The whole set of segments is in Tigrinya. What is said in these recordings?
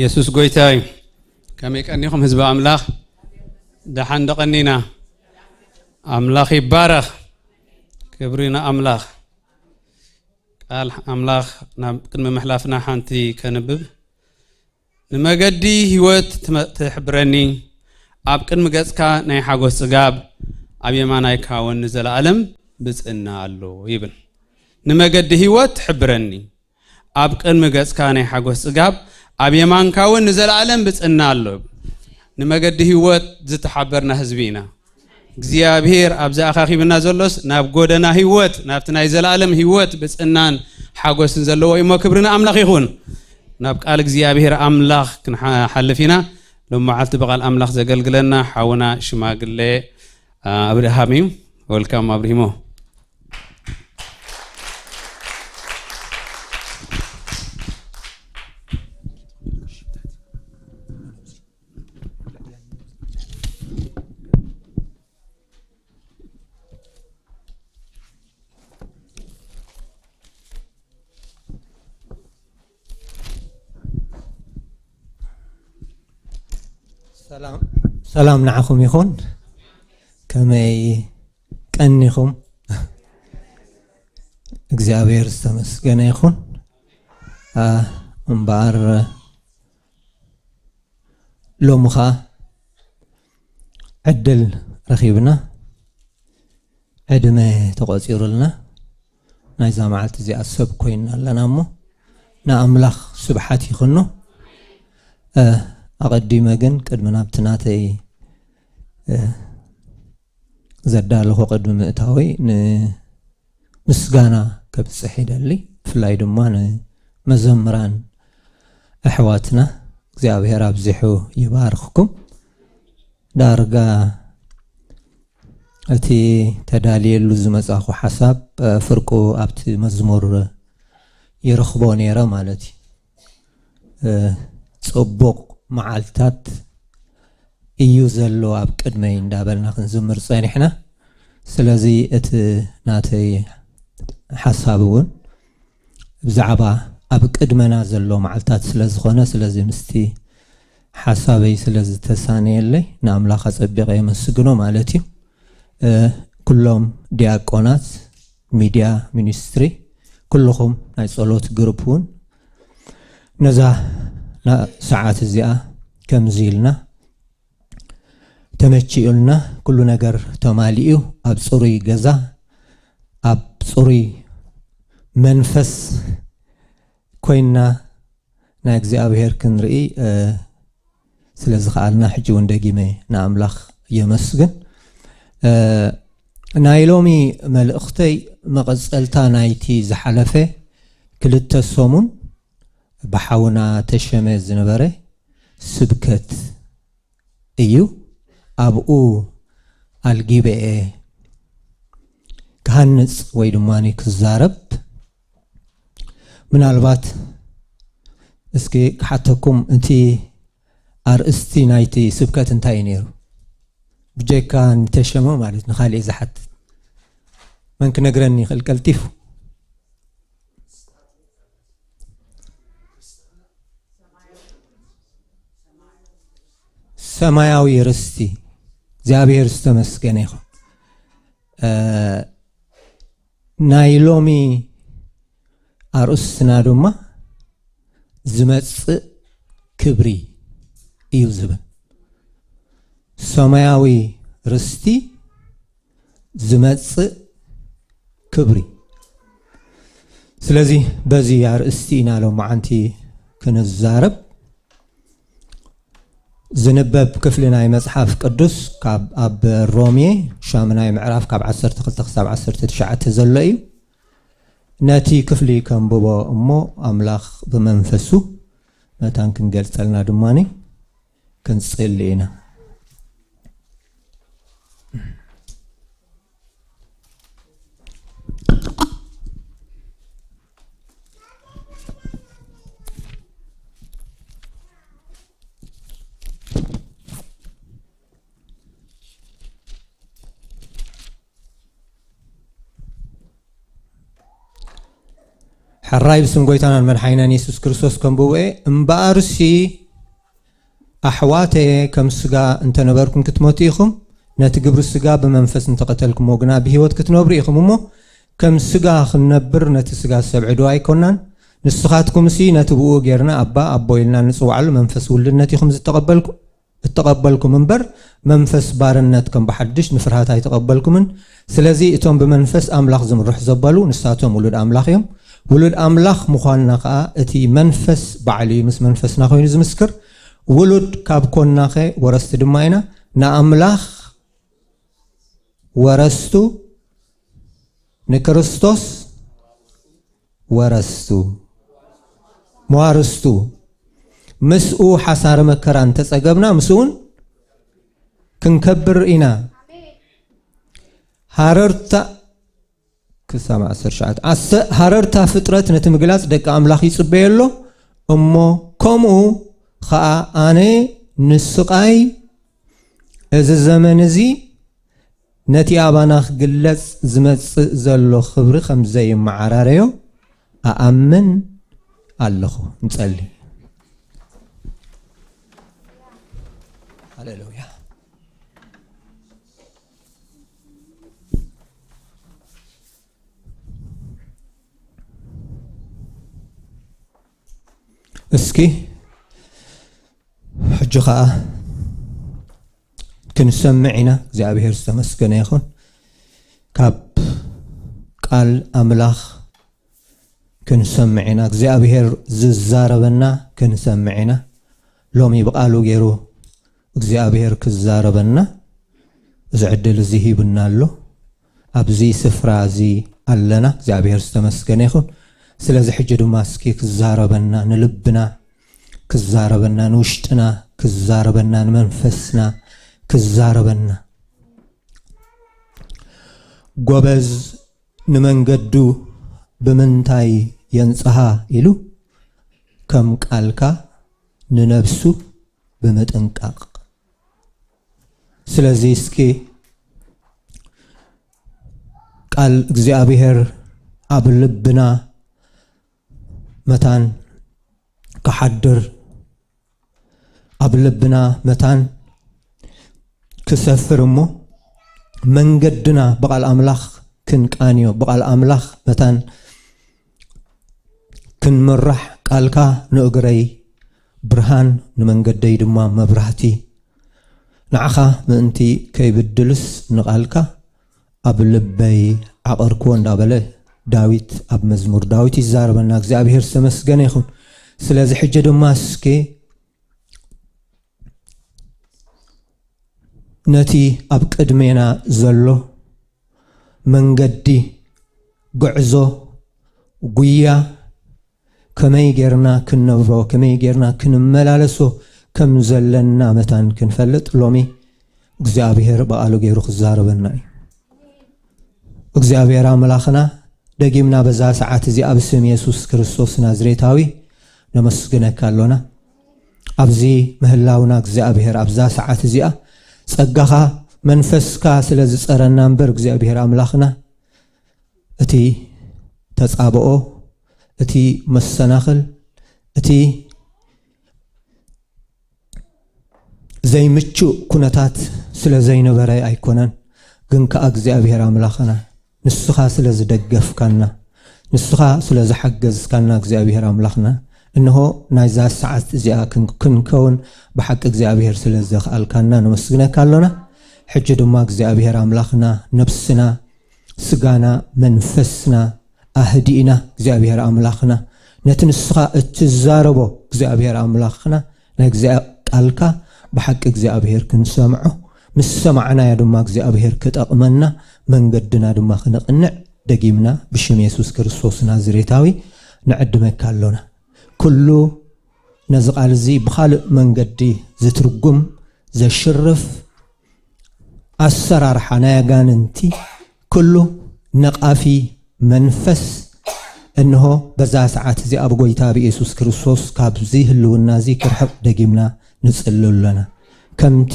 የሱስ ጎይታ እዩ። ከመይ ቀኒኹም ህዝቢ ኣምላኽ? ደሓን ዶ ቀኒና? ኣምላኽ ይባረኽ። ክብሪ ንኣምላኽ። ቃል ኣምላኽ ናብ ቅድሚ ምሕላፍና ሓንቲ ከንብብ። ንመገዲ ህይወት ትመ-፣ ትሕብረኒ፣ ኣብ ቅድሚ ገጽካ ናይ ሓጎስ ጽጋብ፣ ኣብ የማናይካ እውን ንዘለኣለም ብጽእና ኣሎ ይብል። ንመገዲ ህይወት ትሕብረኒ፣ ኣብ ቅድሚ ገጽካ ናይ ሓጎስ ጽጋብ፣ ኣብ የማንካ እውን ንዘለኣለም ብጽእና ኣሎ። ንመገዲ ህይወት ዝተሓበርና ህዝቢ ኢና። እግዚኣብሔር ኣብዚ ኣኻኺብና ዘሎስ ናብ ጎደና ህይወት፣ ናብቲ ናይ ዘላለም ህይወት ብጽእናን ሓጎስን ዘለዎ እዩ እሞ፣ ክብሪ ንኣምላኽ ይኹን። ናብ ቃል እግዚኣብሔር ኣምላኽ ክንሓልፍ ኢና። ሎም መዓልቲ ብቓል ኣምላኽ ዘገልግለና ሓውና ሽማግሌ፣ አ፣ ኣብርሃም እዩ። ወልካም ኣብርሂሞ። ሰላም፣ ሰላም ንዓኹም ይኹን። ከመይ ቀኒኹም? እግዚኣብሔር ዝተመስገነ ይኹን። አ፣ እምበኣር ሎሚ ኸኣ ዕድል ረኺብና፣ ዕድመ ተቖጺሩልና፣ ናይዛ መዓልቲ እዚኣ ሰብ ኮይንና ኣለና እሞ፣ ንኣምላኽ ስብሓት ይኹኖ። እ፣ ኣቐዲመ ግን ቅድሚ ናብቲ ናተይ፣ እ፣ ዘዳለኹ ቅድሚ ምእታወይ ን-፣ ምስጋና ከብጽሕ ይደሊ። ብፍላይ ድማ ንመዘምራን ኣሕዋትና እግዚኣብሔር ኣብዚሑ ይባርኽኩም። ዳርጋ እቲ ተዳልየሉ ዝመጻኹ ሓሳብ፣ እ፣ ፍርቁ ኣብቲ መዝሙር ይረኽቦ ነይረ ማለት እዩ። እ፣ ጽቡቕ መዓልታት እዩ ዘሎ ኣብ ቅድመይ እንዳበልና ክንዝምር ጸኒሕና። ስለዚ እቲ ናተይ ሓሳብ እውን ብዛዕባ ኣብ ቅድመና ዘሎ መዓልታት ስለ ዝኾነ፣ ስለዚ ምስቲ ሓሳበይ ስለ ዝተሳነየለይ ንኣምላኽ ኣጸቢቐ የመስግኖ ማለት እዩ። እ፣ ኩሎም ዲያቆናት፣ ሚድያ ሚኒስትሪ፣ ኩልኹም ናይ ጸሎት ግሩፕ እውን ነዛ ና-፣ ሰዓት እዚኣ ከምዚ ኢልና ተመቺኡልና፣ ኩሉ ነገር ተማሊኡ፣ ኣብ ጽሩይ ገዛ፣ ኣብ ጽሩይ መንፈስ ኮይንና ናይ እግዚኣብሔር ክንርኢ፣ እ፣ ስለ ዝኸኣልና ሕጂ እውን ደጊመ ንኣምላኽ የመስግን። እ፣ ናይ ሎሚ መልእኽተይ መቐጸልታ ናይቲ ዝሓለፈ ክልተ ሰሙን ብሓውና ተሸመ ዝነበረ ስብከት እዩ። ኣብኡ ኣልጊበኤ ክሃንጽ ወይ ድማ ክዛረብ፣ ምናልባት እስኪ ክሓተኩም፣ እቲ ኣርእስቲ ናይቲ ስብከት እንታይ እዩ ነይሩ? ብጀካ ንተሸመ ማለት ንኻልእ ዝሓትት መን ክነግረኒ ይኽእል ቀልጢፉ? ሰማያዊ ርስቲ። እግዚኣብሔር ዝተመስገነ ይኹን። እ፣ ናይ ሎሚ ኣርእስትና ድማ ዝመጽእ ክብሪ እዩ ዝብል። ሰማያዊ ርስቲ ዝመጽእ ክብሪ። ስለዚ በዚ ኣርእስቲ ኢና ሎማዓንቲ ክንዛረብ። ዝንበብ ክፍሊ ናይ መጽሓፍ ቅዱስ ካብ ኣብ ሮሜ ሻምናይ ምዕራፍ ካብ ዓሰርተ ክልተ ክሳብ ዓሰርተ ትሽዓተ ዘሎ እዩ። ነቲ ክፍሊ ከንብቦ እሞ ኣምላኽ ብመንፈሱ መታን ክንገልጸልና ድማኒ ክንጽሊ ኢና። ሕራይ ብስም ጎይታናን መድሓኒናን የሱስ ክርስቶስ ከንብቦ እየ። እምበኣርሲ ኣሕዋተየ፣ ከም ስጋ እንተነበርኩም ክትሞቱ ኢኹም፣ ነቲ ግብሪ ስጋ ብመንፈስ እንተቐተልኩሞ ግና ብህይወት ክትነብሩ ኢኹም። እሞ ከም ስጋ ክንነብር ነቲ ስጋ ሰብ ዕድዋ ኣይኮናን። ንስኻትኩምሲ ነቲ ብኡ ጌርና ኣባ ኣቦ ኢልና ንጽውዓሉ መንፈስ ውልድነት ኢኹም ዝተቐበልኩ-፣ እተቐበልኩም እምበር፣ መንፈስ ባርነት ከም ብሓድሽ ንፍርሃት ኣይተቐበልኩምን። ስለዚ እቶም ብመንፈስ ኣምላኽ ዝምርሑ ዘበሉ ንሳቶም ውሉድ ኣምላኽ እዮም። ውሉድ ኣምላኽ ምዃንና ከኣ እቲ መንፈስ ባዕሉ እዩ ምስ መንፈስና ኮይኑ ዝምስክር። ውሉድ ካብ ኮንናኸ ወረስቲ ድማ ኢና፣ ንኣምላኽ ወረስቱ፣ ንክርስቶስ ወረስቱ፣ መዋርስቱ። ምስኡ ሓሳረ መከራ እንተጸገብና ምስኡን ክንከብር ኢና። ሃረርታ ክሳብ ዓሰርተ ትሽዓተ። ኣሰ-፣ ሃረርታ ፍጥረት ነቲ ምግላጽ ደቂ ኣምላኽ ይጽበዮ ኣሎ። እሞ ከምኡ ኸኣ ኣነ ንስቓይ እዚ ዘመን እዚ ነቲ ኣባና ክግለጽ ዝመጽእ ዘሎ ክብሪ ከም ዘይመዓራረዮ ኣኣምን ኣለኹ። ንጸሊ። ሃሌሉያ። እስኪ ሕጂ ኸኣ ክንሰምዕ ኢና። እግዚኣብሔር ዝተመስገነ ይኹን። ካብ ቃል ኣምላኽ ክንሰምዕ ኢና። እግዚኣብሔር ዝዛረበና ክንሰምዕ ኢና። ሎሚ ብቃሉ ገይሩ እግዚኣብሔር ክዛረበና እዚ ዕድል እዚ ሂቡና ኣሎ። ኣብዚ ስፍራ እዚ ኣለና። እግዚኣብሔር ዝተመስገነ ይኹን። ስለዚ ሕጂ ድማ እስኪ ክዛረበና፣ ንልብና ክዛረበና፣ ንውሽጥና ክዛረበና፣ ንመንፈስና ክዛረበና። ጎበዝ ንመንገዱ ብምንታይ የንጽሃ ኢሉ፣ ከም ቃልካ ንነብሱ ብምጥንቃቕ። ስለዚ እስኪ ቃል እግዚኣብሔር ኣብ ልብና መታን ክሓድር፣ ኣብ ልብና መታን ክሰፍር እሞ መንገድና ብቓል ኣምላኽ ክንቃንዮ፣ ብቓል ኣምላኽ መታን ክንምራሕ፣ ቃልካ ንእግረይ ብርሃን ንመንገደይ ድማ መብራህቲ፣ ንዓኻ ምእንቲ ከይብድልስ ንቓልካ ኣብ ልበይ ዓቐርክዎ እንዳበለ ዳዊት ኣብ መዝሙር ዳዊት ይዛረበና። እግዚኣብሔር ዝተመስገነ ይኹን። ስለዚ ሕጂ ድማ እስኪ ነቲ ኣብ ቅድሜና ዘሎ መንገዲ፣ ጉዕዞ፣ ጉያ ከመይ ጌርና ክንነብሮ፣ ከመይ ጌርና ክንመላለሶ ከም ዘለና መታን ክንፈልጥ ሎሚ እግዚኣብሔር ብቓሉ ገይሩ ክዛረበና እዩ። እግዚኣብሔር ኣምላኽና፣ ደጊምና በዛ ሰዓት እዚኣ ብስም የሱስ ክርስቶስ ናዝሬታዊ ነመስግነካ ኣሎና። ኣብዚ ምህላውና እግዚኣብሔር ኣብዛ ሰዓት እዚኣ ጸጋኻ መንፈስካ ስለ ዝጸረና እምበር እግዚኣብሔር ኣምላኽና እቲ ተጻብኦ፣ እቲ መሰናኽል፣ እቲ ዘይምቹእ ኩነታት ስለ ዘይነበረ ኣይኮነን። ግን ከኣ እግዚኣብሔር ኣምላኽና ንስኻ ስለ ዝደገፍካና፣ ንስኻ ስለ ዝሓገዝካና እግዚኣብሔር ኣምላኽና፣ እንሆ ናይዛ ሰዓት እዚኣ ክን-፣ ክንከውን ብሓቂ እግዚኣብሔር ስለ ዘኽኣልካና ነመስግነካ ኣሎና። ሕጂ ድማ እግዚኣብሔር ኣምላኽና ነብስና፣ ስጋና፣ መንፈስና ኣህዲእና እግዚኣብሔር ኣምላኽና ነቲ ንስኻ እትዛረቦ እግዚኣብሔር ኣምላኽና ናይ እግዚኣብ-፣ ቃልካ ብሓቂ እግዚኣብሔር ክንሰምዖ፣ ምስ ሰማዕናዮ ድማ እግዚኣብሔር ክጠቕመና፣ መንገድና ድማ ክነቕንዕ ደጊምና ብሽም የሱስ ክርስቶስ ናዝሬታዊ ንዕድመካ ኣሎና። ኩሉ ነዚ ቃል እዚ ብኻልእ መንገዲ ዝትርጉም፣ ዘሽርፍ ኣሰራርሓ ናይ ኣጋንንቲ፣ ኩሉ ነቓፊ መንፈስ እንሆ በዛ ሰዓት እዚኣ ብጎይታ ብየሱስ ክርስቶስ ካብዚ ህልውና እዚ ክርሕቕ ደጊምና ንጽሊ ኣለና። ከምቲ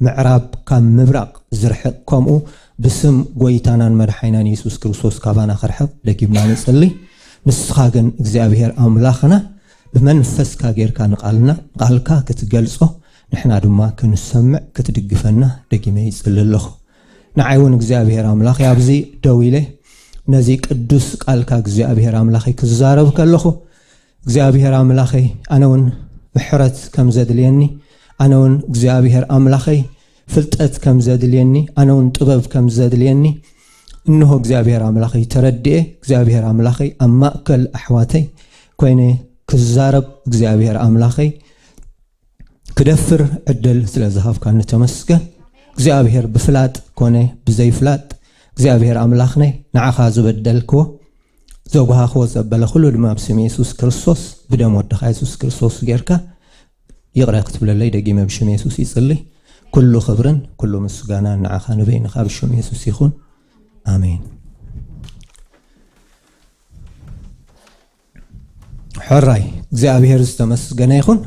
ምዕራብ ካብ ምብራቕ ዝርሕቕ፣ ከምኡ ብስም ጎይታናን መድሓኒናን የሱስ ክርስቶስ ካባና ክርሕቕ ደጊምና ንጽሊ። ንስኻ ግን እግዚኣብሔር ኣምላኽና ብመንፈስካ ጌርካ ንቓልና፣ ቃልካ ክትገልጾ፣ ንሕና ድማ ክንሰምዕ ክትድግፈና ደጊመ ይጽሊ ኣለኹ። ንዓይ እውን እግዚኣብሔር ኣምላኽ ኣብዚ ደው ኢለ ነዚ ቅዱስ ቃልካ እግዚኣብሔር ኣምላኸይ ክዛረብ ከለኹ እግዚኣብሔር ኣምላኸይ ኣነ እውን ምሕረት ከም ዘድልየኒ ኣነ እውን እግዚኣብሔር ኣምላኸይ ፍልጠት ከም ዘድልየኒ ኣነ እውን ጥበብ ከም ዘድልየኒ እንሆ እግዚኣብሔር ኣምላኸይ ተረድኤ እግዚኣብሔር ኣምላኸይ ኣብ ማእከል ኣሕዋተይ ኮይነ ክዛረብ እግዚኣብሔር ኣምላኸይ ክደፍር ዕድል ስለ ዝሃብካኒ ተመስገን እግዚኣብሔር ብፍላጥ ኮነ ብዘይፍላጥ እግዚኣብሔር ኣምላኽነይ ንዓኻ ዝበደልክዎ ዘጓሃኽዎ ዘበለ ኩሉ ድማ ብስም የሱስ ክርስቶስ ብደም ወድኻ የሱስ ክርስቶስ ጌርካ ይቕረ ክትብለለይ ደጊመ ብሽም የሱስ ይጽሊ ኩሉ ክብርን ኩሉ ምስጋና ንዓኻ ንበይንኻ ብሽም የሱስ ይኹን ኣሜን ሕራይ እግዚኣብሔር ዝተመስገነ ይኹን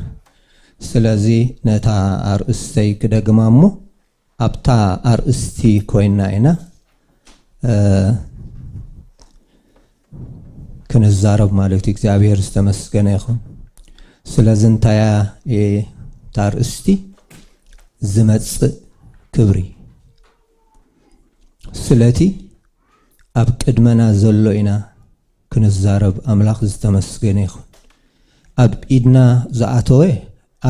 ስለዚ ነታ ኣርእስተይ ክደግማ እሞ ኣብታ ኣርእስቲ ኮይና ኢና ክንዛረብ ማለት እዩ እግዚኣብሔር ዝተመስገነ ይኹን ስለዚ እንታያ እታ ኣርእስቲ ዝመፅእ ክብሪ ስለቲ ኣብ ቅድመና ዘሎ ኢና ክንዛረብ ኣምላኽ ዝተመስገነ ይኹን ኣብ ኢድና ዝኣተወ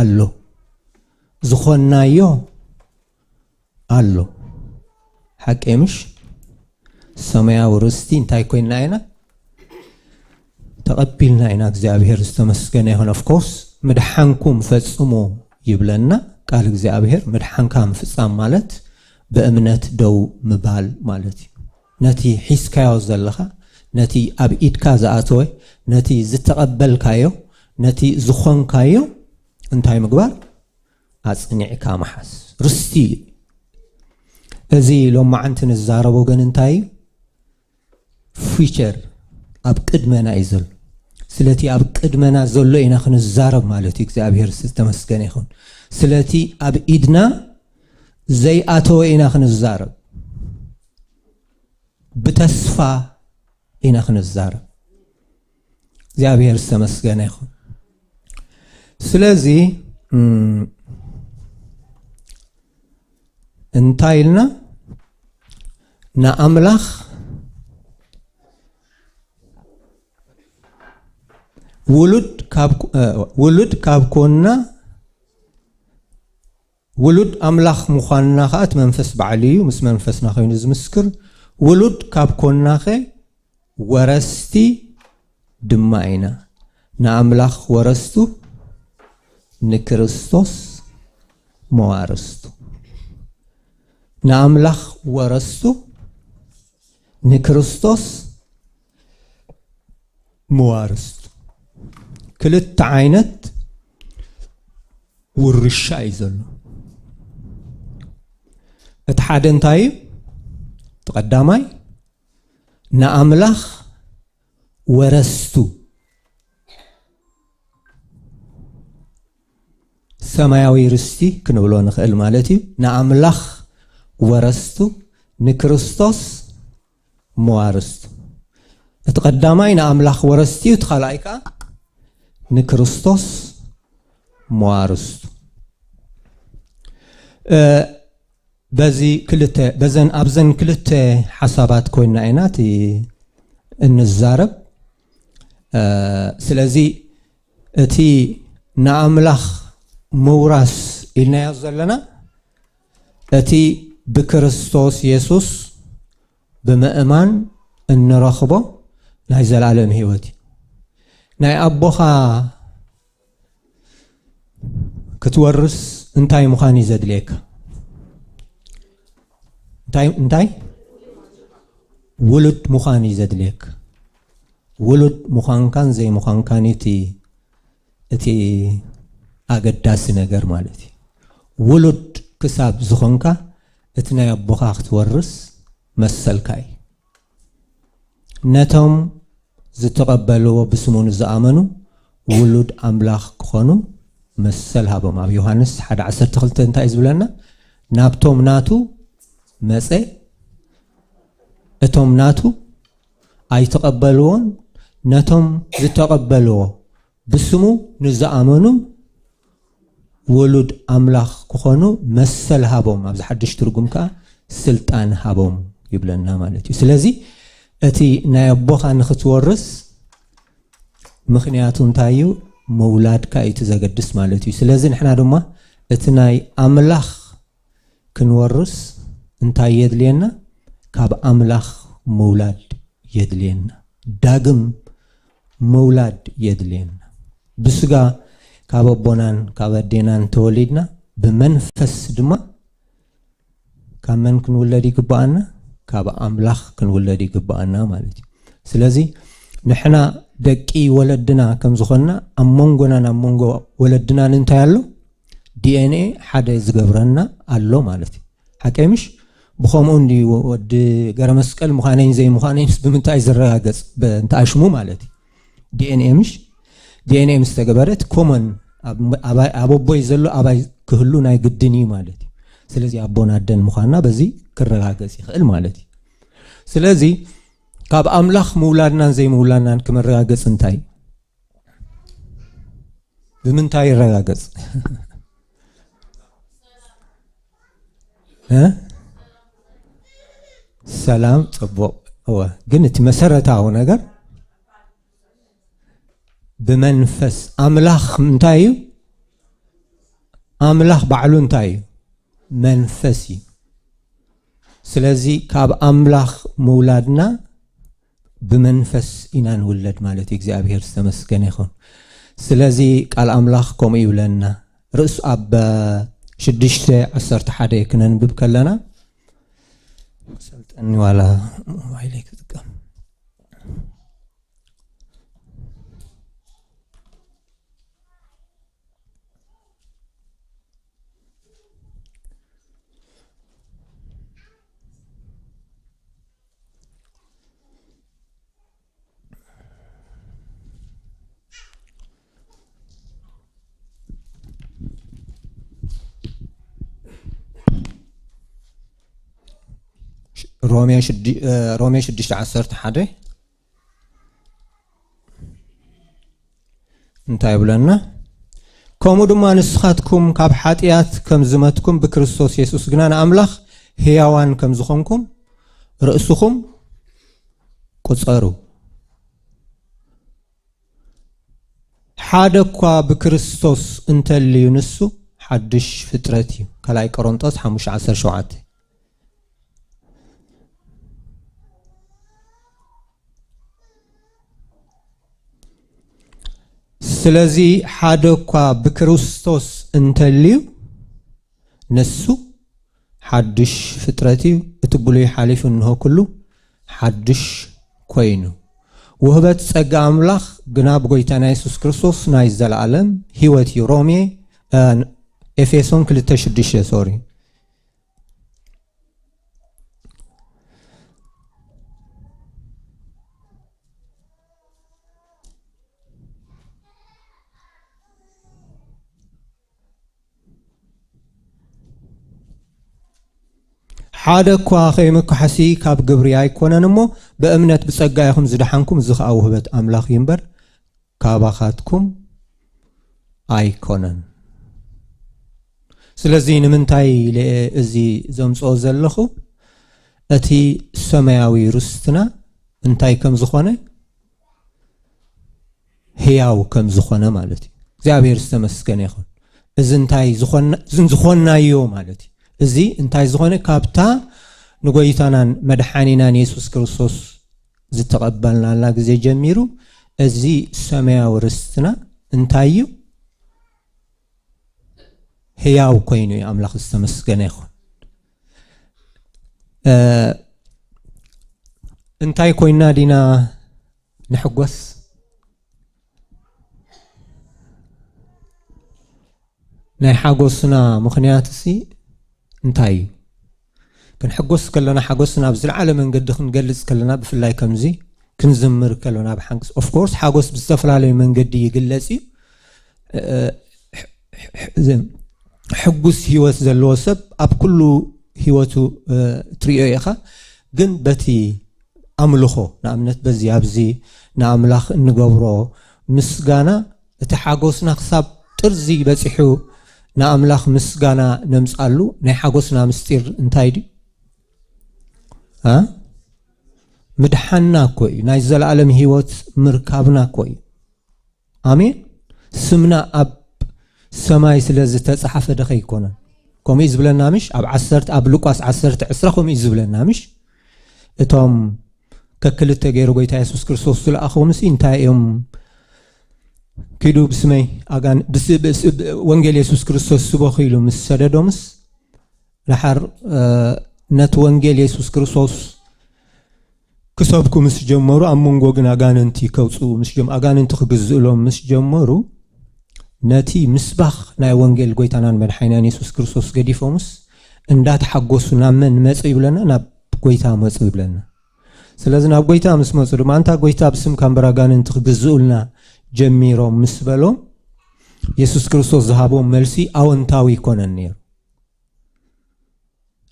ኣሎ ዝኾንናዮ ኣሎ ሓቂ ምሽ ሰማያዊ ርስቲ እንታይ ኮይንና ኢና ተቐቢልና ኢና እግዚኣብሔር ዝተመስገነ ይኹን of course ምድሓንኩም ፈጽሞ ይብለና ቃል እግዚኣብሔር ምድሓንካ ምፍጻም ማለት ብእምነት ደው ምባል ማለት እዩ ነቲ ሒዝካዮ ዘለኻ ነቲ ኣብ ኢድካ ዝኣተወ ነቲ ዝተቐበልካዮ ነቲ ዝኾንካዮ እንታይ ምግባር ኣጽኒዕካ ምሓዝ ርስቲ እዩ እዚ ሎማዓንቲ ንዛረቦ ግን እንታይ እዩ future ኣብ ቅድመና እዩ ዘሎ ስለቲ ኣብ ቅድመና ዘሎ ኢና ክንዛረብ ማለት እዩ እግዚኣብሔር ዝተመስገነ ይኹን ስለቲ ኣብ ኢድና ዘይኣተወ ኢና ክንዛረብ ብተስፋ ኢና ክንዛረብ እግዚኣብሔር ዝተመስገነ ይኹን ስለዚ እንታይ ኢልና ንኣምላኽ ውሉድ ካብ ውሉድ ካብ ኮንና ውሉድ ኣምላኽ ምዃንና ከዓ እቲ መንፈስ ባዕሉ እዩ ምስ መንፈስና ኮይኑ ዝምስክር ውሉድ ካብ ኮንናኸ ወረስቲ ድማ ኢና ንኣምላኽ ወረስቱ ንክርስቶስ መዋርስቱ ንኣምላኽ ወረስቱ ንክርስቶስ መዋርስቱ ክልተ ዓይነት ውርሻ እዩ ዘሎ እቲ ሓደ እንታይ እዩ እቲ ቀዳማይ ንኣምላኽ ወረስቱ ሰማያዊ ርስቲ ክንብሎ ንኽእል ማለት እዩ ንኣምላኽ ወረስቱ ንክርስቶስ መዋርስቱ እቲ ቀዳማይ ንኣምላኽ ወረስቲ እዩ እቲ ካልኣይ ከዓ ንክርስቶስ መዋርስቱ በዚ ክልተ በዘን ኣብዘን ክልተ ሓሳባት ኮይና ኢና እቲ እንዛረብ ስለዚ እቲ ንኣምላኽ ምውራስ ኢልናዮ ዘለና እቲ ብክርስቶስ የሱስ ብምእማን እንረኽቦ ናይ ዘላለም ህይወት እዩ ናይ ኣቦኻ ክትወርስ እንታይ ምዃን እዩ ዘድልየካ እንታይ እንታይ ውሉድ ምዃን እዩ ዘድልየካ ውሉድ ምዃንካን ዘይምዃንካን እቲ እቲ ኣገዳሲ ነገር ማለት እዩ ውሉድ ክሳብ ዝኾንካ እቲ ናይ ኣቦኻ ክትወርስ መሰልካ እዩ ነቶም ዝተቐበልዎ ብስሙ ንዝኣመኑ ውሉድ ኣምላኽ ክኾኑ መሰል ሃቦም ኣብ ዮሃንስ ሓደ ዓሰርተ ክልተ እንታይ እዩ ዝብለና ናብቶም ናቱ መፀ እቶም ናቱ ኣይተቐበልዎን ነቶም ዝተቐበልዎ ብስሙ ንዝኣመኑ ውሉድ ኣምላኽ ክኾኑ መሰል ሃቦም፣ ኣብዚ ሓድሽ ትርጉም ከኣ ስልጣን ሃቦም ይብለና ማለት እዩ። ስለዚ እቲ ናይ ኣቦኻ ንኽትወርስ ምኽንያቱ እንታይ እዩ? ምውላድካ እዩ እቲ ዘገድስ ማለት እዩ። ስለዚ ንሕና ድማ እቲ ናይ ኣምላኽ ክንወርስ እንታይ የድልየና? ካብ ኣምላኽ ምውላድ የድልየና። ዳግም ምውላድ የድልየና። ብስጋ ካብ ኣቦናን ካብ ኣዴናን ተወሊድና፣ ብመንፈስ ድማ ካብ መን ክንውለድ ይግብኣና? ካብ ኣምላኽ ክንውለድ ይግብኣና ማለት እዩ። ስለዚ ንሕና ደቂ ወለድና ከም ዝኾንና፣ ኣብ መንጎናን ኣብ መንጎ ወለድናን እንታይ ኣሎ? ዲ ኤን ኤ ሓደ ዝገብረና ኣሎ ማለት እዩ። ሓቀይ ምሽ? ብኸምኡ እንዲ ወዲ ገረ መስቀል ምዃነይን ዘይምዃነይንስ ብምንታይ ዝረጋገጽ? በእንተ ኣሽሙ ማለት እዩ። ዲ ኤን ኤ ምሽ? ዲ ኤን ኤ ምስ ተገበረ እቲ ኮመን ኣብ፣ ኣብ፣ ኣብ ኣቦይ ዘሎ ኣባይ ክህሉ ናይ ግድን እዩ ማለት እዩ። ስለዚ ኣቦን ኣደን ምዃንና በዚ ክረጋገጽ ይኽእል ማለት እዩ። ስለዚ ካብ ኣምላኽ ምውላድናን ዘይምውላድናን ክመረጋገጽ እንታይ እዩ? ብምንታይ ይረጋገጽ? እ? ሰላም፣ ጽቡቕ። እወ፣ ግን እቲ መሰረታዊ ነገር ብመንፈስ ኣምላኽ እንታይ እዩ? ኣምላኽ ባዕሉ እንታይ እዩ? መንፈስ እዩ። ስለዚ ካብ ኣምላኽ ምውላድና ብመንፈስ ኢና ንውለድ ማለት እዩ። እግዚኣብሔር ዝተመስገነ ይኹን። ስለዚ ቃል ኣምላኽ ከምኡ ይብለና። ርእሱ ኣብ ሽዱሽተ ዓሰርተ ሓደ ክነንብብ ከለና፣ ሰልጠኒ ዋላ ሞባይለይ ክጥቀም። ሮሜ ሽዱ-፣ እ፣ ሮሜ ሽዱሽተ ዓሰርተ ሓደ እንታይ ይብለና? ከምኡ ድማ ንስኻትኩም ካብ ሓጢኣት ከም ዝመትኩም ብክርስቶስ የሱስ ግና ንኣምላኽ ህያዋን ከም ዝኾንኩም ርእስኹም ቁጸሩ። ሓደ እኳ ብክርስቶስ እንተልዩ ንሱ ሓድሽ ፍጥረት እዩ። ካልኣይ ቆሮንጦስ ሓሙሽተ ዓሰርተ ሸውዓተ። ስለዚ ሓደ እኳ ብክርስቶስ እንተልዩ ንሱ ሓድሽ ፍጥረት እዩ፣ እቲ ብሉይ ሓሊፉ እንሆ ኩሉ ሓድሽ ኮይኑ። ውህበት ጸጋ ኣምላኽ ግና ብጎይታና የሱስ ክርስቶስ ናይ ዘለኣለም ህይወት እዩ። ሮሜ፣ እ፣ ኤፌሶን ክልተ ሽዱሽተ፣ ሶሪ። ሓደ እኳ ከይምክሐሲ ካብ ግብሪ ኣይኮነን እሞ፣ ብእምነት ብጸጋ ኢኹም ዝደሓንኩም፣ እዚ ኸኣ ውህበት ኣምላኽ እዩ እምበር፣ ካባኻትኩም ኣይኮነን። ስለዚ ንምንታይ ኢለ እዚ ዘምጽኦ ዘለኹ? እቲ ሰማያዊ ርስትና እንታይ ከም ዝኾነ፣ ህያው ከም ዝኾነ ማለት እዩ። እግዚኣብሔር ዝተመስገነ ይኹን። እዚ እንታይ ዝኾና-፣ እዚ ዝኾናዮ ማለት እዩ። እዚ እንታይ ዝኾነ፣ ካብታ ንጎይታናን መድሓኒናን የሱስ ክርስቶስ ዝተቐበልናላ ግዜ ጀሚሩ፣ እዚ ሰማያዊ ርስትና እንታይ እዩ? ህያው ኮይኑ እዩ። ኣምላኽ ዝተመስገነ ይኹን። እ፣ እንታይ ኮይና ዲና ንሕጎስ? ናይ ሓጎስና ምኽንያትሲ እንታይ እዩ? ክንሕጎስ ከለና ሓጎስና ኣብ ዝለዓለ መንገዲ ክንገልጽ ከለና፣ ብፍላይ ከምዚ ክንዝምር ከለና ብሓንክስ፣ ኦፍ ኮርስ ሓጎስ ብዝተፈላለዩ መንገዲ ይግለጽ እዩ። እ፣ ሕ-፣ ሕ-፣ ሕ-፣ እዚ ሕጉስ ህይወት ዘለዎ ሰብ ኣብ ኩሉ ህይወቱ፣ እ፣ ትርእዮ ኢኻ። ግን በቲ ኣምልኾ፣ ንኣብነት በዚ ኣብዚ ንኣምላኽ እንገብሮ ምስጋና፣ እቲ ሓጎስና ክሳብ ጥርዚ በጺሑ ንኣምላኽ ምስጋና ነምጻሉ ናይ ሓጎስና ምስጢር እንታይ ድዩ? ኣ? ምድሓንና እኮ እዩ፣ ናይ ዘለኣለም ህይወት ምርካብና እኮ እዩ። ኣሜን። ስምና ኣብ ሰማይ ስለ ዝተጻሓፈ ደኸ ኣይኮነን? ከምኡ እዩ ዝብለና ምሽ? ኣብ ዓሰርተ፣ ኣብ ሉቃስ ዓሰርተ ዕስራ ከምኡ እዩ ዝብለና ምሽ? እቶም ከክልተ ገይሩ ጎይታ የሱስ ክርስቶስ ዝለኣኾምሲ እንታይ እዮም? ኪዱ ብስመይ ኣጋን-፣ ብስ-፣ ብስ-፣ ብ-፣ ወንጌል የሱስ ክርስቶስ ስበኹ ኢሉ ምስ ሰደዶምስ፣ ደሓር፣ እ፣ ነቲ ወንጌል የሱስ ክርስቶስ ክሰብኩ ምስ ጀመሩ፣ ኣብ መንጎ ግን ኣጋንንቲ ከውጽኡ ምስ ጀም-፣ ኣጋንንቲ ክግዝእሎም ምስ ጀመሩ፣ ነቲ ምስባኽ ናይ ወንጌል ጎይታናን መድሓኒናን የሱስ ክርስቶስ ገዲፎምስ፣ እንዳተሓጎሱ ናብ መን መጹ ይብለና? ናብ ጎይታ መጹ ይብለና። ስለዚ ናብ ጎይታ ምስ መጹ ድማ፣ "ኣንታ ጎይታ፣ ብስምካ እምበር ኣጋንንቲ ክግዝኡልና ጀሚሮም" ምስ በሎም፣ የሱስ ክርስቶስ ዝሃቦም መልሲ ኣወንታዊ ኣይኮነን ነይሩ።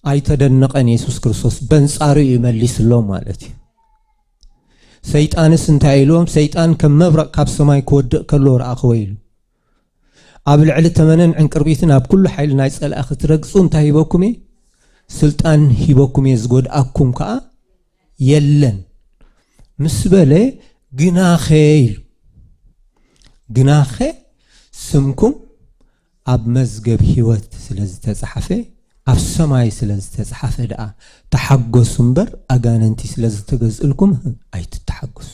ኣይተደነቐን የሱስ ክርስቶስ፣ በንጻሩ እዩ መሊስሎም ማለት እዩ። ሰይጣንስ እንታይ ኢልዎም? ሰይጣን ከም መብረቕ ካብ ሰማይ ክወድቕ ከሎ ረኣኽዎ ኢሉ። ኣብ ልዕሊ ተመነን ዕንቅርቢትን ኣብ ኩሉ ሓይሊ ናይ ጸላኢ ክትረግጹ እንታይ ሂበኩም እየ? ስልጣን ሂበኩም እየ፣ ዝጎድኣኩም ከኣ የለን ምስ በለ፣ ግናኸ ኢሉ፣ ግናኸ ስምኩም ኣብ መዝገብ ህይወት ስለ ዝተጻሕፈ፣ ኣብ ሰማይ ስለ ዝተጻሕፈ ደኣ ተሓጎሱ እምበር፣ ኣጋንንቲ ስለ ዝተገዝእልኩም ኣይትተሓጎሱ።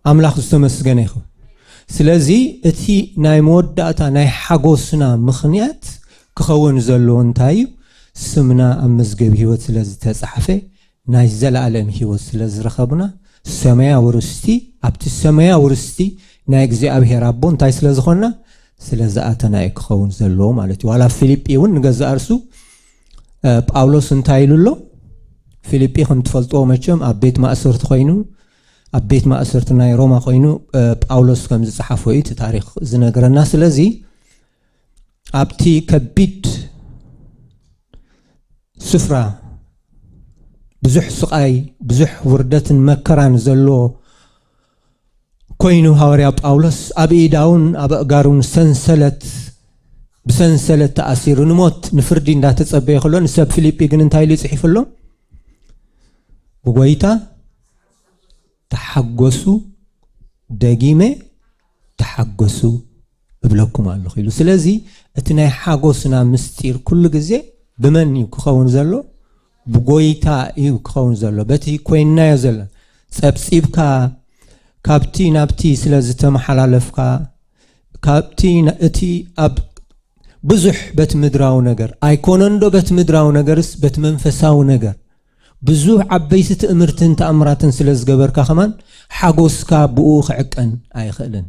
ኣምላኽ ዝተመስገነ ይኹን። ስለዚ እቲ ናይ መወዳእታ ናይ ሓጎስና ምኽንያት ክኸውን ዘለዎ እንታይ እዩ? ስምና ኣብ መዝገብ ህይወት ስለ ዝተጻሕፈ፣ ናይ ዘለኣለም ህይወት ስለ ዝረኸብና፣ ሰማያዊ ርስቲ፣ ኣብቲ ሰማያዊ ርስቲ ናይ እግዚኣብሔር ኣቦ እንታይ ስለ ዝኾንና? ስለ ዝኣተና እዩ ክኸውን ዘለዎ ማለት እዩ። ዋላ ፊልጲ እውን ንገዛእ ርእሱ፣ እ፣ ጳውሎስ እንታይ ኢሉ ኣሎ? ፊልጲ ከም ትፈልጥዎ መቸም ኣብ ቤት ማእሰርቲ ኮይኑ፣ ኣብ ቤት ማእሰርቲ ናይ ሮማ ኮይኑ፣ እ፣ ጳውሎስ ከም ዝጸሓፎ እዩ እቲ ታሪኽ ዝነግረና። ስለዚ ኣብቲ ከቢድ ስፍራ ብዙሕ ስቓይ፣ ብዙሕ ውርደትን መከራን ዘሎ ኮይኑ፣ ሃዋርያ ጳውሎስ ኣብ ኢዳውን ኣብ ኣእጋሩን ሰንሰለት፣ ብሰንሰለት ተኣሲሩ ንሞት ንፍርዲ እንዳተጸበየ ከሎ፣ ንሰብ ፊልጲ ግን እንታይ ኢሉ ጽሒፉ ኣሎ? "ብጎይታ ተሓጎሱ፣ ደጊመ ተሓጎሱ እብለኩም ኣለኹ" ኢሉ። ስለዚ እቲ ናይ ሓጎስና ምስጢር ኩሉ ግዜ ብመን እዩ ክኸውን ዘሎ? ብጎይታ እዩ ክኸውን ዘሎ። በቲ ኮይንናዮ ዘሎ ጸብጺብካ፣ ካብቲ ናብቲ ስለ ዝተመሓላለፍካ፣ ካብቲ ና-፣ እቲ ኣብ ብዙሕ በቲ ምድራዊ ነገር ኣይኮነን ዶ፣ በቲ ምድራዊ ነገርስ በቲ መንፈሳዊ ነገር ብዙሕ ዓበይቲ ትእምርትን ተኣምራትን ስለ ዝገበርካ ከማን ሓጎስካ ብኡ ክዕቀን ኣይኽእልን።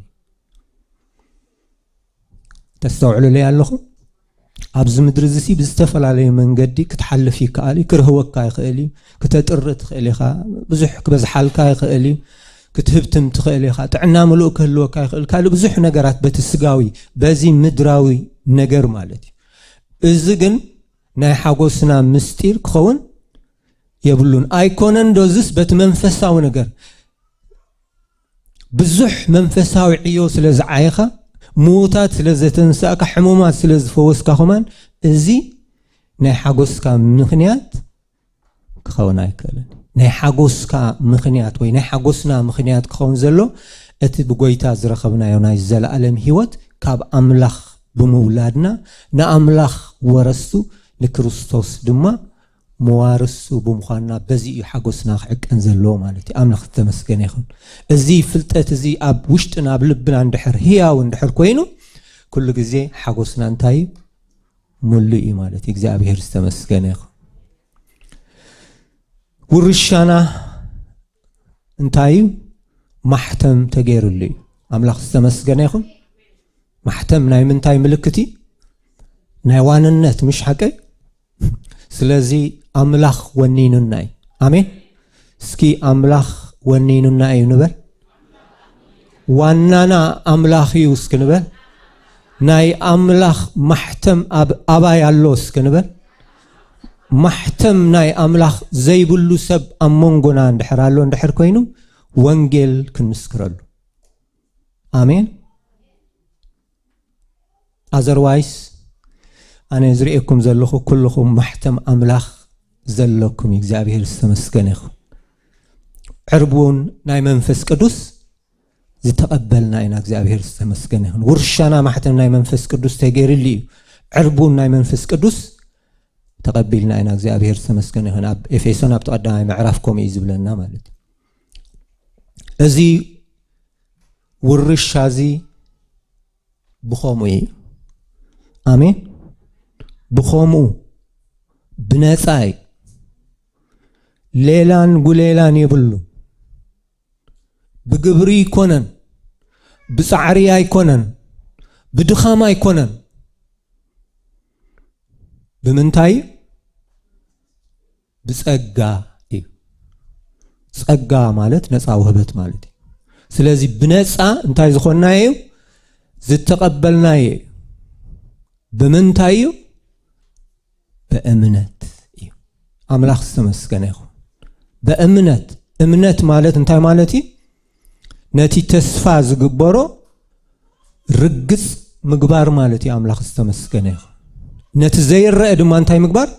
ተስተውዕሉለይ ኣለኹም? ኣብዚ ምድሪ እዚ ሲ ብዝተፈላለየ መንገዲ ክትሓልፍ ይከኣል እዩ። ክርህወካ ይኽእል እዩ። ክተጥሪ ትኽእል ኢኻ። ብዙሕ ክበዝሓልካ ይኽእል እዩ። ክትህብትም ትኽእል ኢኻ። ጥዕና ምሉእ ክህልወካ ይኽእል። ካልእ ብዙሕ ነገራት በቲ ስጋዊ፣ በዚ ምድራዊ ነገር ማለት እዩ። እዚ ግን ናይ ሓጎስና ምስጢር ክኸውን የብሉን። ኣይኮነን ዶ እዝስ በቲ መንፈሳዊ ነገር ብዙሕ መንፈሳዊ ዕዮ ስለ ዝዓየኻ፣ ምዉታት ስለ ዘተንሳእካ፣ ሕሙማት ስለ ዝፈወስካ ከማን፣ እዚ ናይ ሓጎስካ ምኽንያት ክኸውን ኣይክእልን። ናይ ሓጎስካ ምኽንያት ወይ ናይ ሓጎስና ምኽንያት ክኸውን ዘሎ፣ እቲ ብጎይታ ዝረኸብናዮ ናይ ዘለኣለም ህይወት ካብ ኣምላኽ ብምውላድና፣ ንኣምላኽ ወረስቱ፣ ንክርስቶስ ድማ መዋርሱ ብምዃንና፣ በዚ እዩ ሓጎስና ክዕቀን ዘለዎ ማለት እዩ። ኣምላኽ ዝተመስገነ ይኹን። እዚ ፍልጠት እዚ ኣብ ውሽጥና፣ ኣብ ልብና እንድሕር ህያው እንድሕር ኮይኑ፣ ኩሉ ግዜ ሓጎስና እንታይ እዩ? ሙሉእ እዩ ማለት እዩ። እግዚኣብሔር ዝተመስገነ ይኹን። ውርሻና እንታይ እዩ? ማሕተም ተገይሩሉ እዩ። ኣምላኽ ዝተመስገነ ይኹን። ማሕተም ናይ ምንታይ ምልክት እዩ? ናይ ዋንነት፣ ምሽ ሓቀይ? ስለዚ ኣምላኽ ወኒኑና እዩ። ኣሜን። እስኪ ኣምላኽ ወኒኑና እዩ ንበል። ዋናና ኣምላኽ እዩ እስኪ ንበል። ናይ ኣምላኽ ማሕተም ኣብ ኣባይ ኣሎ እስኪ ንበል። ማሕተም ናይ ኣምላኽ ዘይብሉ ሰብ ኣብ መንጎና እንድሕር ኣሎ እንድሕር ኮይኑ፣ ወንጌል ክንምስክረሉ። ኣሜን። Otherwise ኣነ ዝርእየኩም ዘለኹ ኩልኹም ማሕተም ኣምላኽ ዘለኩም እዩ። እግዚኣብሔር ዝተመስገነ ይኹን። ዕርቡን ናይ መንፈስ ቅዱስ ዝተቐበልና ኢና። እግዚኣብሔር ዝተመስገነ ይኹን። ውርሻና ማሕተም ናይ መንፈስ ቅዱስ ተገይርሉ እዩ። ዕርቡን ናይ መንፈስ ቅዱስ ተቐቢልና ኢና። እግዚኣብሔር ዝተመስገነ ይኹን። ኣብ ኤፌሶን ኣብ ቀዳማይ ምዕራፍ ከምኡ እዩ ዝብለና ማለት እዩ። እዚ ውርሻ እዚ ብኸምኡ እዩ። ኣሜን። ብኸምኡ ብነፃ እዩ። ሌላን ጉሌላን የብሉ። ብግብሪ ኣይኮነን፣ ብፃዕሪ ኣይኮነን፣ ብድኻም ኣይኮነን። ብምንታይ እዩ? ብፀጋ እዩ። ፀጋ ማለት ነፃ ውህበት ማለት እዩ። ስለዚ ብነፃ እንታይ ዝኾንናዮ እዩ? ዝተቐበልናዮ እዩ። ብምንታይ እዩ? ብእምነት እዩ። ኣምላኽ ዝተመስገነ ይኹን። ብእምነት። እምነት ማለት እንታይ ማለት እዩ? ነቲ ተስፋ ዝግበሮ ርግፅ ምግባር ማለት እዩ። ኣምላኽ ዝተመስገነ ይኹን። ነቲ ዘይረአ ድማ እንታይ ምግባር?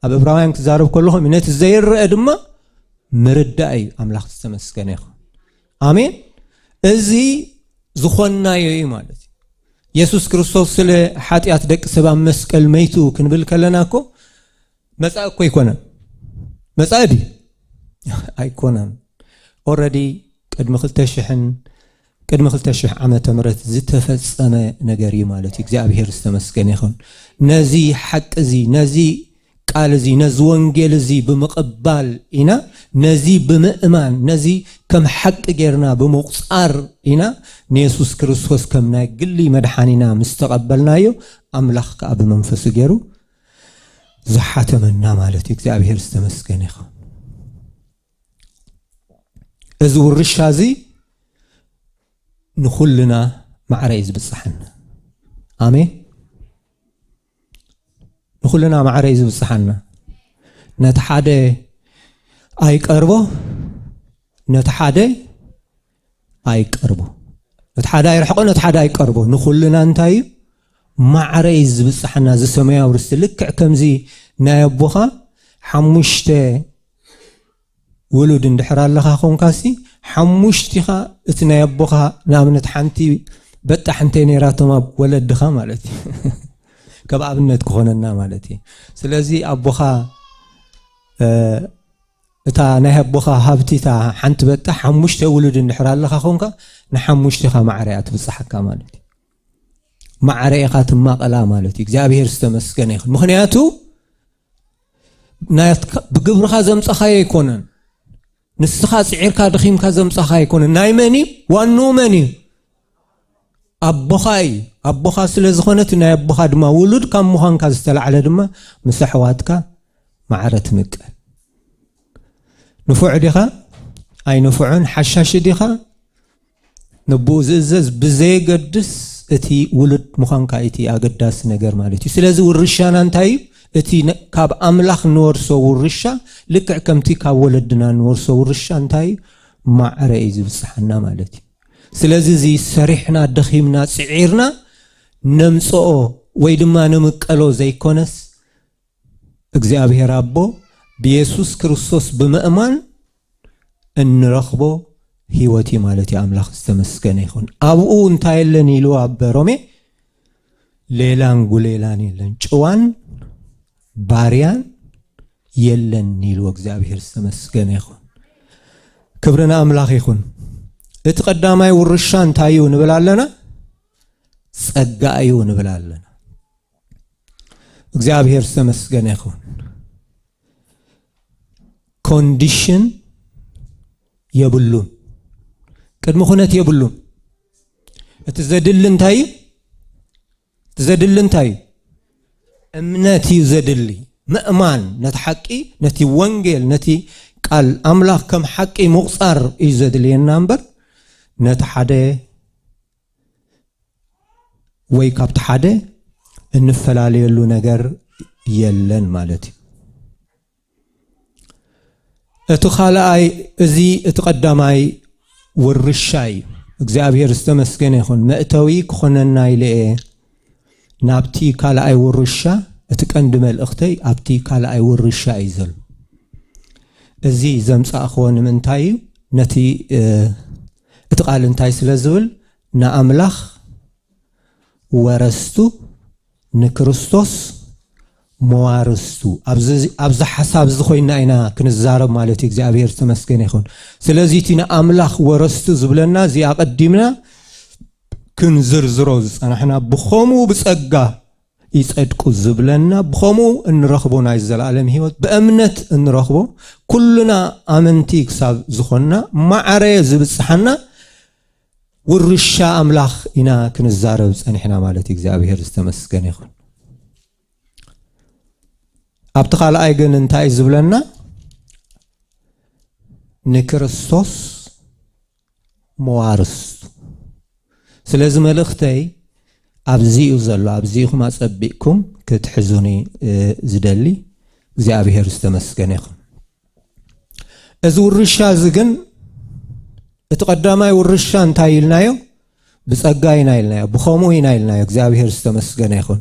ኣብ ዕብራውያን ክዛረብ ከለኹም ነቲ ዘይረአ ድማ ምርዳእ እዩ። ኣምላኽ ዝተመስገነ ይኹን። ኣሜን። እዚ ዝኾንናዮ እዩ ማለት እዩ። የሱስ ክርስቶስ ስለ ሓጢኣት ደቂ ሰብ ኣብ መስቀል መይቱ ክንብል ከለና እኮ መጻኢ እኮ ኣይኮነን። መጻኢ ድዩ? ኣይኮነን። ኦረዲ ቅድሚ ክልተ ሽሕን ቅድሚ ክልተ ሽሕ ዓመተ ምህረት ዝተፈጸመ ነገር እዩ ማለት እዩ። እግዚኣብሔር ዝተመስገነ ይኹን። ነዚ ሓቂ እዚ፣ ነዚ ቃል እዚ፣ ነዚ ወንጌል እዚ ብምቕባል ኢና፣ ነዚ ብምእማን፣ ነዚ ከም ሓቂ ጌርና ብምቑጻር ኢና ንየሱስ ክርስቶስ ከም ናይ ግሊ መድሓኒና ምስ ተቐበልናዮ፣ ኣምላኽ ከኣ ብመንፈሱ ጌሩ ዝሓተመና ማለት እዩ። እግዚኣብሔር ዝተመስገነ ይኹን። እዚ ውርሻ እዚ ንኹልና ማዕረ እዩ ዝብጽሓና። ኣሜን። ንኹልና ማዕረ እዩ ዝብጽሓና። ነቲ ሓደ ኣይቀርቦ፣ ነቲ ሓደ ኣይቀርቦ፣ ነቲ ሓደ ኣይርሕቆ፣ ነቲ ሓደ ኣይቀርቦ። ንኹልና እንታይ እዩ? ማዕረ እዩ ዝብጽሓና እዚ ሰማያዊ ርስቲ። ልክዕ ከምዚ ናይ ኣቦኻ ሓሙሽተ ውሉድ እንድሕር ኣለኻ ኾንካሲ፣ ሓሙሽቲኻ እቲ ናይ ኣቦኻ፣ ንኣብነት ሓንቲ በጣሕ እንተይ ነይራቶም ኣብ ወለድኻ ማለት እዩ። ከም ኣብነት ክኾነና ማለት እዩ። ስለዚ ኣቦኻ፣ እ፣ እታ ናይ ኣቦኻ ሃብቲ፣ እታ ሓንቲ በጣሕ ሓሙሽተ ውሉድ እንድሕር ኣለኻ ኾንካ፣ ንሓሙሽቲኻ ማዕረ እያ ትብጽሓካ ማለት እዩ። ማዕረ ኢኻ ትማቐላ ማለት እዩ። እግዚኣብሔር ዝተመስገነ ይኹን። ምኽንያቱ ናትካ፣ ብግብርኻ ዘምጻኻዮ ኣይኮነን። ንስኻ ጽዒርካ ደኺምካ ዘምጻኻዮ ኣይኮነን። ናይ መን እዩ? ዋንኡ መን እዩ? ኣቦኻ እዩ። ኣቦኻ ስለ ዝኾነ እቲ ናይ ኣቦኻ ድማ ውሉድ ካብ ምዃንካ ዝተላዕለ ድማ ምስ ኣሕዋትካ ማዕረ ትምቀል። ንፉዕ ዲኻ? ኣይንፉዕን ሓሻሺ ዲኻ? ንብኡ ዝእዘዝ ብዘየገድስ እቲ ውሉድ ምዃንካ እቲ ኣገዳሲ ነገር ማለት እዩ። ስለዚ ውርሻና እንታይ እዩ? እቲ ነ-፣ ካብ ኣምላኽ ንወርሶ ውርሻ ልክዕ ከምቲ ካብ ወለድና ንወርሶ ውርሻ እንታይ እዩ? ማዕረ እዩ ዝብጽሓና ማለት እዩ። ስለዚ እዚ ሰሪሕና፣ ደኺምና፣ ጽዒርና ነምጽኦ ወይ ድማ ንምቀሎ ዘይኮነስ፣ እግዚኣብሔር ኣቦ ብየሱስ ክርስቶስ ብምእማን እንረኽቦ ህይወት እዩ ማለት እዩ። ኣምላኽ ዝተመስገነ ይኹን። ኣብኡ እንታይ የለን ኢሉ ኣብ ሮሜ? ሌላን ጉሌላን የለን፣ ጭዋን ባርያን የለን ኢሉ። እግዚኣብሔር ዝተመስገነ ይኹን። ክብሪ ንኣምላኽ ይኹን። እቲ ቀዳማይ ውርሻ እንታይ እዩ ንብል ኣለና? ጸጋ እዩ ንብል ኣለና። እግዚኣብሔር ዝተመስገነ ይኹን። ኮንዲሽን የብሉን፣ ቅድሚ ኩነት የብሉን። እቲ ዘድሊ እንታይ እዩ? እቲ ዘድሊ እንታይ እዩ? እምነት እዩ ዘድሊ። ምእማን፣ ነቲ ሓቂ፣ ነቲ ወንጌል፣ ነቲ ቃል ኣምላኽ ከም ሓቂ ምቑጻር እዩ ዘድልየና እምበር፣ ነቲ ሓደ ወይ ካብቲ ሓደ እንፈላለየሉ ነገር የለን ማለት እዩ። እቲ ካልኣይ፣ እዚ እቲ ቀዳማይ ውርሻ እዩ። እግዚኣብሔር ዝተመስገነ ይኹን። መእተዊ ክኾነና ኢለ እየ ናብቲ ካልኣይ ውርሻ፣ እቲ ቀንዲ መልእኽተይ ኣብቲ ካልኣይ ውርሻ እዩ ዘሎ። እዚ ዘምጻእኽዎ ንምንታይ እዩ? ነቲ እቲ ቃል እንታይ ስለ ዝብል፣ ንኣምላኽ ወረስቱ፣ ንክርስቶስ መዋርስቱ። ኣብዚ ሓሳብ እዚ ኮይና ኢና ክንዛረብ ማለት እዩ። እግዚኣብሔር ዝተመስገነ ይኹን። ስለዚ እቲ ንኣምላኽ ወረስቱ ዝብለና እዚ ኣቐዲምና ክንዝርዝሮ ዝጸናሕና፣ ብኸምኡ ብጸጋ ይጸድቁ ዝብለና፣ ብኸምኡ እንረኽቦ ናይ ዘለኣለም ህይወት ብእምነት እንረኽቦ፣ ኩልና ኣመንቲ ክሳብ ዝኾንና ማዕረ ዝብጽሓና ውርሻ ኣምላኽ ኢና ክንዛረብ ጸኒሕና ማለት እዩ። እግዚኣብሔር ዝተመስገነ ይኹን። ኣብቲ ካልኣይ ግን እንታይ እዩ ዝብለና? ንክርስቶስ መዋርስቱ። ስለዚ መልእኽተይ ኣብዚኡ ዘሎ፣ ኣብዚኹም ኣጸቢቕኩም ክትሕዙኒ ዝደሊ እግዚኣብሔር ዝተመስገነ ይኹን። እዚ ውርሻ እዚ ግን እቲ ቀዳማይ ውርሻ እንታይ ኢልናዮ? ብጸጋ ኢና ኢልናዮ፣ ብኸምኡ ኢና ኢልናዮ። እግዚኣብሔር ዝተመስገነ ይኹን።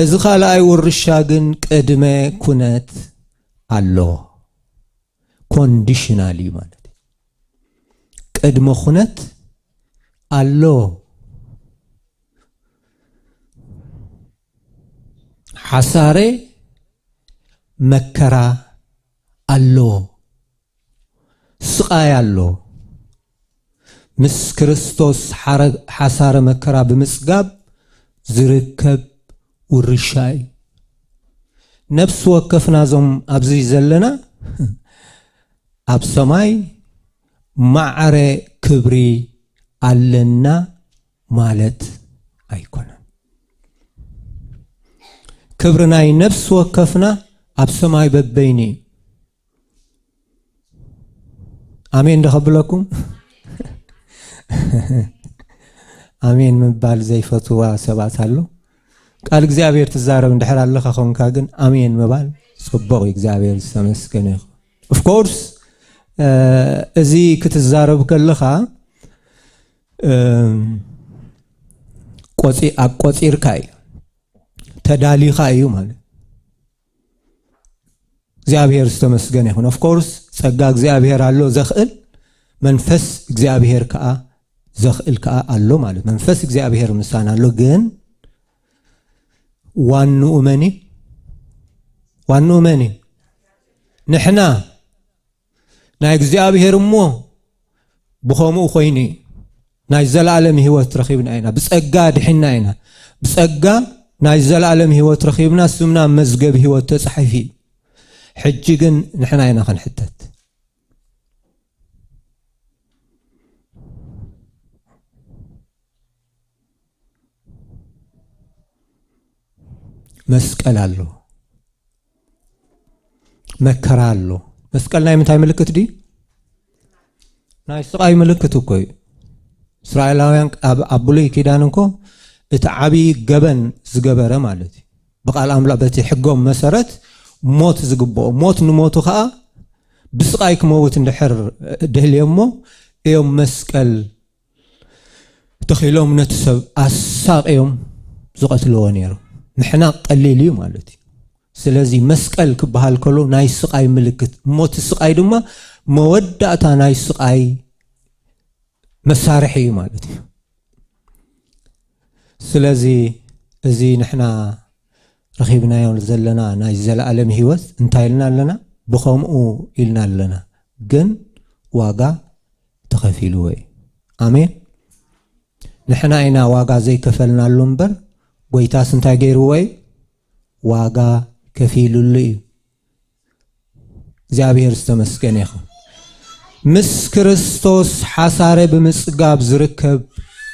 እዚ ካልኣይ ውርሻ ግን ቅድመ ኩነት ኣሎ። ኮንዲሽናል እዩ ማለት እዩ። ቅድመ ኩነት ኣሎ። ሓሳረ መከራ ኣሎ። ስቓይ ኣሎ። ምስ ክርስቶስ ሓረ-፣ ሓሳረ መከራ ብምጽጋብ ዝርከብ ውርሻ እዩ። ነፍሲ ወከፍና እዞም ኣብዚ ዘለና ኣብ ሰማይ ማዕረ ክብሪ ኣለና ማለት ኣይኮነን። ክብሪ ናይ ነፍሲ ወከፍና ኣብ ሰማይ በበይኑ እዩ። ኣሜን ዶ ከብለኩም? ኣሜን ምባል ዘይፈትዋ ሰባት ኣሎ። ቃል እግዚኣብሔር ትዛረብ እንድሕር ኣለኻ ኾንካ ግን ኣሜን ምባል ጽቡቕ እዩ። እግዚኣብሔር ዝተመስገነ ይኹን። ኦፍ ኮርስ፣ እ፣ እዚ ክትዛረብ ከለኻ፣ እም፣ ቆጺ-፣ ኣቆጺርካ እዩ፣ ተዳሊኻ እዩ ማለት። እግዚኣብሔር ዝተመስገነ ይኹን። ኦፍ ኮርስ ጸጋ እግዚኣብሔር ኣሎ ዘኽእል፣ መንፈስ እግዚኣብሔር ከኣ ዘኽእል ከኣ ኣሎ ማለት። መንፈስ እግዚኣብሔር ምሳና ኣሎ፣ ግን ዋንኡ መን እዩ? ዋንኡ መን እዩ? ንሕና። ናይ እግዚኣብሔር እሞ ብኸምኡ ኮይኑ እዩ። ናይ ዘለኣለም ህይወት ረኺብና ኢና። ብጸጋ ድሒና ኢና። ብጸጋ ናይ ዘለኣለም ህይወት ረኺብና፣ ስምና ኣብ መዝገብ ህይወት ተጻሒፉ እዩ። ሕጂ ግን ንሕና ኢና ክንሕተት። መስቀል ኣሎ፣ መከራ ኣሎ። መስቀል ናይ ምንታይ ምልክት ድዩ? ናይ ስቓይ ምልክት እኮ እዩ። እስራኤላውያን ኣብ፣ ኣብ ብሉይ ኪዳን እኮ እቲ ዓብዪ ገበን ዝገበረ ማለት እዩ። ብቃል ኣምላኽ በቲ ሕጎም መሰረት ሞት ዝግብኦ፣ ሞት ንሞቱ ኸኣ ብስቓይ ክመውት እንድሕር ደልዮሞ እዮም መስቀል ተኺሎም ነቲ ሰብ ኣሳቕዮም ዝቐትልዎ ነይሮም። ንሕና ቀሊል እዩ ማለት እዩ። ስለዚ መስቀል ክበሃል ከሎ ናይ ስቓይ ምልክት፣ እሞ እቲ ስቓይ ድማ መወዳእታ ናይ ስቓይ መሳርሒ እዩ ማለት እዩ። ስለዚ እዚ ንሕና ረኺብናዮ ዘለና ናይ ዘለኣለም ህይወት እንታይ ኢልና ኣለና? ብኸምኡ ኢልና ኣለና። ግን ዋጋ ተኸፊልዎ እዩ። ኣሜን። ንሕና ኢና ዋጋ ዘይከፈልናሉ እምበር፣ ጎይታስ እንታይ ገይርዎ እዩ? ዋጋ ከፊሉሉ እዩ። እግዚኣብሔር ዝተመስገነ ይኹን። ምስ ክርስቶስ ሓሳረ ብምጽጋብ ዝርከብ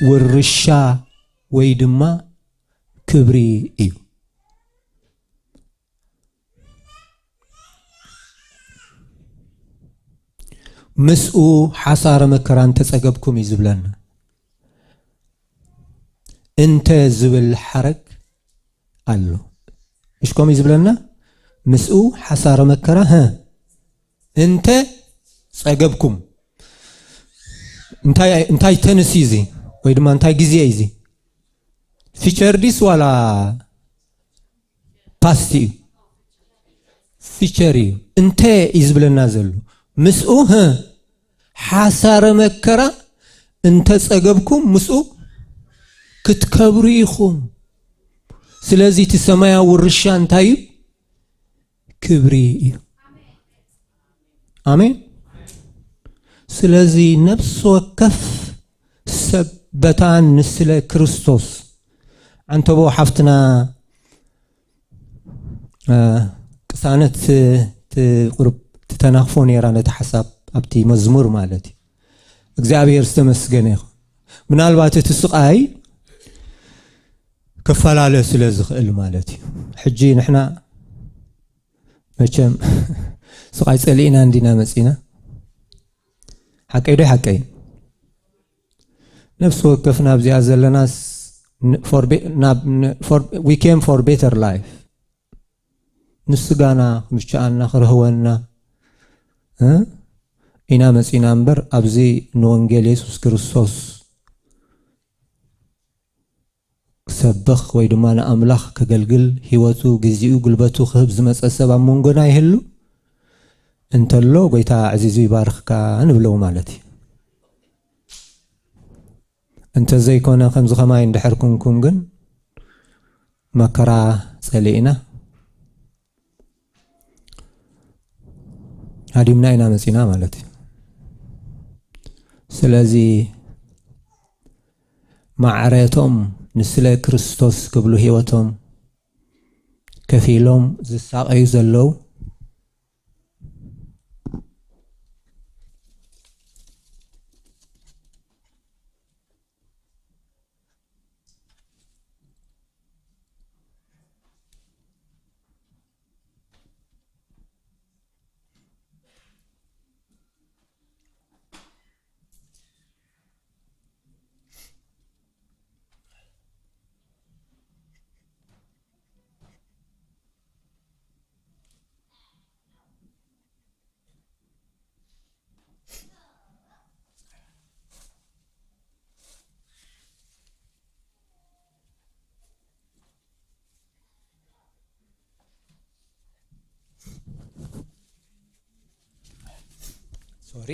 ውርሻ ወይ ድማ ክብሪ እዩ። ምስኡ ሓሳረ መከራ እንተጸገብኩም እዩ ዝብለና። እንተ ዝብል ሓረግ ኣሎ። እሽ ከምኡ እዩ ዝብለና? ምስኡ ሓሳረ መከራ፣ ሀ፣ እንተ ጸገብኩም። እንታይ፣ እንታይ ተንስ እዩ እዚ? ወይ ድማ እንታይ ግዜ እዩ እዚ? ፊቸር ዲስ ዋላ ፓስት እዩ? ፊቸር እዩ። እንተ እዩ ዝብለና ዘሎ ምስኡ፣ ህ፣ ሓሳረ መከራ እንተ ጸገብኩም ምስኡ ክትከብሩ ኢኹም። ስለዚ እቲ ሰማያዊ ውርሻ እንታይ እዩ? ክብሪ እዩ። ኣሜን። ስለዚ ነፍሲ ወከፍ ሰብ በታ ንስለ ክርስቶስ፣ ዓንተቦ ሓፍትና፣ እ፣ ቅሳነት፣ እ፣ ቁሩብ ትተናኽፎ ነይራ ነቲ ሓሳብ ኣብቲ መዝሙር ማለት እዩ። እግዚኣብሔር ዝተመስገነ ይኹን። ምናልባት እቲ ስቓይ ክፈላለ ስለ ዝኽእል ማለት እዩ። ሕጂ ንሕና መቸም ስቓይ ጸሊእና እንዲና መጺና። ሓቀይ ዶ ሓቀይ? ነፍሲ ወከፍና ኣብዚኣ ዘለናስ ን-፣ for be-፣ ናብ፣ ን-፣ for፣ we came for better life። ንስጋና ክምችኣና ክረህወና፣ እ? ኢና መጺና እምበር ኣብዚ ንወንጌል የሱስ ክርስቶስ ክሰብኽ ወይ ድማ ንኣምላኽ ከገልግል ህይወቱ፣ ግዜኡ፣ ጉልበቱ ክህብ ዝመጸ ሰብ ኣብ መንጎና ይህሉ እንተሎ፣ ጎይታ ኣዕዚዙ ይባርኽካ ንብሎ ማለት እዩ። እንተዘይኮነ ከምዚ ከማይ እንድሕር ኩንኩም ግን መከራ ጸሊእና ሃዲምና ኢና መጺና ማለት እዩ። ስለዚ ማዕረቶም ንስለ ክርስቶስ ክብሉ ህይወቶም ከፊሎም ዝሳቐዩ ዘለዉ፣ ሶሪ።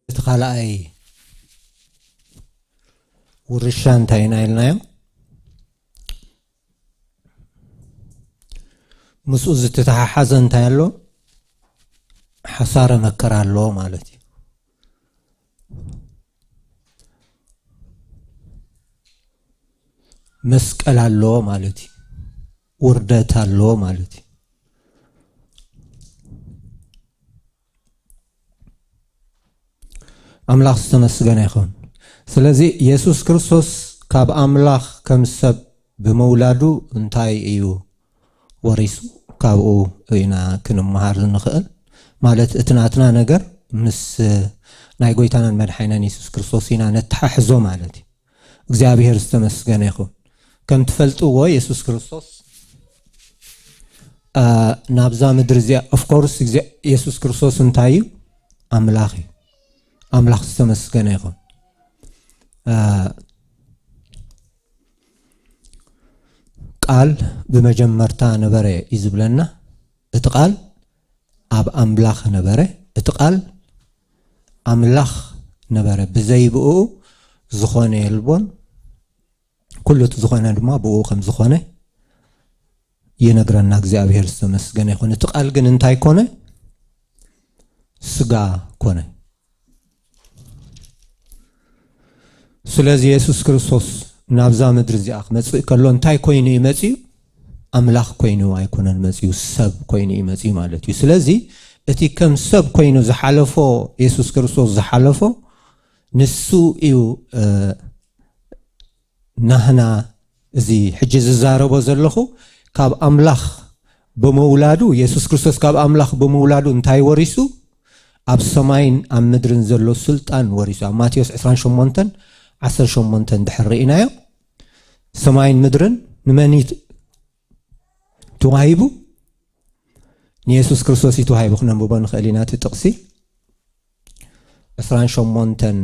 እቲ ካልኣይ ውርሻ እንታይ ኢና ኢልናዮ? ምስኡ ዝተተሓሓዘ እንታይ ኣሎ? ሓሳረ መከራ ኣሎ ማለት እዩ። መስቀል ኣሎ ማለት እዩ። ውርደት ኣሎ ማለት እዩ። ኣምላኽ ዝተመስገነ ይኹን። ስለዚ የሱስ ክርስቶስ ካብ ኣምላኽ ከም ሰብ ብምውላዱ እንታይ እዩ ወሪሱ? ካብኡ ኢና ክንመሃር ንኽእል። ማለት እቲ ናትና ነገር ምስ ናይ ጎይታናን መድሓኒናን የሱስ ክርስቶስ ኢና ነተሓሕዞ ማለት እዩ። እግዚኣብሔር ዝተመስገነ ይኹን። ከም ትፈልጥዎ የሱስ ክርስቶስ፣ አ፣ ናብዛ ምድሪ እዚኣ፣ of course፣ የሱስ ክርስቶስ እንታይ እዩ? ኣምላኽ እዩ። ኣምላኽ ዝተመስገነ ይኹን። አ፣ ቃል ብመጀመርታ ነበረ እዩ ዝብለና። እቲ ቃል ኣብ ኣምላኽ ነበረ። እቲ ቃል ኣምላኽ ነበረ። ብዘይ ብእኡ ዝኾነ የልቦን። ኩሉ እቲ ዝኾነ ድማ ብእኡ ከም ዝኾነ ይነግረና። እግዚኣብሔር ዝተመስገነ ይኹን። እቲ ቃል ግን እንታይ ኮነ? ስጋ ኮነ። ስለዚ የሱስ ክርስቶስ ናብዛ ምድሪ እዚኣ ክመጽእ ከሎ እንታይ ኮይኑ እዩ መጺኡ? ኣምላኽ ኮይኑ ኣይኮነን መጺኡ፣ ሰብ ኮይኑ እዩ መጺኡ ማለት እዩ። ስለዚ እቲ ከም ሰብ ኮይኑ ዝሓለፎ፣ የሱስ ክርስቶስ ዝሓለፎ፣ ንሱ እዩ፣ እ፣ ናህና እዚ ሕጂ ዝዛረቦ ዘለኹ ካብ ኣምላኽ ብምውላዱ፣ የሱስ ክርስቶስ ካብ ኣምላኽ ብምውላዱ እንታይ ወሪሱ? ኣብ ሰማይን ኣብ ምድርን ዘሎ ስልጣን ወሪሱ። ኣብ ማቴዎስ ዕስራን ሸሞንተን ዓሰርተ ሸሞንተ እንድሕር ርኢናዮ፣ ሰማይን ምድርን ንመን እዩ ተዋሂቡ? ንየሱስ ክርስቶስ እዩ ተዋሂቡ። ክነንብቦ ንኽእል ኢና እቲ ጥቕሲ። ዕስራን ሸሞንተን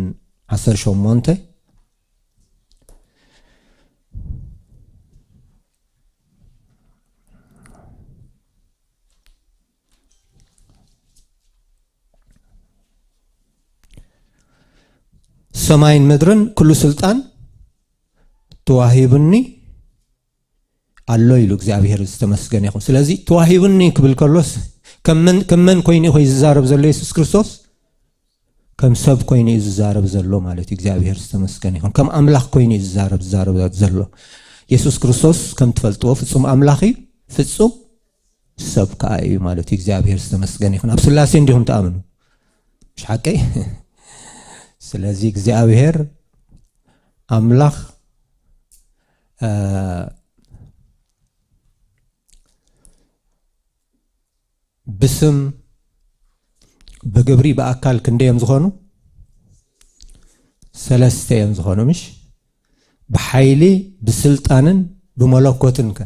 ዓሰርተ ሸሞንተ። ሰማይን ምድርን ኩሉ ስልጣን ተዋሂቡኒ ኣሎ ኢሉ እግዚኣብሔር ዝተመስገነ ይኹን። ስለዚ ተዋሂቡኒ ክብል ከሎስ ከም መን፣ ከም መን ኮይኑ እዩ ዝዛረብ ዘሎ የሱስ ክርስቶስ? ከም ሰብ ኮይኑ እዩ ዝዛረብ ዘሎ ማለት እዩ። እግዚኣብሔር ዝተመስገነ ይኹን። ከም ኣምላኽ ኮይኑ እዩ ዝዛረብ፣ ዝዛረብ ዘሎ። የሱስ ክርስቶስ ከም ትፈልጥዎ ፍጹም ኣምላኽ እዩ፣ ፍጹም ሰብ ከኣ እዩ ማለት እዩ። እግዚኣብሔር ዝተመስገነ ይኹን። ኣብ ስላሴ እንዲኹም ትኣምኑ፣ ምሽ ሓቀይ? ስለዚ እግዚኣብሔር ኣምላኽ፣ እ፣ ብስም ብግብሪ ብኣካል ክንደይ እዮም ዝኾኑ? ሰለስተ እዮም ዝኾኑ፣ ምሽ? ብሓይሊ፣ ብስልጣንን ብመለኮትን ከ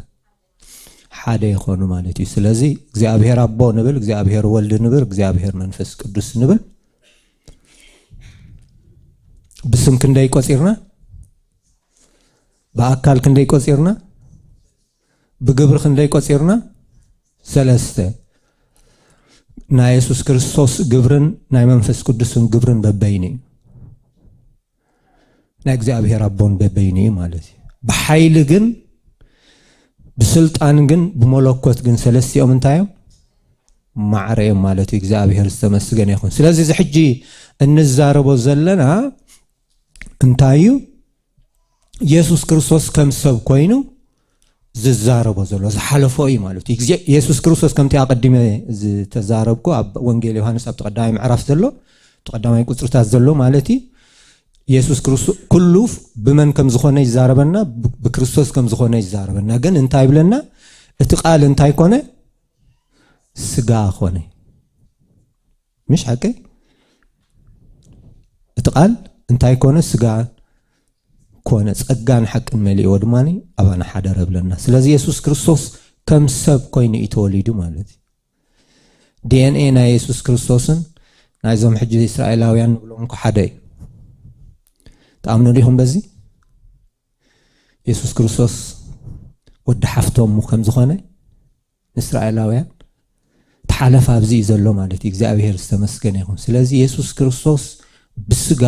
ሓደ ይኾኑ ማለት እዩ። ስለዚ እግዚኣብሔር ኣቦ ንብል፣ እግዚኣብሔር ወልድ ንብል፣ እግዚኣብሔር መንፈስ ቅዱስ ንብል። ብስም ክንደይ ቆጺርና? ብኣካል ክንደይ ቆጺርና? ብግብሪ ክንደይ ቆጺርና? ሰለስተ። ናይ የሱስ ክርስቶስ ግብርን ናይ መንፈስ ቅዱስን ግብርን በበይኑ እዩ። ናይ እግዚኣብሔር ኣቦን በበይኑ እዩ ማለት እዩ። ብሓይሊ ግን፣ ብስልጣን ግን፣ ብመለኮት ግን ሰለስቲኦም እንታይ እዮም? ማዕረ እዮም ማለት እዩ። እግዚኣብሔር ዝተመስገነ ይኹን። ስለዚ እዚ ሕጂ እንዛረቦ ዘለና እንታይ እዩ? የሱስ ክርስቶስ ከም ሰብ ኮይኑ ዝዛረቦ ዘሎ ዝሓለፎ እዩ ማለት እዩ። ግዜ የሱስ ክርስቶስ ከምቲ ኣቐዲመ ዝተዛረብኩ ኣብ ወንጌል ዮሃንስ ኣብቲ ቀዳማይ ምዕራፍ ዘሎ፣ እቲ ቀዳማይ ቁጽርታት ዘሎ ማለት እዩ። የሱስ ክርስቶስ ኩሉ ብመን ከም ዝኾነ ይዛረበና፣ ብ-፣ ብክርስቶስ ከም ዝኾነ ይዛረበና። ግን እንታይ ይብለና? እቲ ቃል እንታይ ኮነ? ስጋ ኮነ። ምሽ ሓቀይ? እቲ ቃል እንታይ ኮነ? ስጋ ኮነ፣ ጸጋን ሓቅን መሊእዎ ድማ ኣባና ሓደረ ብለና። ስለዚ የሱስ ክርስቶስ ከም ሰብ ኮይኑ እዩ ተወሊዱ ማለት እዩ። ዲ ኤን ኤ ናይ የሱስ ክርስቶስን ናይዞም ሕጂ እስራኤላውያን ንብሎም እኮ ሓደ እዩ። ትኣምኑ ዲኹም በዚ? የሱስ ክርስቶስ ወዲ ሓፍቶም ከም ዝኾነ ንእስራኤላውያን እቲ ሓለፋ ኣብዚ እዩ ዘሎ ማለት እዩ። እግዚኣብሔር ዝተመስገነ ይኹን። ስለዚ የሱስ ክርስቶስ ብስጋ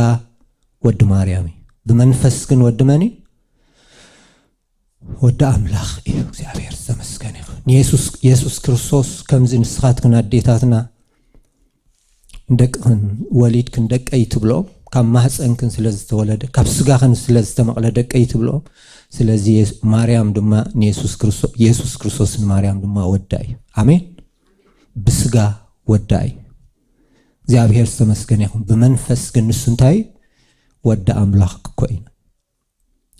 ወዲ ማርያም እዩ፣ ብመንፈስ ግን ወዲ መን እዩ? ወዲ ኣምላኽ እዩ። እግዚኣብሔር ዝተመስገነ ይኹን። ንየሱስ፣ የሱስ ክርስቶስ ከምዚ ንስኻትክን ኣዴታትና ንደቅኽን ወሊድክን ደቀይ ትብልኦም፣ ካብ ማህፀንክን ስለ ዝተወለደ፣ ካብ ስጋኽን ስለ ዝተመቕለ ደቀይ ትብልኦም። ስለዚ የሱ-፣ ማርያም ድማ ንየሱስ ክርስቶስ፣ የሱስ ክርስቶስ ንማርያም ድማ ወዳ እዩ። ኣሜን። ብስጋ ወዳ እዩ። እግዚኣብሔር ዝተመስገነ ይኹን። ብመንፈስ ግን ንሱ እንታይ እዩ? ወዲ ኣምላኽ እኮ እዩ።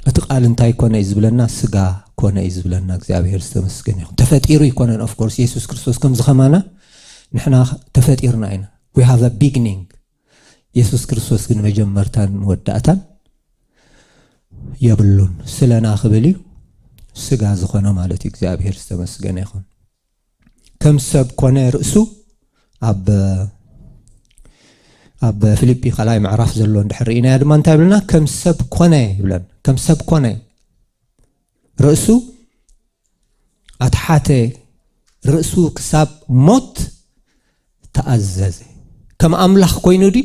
እቲ ቃል እንታይ ኮነ እዩ ዝብለና? ስጋ ኮነ እዩ ዝብለና። እግዚኣብሔር ዝተመስገነ ይኹን። ተፈጢሩ ይኮነን። Of course፣ የሱስ ክርስቶስ ከምዚ ከማና ንሕና ተፈጢርና ኢና። We have a beginning። የሱስ ክርስቶስ ግን መጀመርታን መወዳእታን የብሉን። ስለና ክብል እዩ ስጋ ዝኾነ ማለት እዩ። እግዚኣብሔር ዝተመስገነ ይኹን። ከም ሰብ ኮነ ርእሱ። ኣብ፣ ኣብ ፊልጲ ካልኣይ ምዕራፍ ዘሎ እንድሕር ርኢናዮ ድማ እንታይ ይብለና? ከም ሰብ ኮነ ይብለና። ከም ሰብ ኮነ ርእሱ ኣትሓተ፣ ርእሱ ክሳብ ሞት ተኣዘዘ። ከም ኣምላኽ ኮይኑ ድዩ?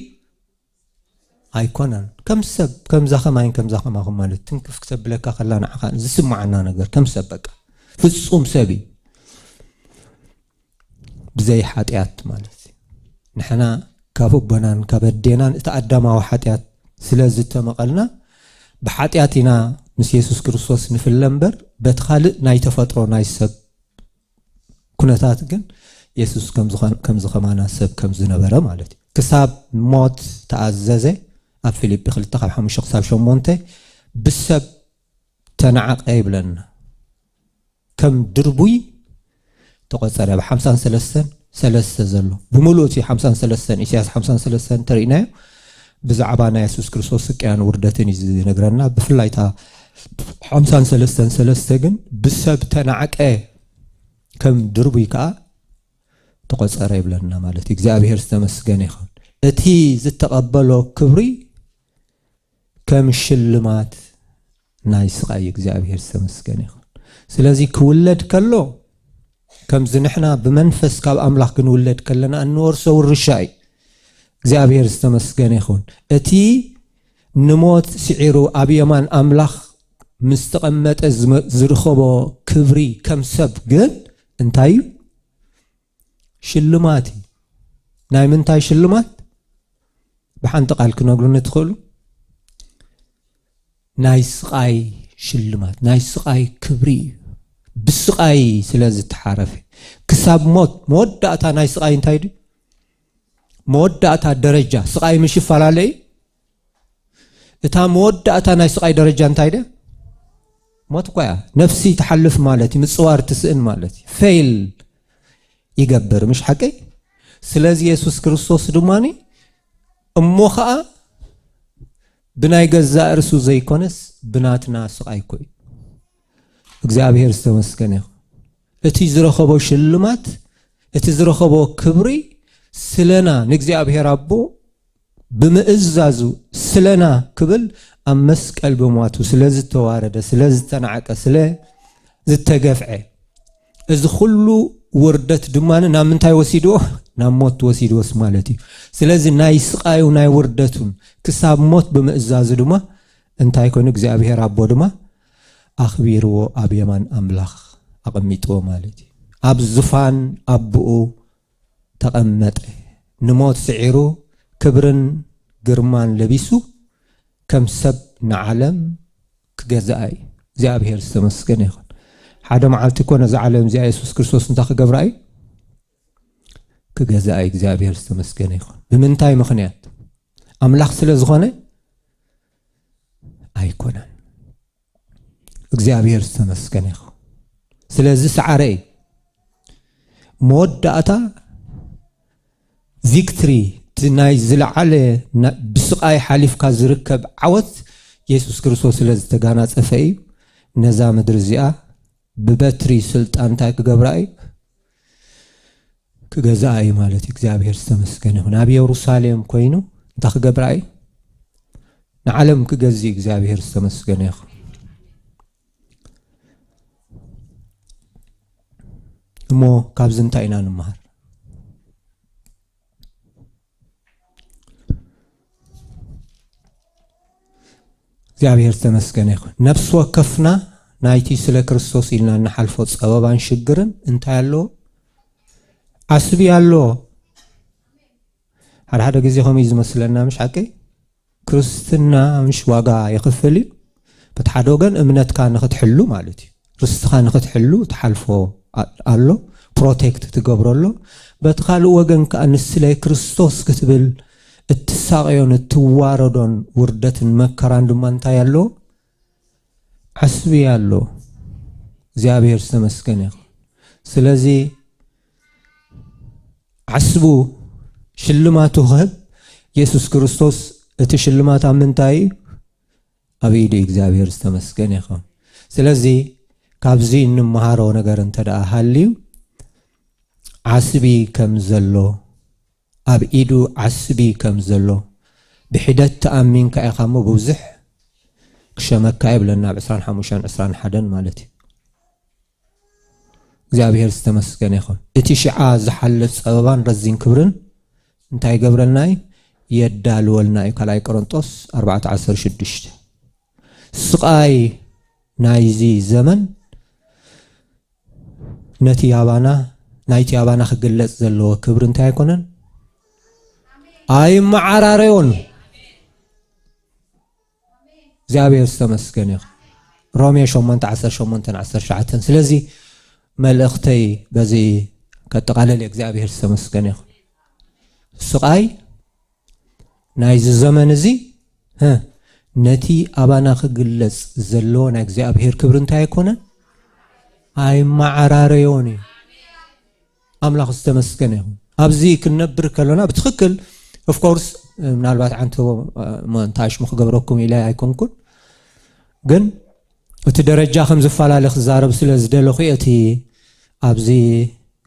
ኣይኮነን። ከም ሰብ፣ ከምዛ ከማይን ከምዛ ከማኹም ማለት ትንክፍ ክተብለካ ከላ ንዓኻ ዝስማዓና ነገር ከም ሰብ በቃ ፍጹም ሰብ እዩ። ብዘይ ሓጢኣት ማለት እዩ። ንሕና ካብ ኣቦናን ካብ ኣዴናን እቲ ኣዳማዊ ሓጢኣት ስለ ዝተመቐልና ብሓጢኣት ኢና ምስ የሱስ ክርስቶስ ንፍለ እምበር፣ በቲ ካልእ ናይ ተፈጥሮ ናይ ሰብ ኩነታት ግን የሱስ ከም ዝኾነ፣ ከምዚ ከማና ሰብ ከም ዝነበረ ማለት እዩ። ክሳብ ሞት ተኣዘዘ። ኣብ ፊልጲ ክልተ ካብ ሓሙሽተ ክሳብ ሸሞንተ ብሰብ ተናዕቀ ይብለና። ከም ድርቡይ ተቆጸረ። ኣብ ሓምሳን ሰለስተን ሰለስተ ዘሎ ብምሉእ እቲ ሓምሳን ሰለስተን፣ ኢሳያስ ሓምሳን ሰለስተን እንተሪእናዮ፣ ብዛዕባ ናይ የሱስ ክርስቶስ ስቅያን ውርደትን እዩ ዝነግረና። ብፍላይ እታ ሓምሳን ሰለስተን ሰለስተ ግን ብሰብ ተናዕቀ፣ ከም ድርቡይ ከዓ ተቆጸረ ይብለና ማለት እዩ። እግዚኣብሔር ዝተመስገነ ይኹን። እቲ ዝተቐበሎ ክብሪ ከም ሽልማት ናይ ስቓይ እግዚኣብሔር ዝተመስገነ ይኹን። ስለዚ ክውለድ ከሎ ከምዚ ንሕና ብመንፈስ ካብ ኣምላኽ ክንውለድ ከለና እንወርሶ ውርሻ እዩ። እግዚኣብሔር ዝተመስገነ ይኹን። እቲ ንሞት ስዒሩ ኣብ የማን ኣምላኽ ምስ ተቐመጠ ዝመ-፣ ዝረኸቦ ክብሪ ከም ሰብ ግን እንታይ እዩ? ሽልማት እዩ። ናይ ምንታይ ሽልማት? ብሓንቲ ቃል ክነግሩኒ ትኽእሉ? ናይ ስቓይ ሽልማት፣ ናይ ስቓይ ክብሪ እዩ። ብስቓይ ስለ ዝተሓረፈ ክሳብ ሞት፣ መወዳእታ ናይ ስቓይ እንታይ ድዩ? መወዳእታ ደረጃ ስቓይ ምሽ ይፈላለ እዩ። እታ መወዳእታ ናይ ስቓይ ደረጃ እንታይ ድያ? ሞት እኮ እያ። ነፍሲ ትሓልፍ ማለት እዩ። ምጽዋር ትስእን ማለት እዩ። ፌል ይገብር፣ ምሽ ሓቀይ? ስለዚ የሱስ ክርስቶስ ድማኒ እሞ ኸኣ ብናይ ገዛእ ርእሱ ዘይኮነስ ብናትና ስቓይ እኮ እዩ። እግዚኣብሔር ዝተመስገነ ይኹን። እቲ ዝረኸቦ ሽልማት፣ እቲ ዝረኸቦ ክብሪ ስለና ንእግዚኣብሔር ኣቦ ብምእዛዙ ስለና ክብል ኣብ መስቀል ብሞቱ ስለ ዝተዋረደ፣ ስለ ዝተናዕቀ፣ ስለ ዝተገፍዐ፣ እዚ ኩሉ ውርደት ድማ ናብ ምንታይ ወሲድዎ? ናብ ሞት ወሲድዎስ ማለት እዩ። ስለዚ ናይ ስቓዩ ናይ ውርደቱን ክሳብ ሞት ብምእዛዙ ድማ እንታይ ኮይኑ እግዚኣብሔር ኣቦ ድማ ኣኽቢርዎ ኣብ የማን ኣምላኽ ኣቐሚጥዎ ማለት እዩ። ኣብ ዙፋን ኣቦኡ ተቐመጠ። ንሞት ስዒሩ ክብርን ግርማን ለቢሱ ከም ሰብ ንዓለም ክገዝኣ እዩ። እግዚኣብሔር ዝተመስገነ ይኹን። ሓደ መዓልቲ እኮ ነዛ ዓለም እዚኣ የሱስ ክርስቶስ እንታይ ክገብራ እዩ? ክገዝኣ እዩ። እግዚኣብሔር ዝተመስገነ ይኹን። ብምንታይ ምኽንያት? ኣምላኽ ስለ ዝኾነ ኣይኮነን። እግዚኣብሔር ዝተመስገነ ይኹን። ስለዚ ሰዓረ እዩ። መወዳእታ ቪክትሪ፣ እቲ ናይ ዝለዓለ ና-፣ ብስቓይ ሓሊፍካ ዝርከብ ዓወት የሱስ ክርስቶስ ስለ ዝተጋናጸፈ እዩ። ነዛ ምድሪ እዚኣ ብበትሪ ስልጣን እንታይ ክገብራ እዩ? ክገዝኣ እዩ ማለት እዩ። እግዚኣብሔር ዝተመስገነ ይኹን። ኣብ የሩሳሌም ኮይኑ እንታይ ክገብራ እዩ? ንዓለም ክገዝእ እዩ። እግዚኣብሔር ዝተመስገነ ይኹን። እሞ ካብዚ እንታይ ኢና ንምሃር? እግዚኣብሔር ዝተመስገነ ይኹን። ነፍሲ ወከፍና ናይቲ ስለ ክርስቶስ ኢልና እንሓልፎ ጸበባን ሽግርን እንታይ ኣለዎ? ዓስቢ ኣለዎ። ሓደ ሓደ ግዜ ከምኡ እዩ ዝመስለና፣ ምሽ ሓቂ? ክርስትና ምሽ ዋጋ የኽፍል እዩ። በቲ ሓደ ወገን እምነትካ ንኽትሕሉ ማለት እዩ። ርስትኻ ንኽትሕሉ ትሓልፎ ኣ-፣ ኣሎ፣ ፕሮቴክት ትገብሮ ኣሎ። በቲ ካልእ ወገን ከኣ ንስለ ክርስቶስ ክትብል እትሳቐዮን እትዋረዶን ውርደትን መከራን ድማ እንታይ ኣለዎ? ዓስቢ ኣሎ። እግዚኣብሔር ዝተመስገነ ይኹን። ስለዚ ዓስቡ ሽልማቱ ክህብ የሱስ ክርስቶስ እቲ ሽልማት ኣብ ምንታይ እዩ? ኣብ ኢዱ እዩ። እግዚኣብሔር ዝተመስገነ ይኹን። ስለዚ ካብዚ እንመሃሮ ነገር እንተ ደኣ ሃልዩ ዓስቢ ከም ዘሎ፣ ኣብ ኢዱ ዓስቢ ከም ዘሎ ብሒደት ተኣሚንካ ኢኻ እሞ ብብዙሕ ክሸመካ ይብለና ኣብ ዕስራን ሓሙሽተን ዕስራን ሓደን ማለት እዩ። እግዚኣብሔር ዝተመስገነ ይኹን። እቲ ሽዓ ዝሓልፍ ጸበባን ረዚን ክብርን እንታይ ይገብረልና እዩ? የዳልወልና እዩ። ካልኣይ ቆሮንጦስ ኣርባዕተ ዓሰርተ ሽዱሽተ። ስቓይ ናይዚ ዘመን ነቲ ያባና፣ ናይቲ ያባና ክግለጽ ዘለዎ ክብሪ እንታይ ኣይኮነን? ኣይመዓራረዮን። እግዚኣብሔር ዝተመስገነ ይኹን። ሮሜ ሸሞንተ ዓሰርተ ሸሞንተ ዓሰርተ ትሽዓተ። ስለዚ መልእኽተይ በዚ ከጠቓለል እየ። እግዚኣብሔር ዝተመስገነ ይኹን። ስቓይ ናይዚ ዘመን እዚ፣ ህ፣ ነቲ ኣባና ክግለጽ ዘለዎ ናይ እግዚኣብሔር ክብሪ እንታይ ኣይኮነን? ኣይመዓራረዮን እዩ። ኣምላኽ ዝተመስገነ ይኹን። ኣብዚ ክንነብር ከሎና ብትኽክል፣ of course፣ ምናልባት ዓንቶ፣ እ፣ ሞ እንታሽሙ ክገብረኩም ኢለ ኣይኮንኩን፣ ግን እቲ ደረጃ ከም ዝፈላለ ክዛረብ ስለ ዝደለኹ እየ። እቲ ኣብዚ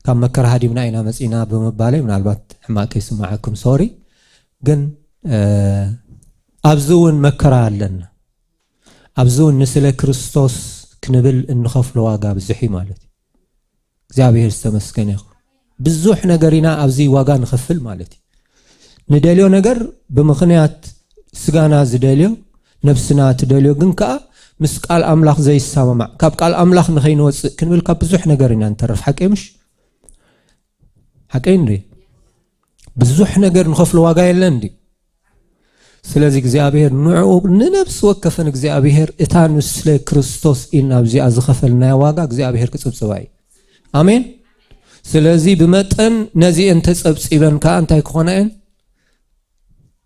ካብ መከራ ሃዲምና ኢና መጺና ብምባለይ ምናልባት ሕማቅ ከይስማዓኩም፣ ሶሪ። ግን፣ እ፣ ኣብዚ እውን መከራ ኣለና። ኣብዚ እውን ንስለ ክርስቶስ ክንብል እንኸፍሎ ዋጋ ብዙሕ እዩ ማለት እዩ። እግዚኣብሔር ዝተመስገነ ይኹን። ብዙሕ ነገር ኢና ኣብዚ ዋጋ ንኸፍል ማለት እዩ። ንደልዮ ነገር ብምኽንያት ስጋና ዝደልዮ፣ ነብስና ትደልዮ፣ ግን ከኣ ምስ ቃል ኣምላኽ ዘይሰማማዕ፣ ካብ ቃል ኣምላኽ ንኸይንወጽእ ክንብል ካብ ብዙሕ ነገር ኢና ንተርፍ። ሓቀይ ምሽ? ሓቀይ እንዴ? ብዙሕ ነገር ንኸፍሎ ዋጋ የለን እንዴ? ስለዚ እግዚኣብሔር ንዕኡ ንነብሲ ወከፈን እግዚኣብሔር እታ ንስለ ክርስቶስ ኢልና ኣብዚኣ ዝኸፈልናዮ ዋጋ እግዚኣብሔር ክጽብጽባ እዩ። ኣሜን። ስለዚ ብመጠን ነዚአን ተጸብጺበን ከኣ እንታይ ክኾና እየን?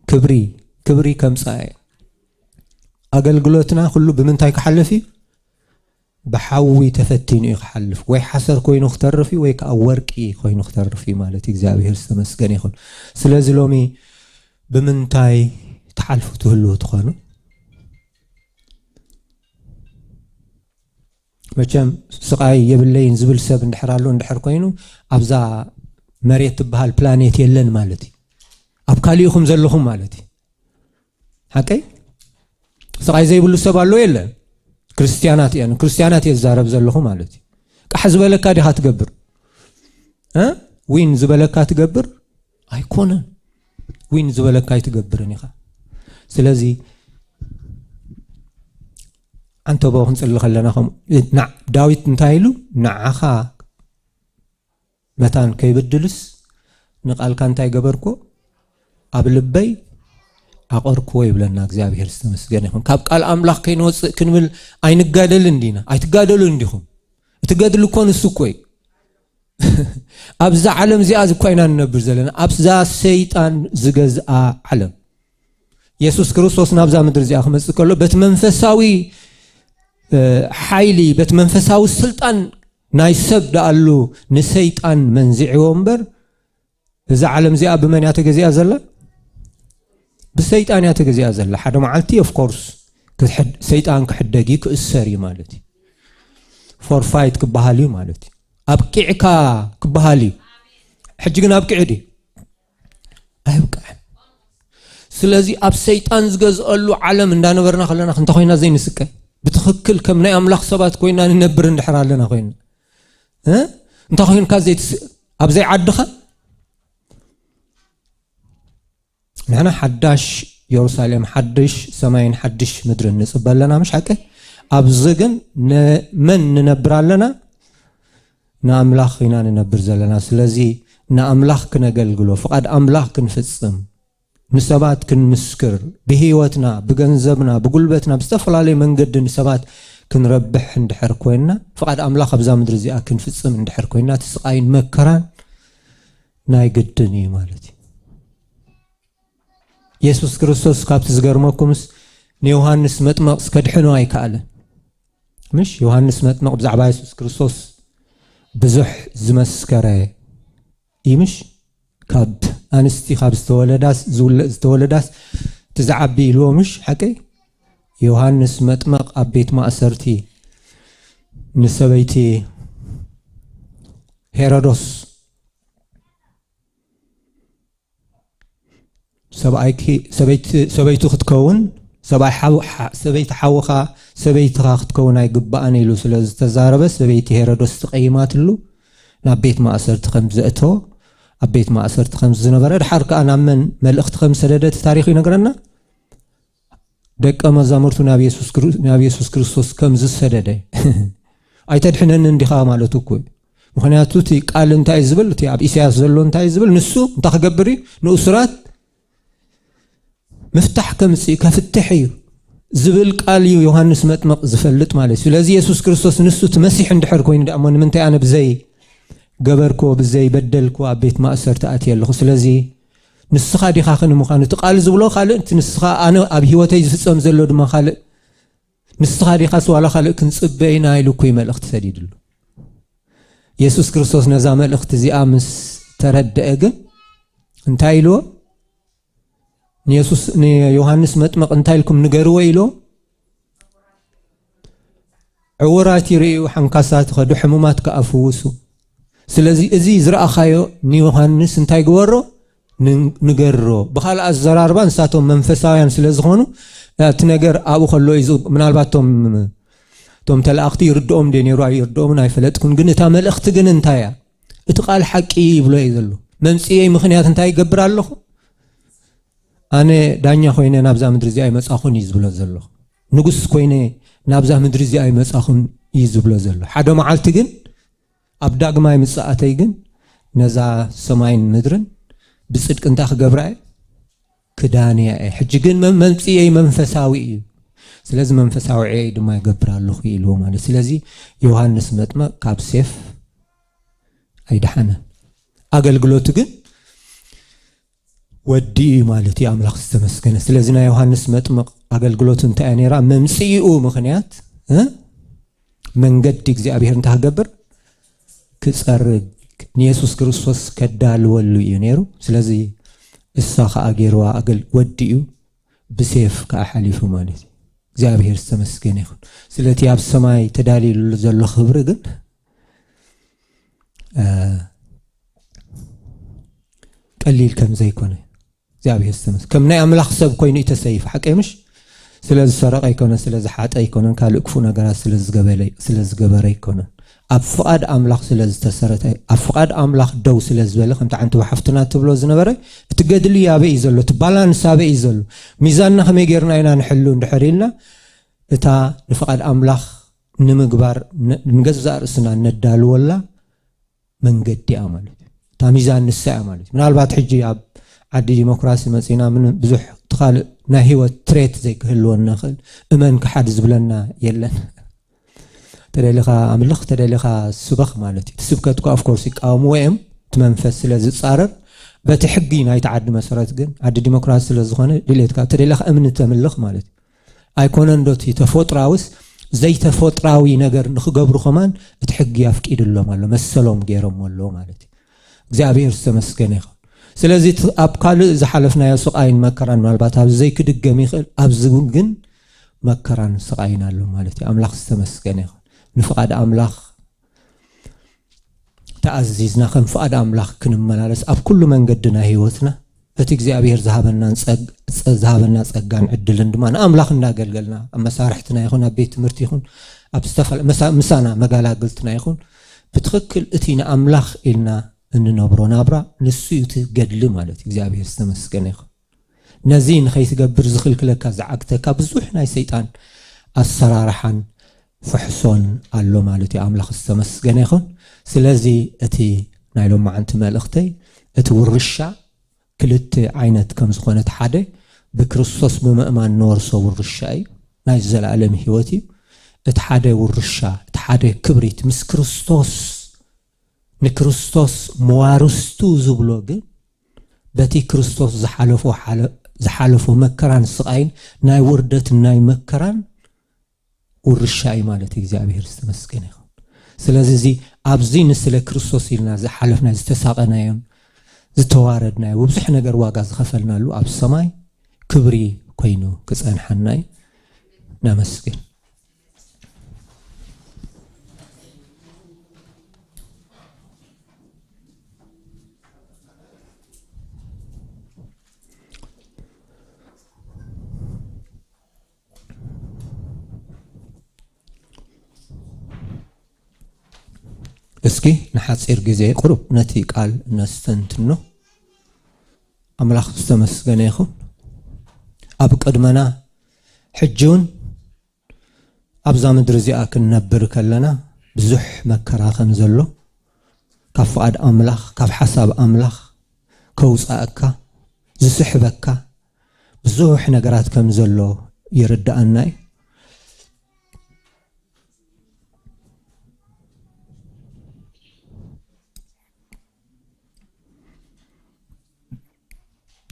ክብሪ፣ ክብሪ ከምጽኣ እየን። ኣገልግሎትና ኩሉ ብምንታይ ክሓልፍ እዩ? ብሓዊ ተፈቲኑ እዩ ክሓልፍ። ወይ ሓሰር ኮይኑ ክተርፍ እዩ፣ ወይ ከዓ ወርቂ ኮይኑ ክተርፍ እዩ ማለት እዩ። እግዚኣብሔር ዝተመስገነ ይኹን። ስለዚ ሎሚ ብምንታይ ትሓልፉ ትህልዉ ትኾኑ? መቸም ስቓይ የብለይን ዝብል ሰብ እንድሕር ኣሎ፣ እንድሕር ኮይኑ ኣብዛ መሬት ትበሃል ፕላኔት የለን ማለት እዩ። ኣብ ካሊእኹም ዘለኹም ማለት እዩ። ሓቀይ? ስቓይ ዘይብሉ ሰብ ኣሎ የለን? ክርስትያናት እየን። ክርስትያናት እየ ዝዛረብ ዘለኹ ማለት እዩ። ቃሕ ዝበለካ ዲኻ ትገብር? እ? ዊን ዝበለካ ትገብር? ኣይኮነን። ዊን ዝበለካ ኣይትገብርን ኢኻ። ስለዚ ዓንተቦ ክንጽሊ ከለና፣ ከም፣ ና-፣ ዳዊት እንታይ ኢሉ? ንዓኻ መታን ከይብድልስ ንቃልካ እንታይ ገበርኩ? ኣብ ልበይ ኣቐርክዎ ይብለና። እግዚኣብሔር ዝተመስገነ ይኹን። ካብ ቃል ኣምላኽ ከይንወጽእ ክንብል ኣይንጋደልን ዲና? ኣይትጋደሉን ዲኹም? እቲ ገድሊ እኮ ንሱ እኮ እዩ። ኣብዛ ዓለም እዚኣ እኮ ኢና ንነብር ዘለና፣ ኣብዛ ሰይጣን ዝገዝኣ ዓለም። የሱስ ክርስቶስ ናብዛ ምድሪ እዚኣ ክመጽእ ከሎ በቲ መንፈሳዊ፣ እ፣ ሓይሊ፣ በቲ መንፈሳዊ ስልጣን ናይ ሰብ ደኣሉ ንሰይጣን መንዚዕዎ እምበር፣ እዛ ዓለም እዚኣ ብመን እያ ተገዚኣ ዘላ? ብሰይጣን እያ ተገዚኣ ዘላ። ሓደ መዓልቲ፣ of course፣ ክሕድ-፣ ሰይጣን ክሕደግ እዩ፣ ክእሰር እዩ ማለት እዩ። ፎርፋይት ክበሃል እዩ ማለት እዩ። ኣብቂዕካ ክበሃል እዩ። ሕጂ ግን ኣብቂዑ ድዩ? ኣይብቅዕን። ስለዚ ኣብ ሰይጣን ዝገዝአሉ ዓለም እንዳነበርና ከለና እንታይ ኮይና ዘይንስቀ? ብትኽክል ከም ናይ ኣምላኽ ሰባት ኮይና ንነብር እንድሕር ኣለና ኮይና፣ እ? እንታይ ኮይንካ ዘይትስ-፣ ኣብ ዘይዓድኻ? ንሕና ሓዳሽ የሩሳሌም፣ ሓድሽ ሰማይን ሓድሽ ምድርን ንጽበ ኣለና፣ ምሽ ሓቂ? ኣብዚ ግን ን-፣ መን ንነብር ኣለና? ንኣምላኽ ኢና ንነብር ዘለና። ስለዚ ንኣምላኽ ክነገልግሎ፣ ፍቓድ ኣምላኽ ክንፍጽም፣ ንሰባት ክንምስክር፣ ብህይወትና፣ ብገንዘብና፣ ብጉልበትና፣ ብዝተፈላለየ መንገዲ ንሰባት ክንረብሕ እንድሕር ኮይንና፣ ፍቓድ ኣምላኽ ኣብዛ ምድሪ እዚኣ ክንፍጽም እንድሕር ኮይንና፣ እቲ ስቓይን መከራን ናይ ግድን እዩ ማለት እዩ። የሱስ ክርስቶስ ካብቲ ዝገርመኩምስ ንዮሃንስ መጥመቕስ ከድሕኖ ኣይከኣለን። ምሽ ዮሃንስ መጥመቕ ብዛዕባ የሱስ ክርስቶስ ብዙሕ ዝመስከረ እዩ። ምሽ ካብ ኣንስቲ ካብ ዝተወለዳስ ዝውለ-፣ ዝተወለዳስ እቲ ዝዓቢ ኢልዎ፣ ምሽ ሓቀይ? ዮሃንስ መጥመቕ ኣብ ቤት ማእሰርቲ ንሰበይቲ ሄሮዶስ፣ ሰብኣይኪ፣ ሰበይቲ፣ ሰበይቱ ክትከውን፣ ሰብኣይ ሓው-፣ ሓ-፣ ሰበይቲ ሓውኻ፣ ሰበይትኻ ክትከውን ኣይግባኣን ኢሉ ስለ ዝተዛረበ፣ ሰበይቲ ሄሮዶስ ተቐይማትሉ ናብ ቤት ማእሰርቲ ከም ዘእተዎ፣ ኣብ ቤት ማእሰርቲ ከም ዝነበረ፣ ድሓር ከኣ ናብ መን መልእኽቲ ከም ዝሰደደ እቲ ታሪኽ ይነግረና። ደቀ መዛሙርቱ ናብ የሱስ ክር-፣ ናብ የሱስ ክርስቶስ ከም ዝሰደደ፣ "ኣይተድሕነኒ እንዲኻ?" ማለቱ እኮ እዩ። ምኽንያቱ እቲ ቃል እንታይ እዩ ዝብል? እቲ ኣብ ኢሳያስ ዘሎ እንታይ እዩ ዝብል? ንሱ እንታይ ክገብር እዩ? ንእሱራት ምፍታሕ ከምጽእ፣ ከፍትሕ እዩ። ዝብል ቃል እዩ ዮሃንስ መጥመቕ ዝፈልጥ ማለት እዩ። ስለዚ የሱስ ክርስቶስ ንሱ እቲ መሲሕ እንድሕር ኮይኑ ደኣ እሞ ንምንታይ ኣነ ብዘይ ገበርክዎ ብዘይ በደልክዎ ኣብ ቤት ማእሰርቲ ኣትየ ኣለኹ? ስለዚ ንስኻ ዲኻ ክንምዃኑ እቲ ቃል ዝብሎ ካልእ፣ እቲ ንስኻ ኣነ ኣብ ህይወተይ ዝፍጸም ዘሎ ድማ ካልእ፣ ንስኻ ዲኻስ ዋላ ካልእ ክንጽበ ኢና ኢሉ እኮ እዩ መልእኽቲ ሰዲድሉ። የሱስ ክርስቶስ ነዛ መልእኽቲ እዚኣ ምስ ተረድአ ግን እንታይ ኢልዎ? ንየሱስ ንዮሃንስ መጥመቕ እንታይ ኢልኩም ንገርዎ ኢልዎ? ዕውራት ይርእዩ፣ ሓንካሳት ይኸዱ፣ ሕሙማት ከኣ ፍውሱ። ስለዚ እዚ ዝረኣኻዮ ንዮሃንስ እንታይ ግበሮ? ን- ንገሮ። ብኻልእ ኣዘራርባ ንሳቶም መንፈሳውያን ስለ ዝኾኑ እቲ ነገር ኣብኡ ከሎ እዩ ዝ- ምናልባት ቶም ቶም ተላእኽቲ ይርድኦም እንደ ነይሩ ኣይርድኦምን ኣይፈለጥኩን፣ ግን እታ መልእኽቲ ግን እንታይ እያ? እቲ ቃል ሓቂ ይብሎ እዩ ዘሎ። መምፅኤይ ምኽንያት እንታይ ይገብር ኣለኹ? ኣነ ዳኛ ኮይነ ናብዛ ምድሪ እዚኣ ኣይመጻኹን እዩ ዝብሎ ዘሎ። ንጉስ ኮይነ ናብዛ ምድሪ እዚኣ ኣይመጻኹን እዩ ዝብሎ ዘሎ። ሓደ መዓልቲ ግን ኣብ ዳግማይ ምጽኣተይ ግን ነዛ ሰማይን ምድርን ብጽድቂ እንታይ ክገብራ እየ? ክዳንያ እየ። ሕጂ ግን መ- መምጽኤይ መንፈሳዊ እዩ። ስለዚ መንፈሳዊ ዕየይ ድማ ይገብር ኣለኹ ኢልዎ ማለት። ስለዚ ዮሃንስ መጥመቕ ካብ ሴፍ ኣይደሓነን። ኣገልግሎቱ ግን ወዲ እዩ ማለት እዩ። ኣምላኽ ዝተመስገነ። ስለዚ ናይ ዮሃንስ መጥምቕ ኣገልግሎቱ እንታይ እያ ነይራ? መምጽኢኡ ምኽንያት እ? መንገዲ እግዚኣብሔር እንታይ ክገብር? ክጸርግ፣ ንየሱስ ክርስቶስ ከዳልወሉ እዩ ነይሩ። ስለዚ እሳ ከኣ ገይርዋ ኣገል ወዲ እዩ ብሴፍ ከኣ ሓሊፉ ማለት እዩ። እግዚኣብሔር ዝተመስገነ ይኹን። ስለቲ ኣብ ሰማይ ተዳልዩሉ ዘሎ ክብሪ ግን እ፣ ቀሊል ከም ዘይኮነ እግዚኣብሔር ዝተመስ ከም ናይ ኣምላኽ ሰብ ኮይኑ እዩ ተሰይፉ። ሓቀይ ምሽ? ስለ ዝሰረቐ ኣይኮነን፣ ስለ ዝሓጠ ኣይኮነን፣ ካልእ ክፉእ ነገራት ስለ ዝገበለ- ስለ ዝገበረ ኣይኮነን። ኣብ ፍቓድ ኣምላኽ ስለ ዝተሰረተ፣ ኣብ ፍቓድ ኣምላኽ ደው ስለ ዝበለ፣ ከምቲ ሓንቲ ሓፍትና ትብሎ ዝነበረ፣ እቲ ገድሊ ኣበይ እዩ ዘሎ? እቲ ባላንስ ኣበይ እዩ ዘሎ? ሚዛንና ከመይ ጌርና ኢና ንሕሉ እንድሕር ኢልና፣ እታ ንፍቓድ ኣምላኽ ንምግባር ነ- ንገዛእ ርእስና ነዳልወላ መንገዲ እያ ማለት እዩ። እታ ሚዛን ንሳ እያ ማለት እዩ። ምናልባት ሕጂ ኣብ ዓዲ ዲሞክራሲ መጺና ምን ብዙሕ እቲ ካልእ ናይ ህይወት ትሬት ዘይክህልወና ይኽእል። እመን ክሓድ ዝብለና የለን። ተደሊኻ ኣምልኽ፣ ተደሊኻ ስበኽ ማለት እዩ። እቲ ስብከት እኮ ኦፍኮርስ ይቃወምዎ እዮም። እቲ መንፈስ ስለ ዝጻረር በቲ ሕጊ ናይቲ ዓዲ መሰረት ግን ዓዲ ዲሞክራሲ ስለ ዝኾነ ድሌትካ ተደሊኻ እምኒ ተምልኽ ማለት እዩ። ኣይኮነን ዶ እቲ ተፈጥራውስ ዘይተፈጥራዊ ነገር ንኽገብሩ ከማን እቲ ሕጊ ኣፍቂድሎም ኣሎ፣ መሰሎም ገይሮም ኣሎ ማለት እዩ። እግዚኣብሔር ዝተመስገነ ይኹን። ስለዚ እቲ ኣብ ካልእ ዝሓለፍናዮ ስቓይን መከራን ምናልባት ኣብዚ ዘይክድገም ይኽእል፣ ኣብዚ እውን ግን መከራን ስቓይን ኣሎ ማለት እዩ። ኣምላኽ ዝተመስገነ ይኹን። ንፍቓድ ኣምላኽ ተኣዚዝና ከም ፍቓድ ኣምላኽ ክንመላለስ ኣብ ኩሉ መንገዲ ናይ ህይወትና እቲ እግዚኣብሔር ዝሃበናን ጸግ- ጸ- ዝሃበና ጸጋን ዕድልን ድማ ንኣምላኽ እንዳገልገልና ኣብ መሳርሕትና ይኹን ኣብ ቤት ትምህርቲ ይኹን ኣብ ዝተፈለ- መሳ- ምሳና መጋላግልትና ይኹን ብትኽክል እቲ ንኣምላኽ ኢልና እንነብሮ ናብራ ንሱ እዩ እቲ ገድሊ ማለት እዩ። እግዚኣብሔር ዝተመስገነ ይኹን። ነዚ ንኸይትገብር ዝኽልክለካ ዝዓግተካ ብዙሕ ናይ ሰይጣን ኣሰራርሓን ፍሕሶን ኣሎ ማለት እዩ። ኣምላኽ ዝተመስገነ ይኹን። ስለዚ እቲ ናይ ሎማዓንቲ መልእኽተይ እቲ ውርሻ ክልተ ዓይነት ከም ዝኾነ እቲ ሓደ ብክርስቶስ ብምእማን ንወርሶ ውርሻ እዩ፣ ናይ ዘላለም ህይወት እዩ። እቲ ሓደ ውርሻ እቲ ሓደ ክብሪት ምስ ክርስቶስ ንክርስቶስ መዋርስቱ ዝብሎ ግን በቲ ክርስቶስ ዝሓለፎ ሓለ- ዝሓለፎ መከራን ስቓይን ናይ ውርደትን ናይ መከራን ውርሻ እዩ ማለት እዩ። እግዚኣብሔር ዝተመስገነ ይኹን። ስለዚ እዚ ኣብዚ ንስለ ክርስቶስ ኢልና ዝሓለፍና ዝተሳቐናዮን ዝተዋረድናዮ ብብዙሕ ነገር ዋጋ ዝኸፈልናሉ ኣብ ሰማይ ክብሪ ኮይኑ ክጸንሓና እዩ። ነመስግን። እስኪ ንሓጺር ግዜ ቁሩብ ነቲ ቃል ነስተንትኖ። ኣምላኽ ዝተመስገነ ይኹን። ኣብ ቅድመና ሕጂ እውን ኣብዛ ምድሪ እዚኣ ክንነብር ከለና ብዙሕ መከራ ከም ዘሎ ካብ ፍቓድ ኣምላኽ ካብ ሓሳብ ኣምላኽ ከውጻእካ ዝስሕበካ ብዙሕ ነገራት ከም ዘሎ ይርድኣና እዩ።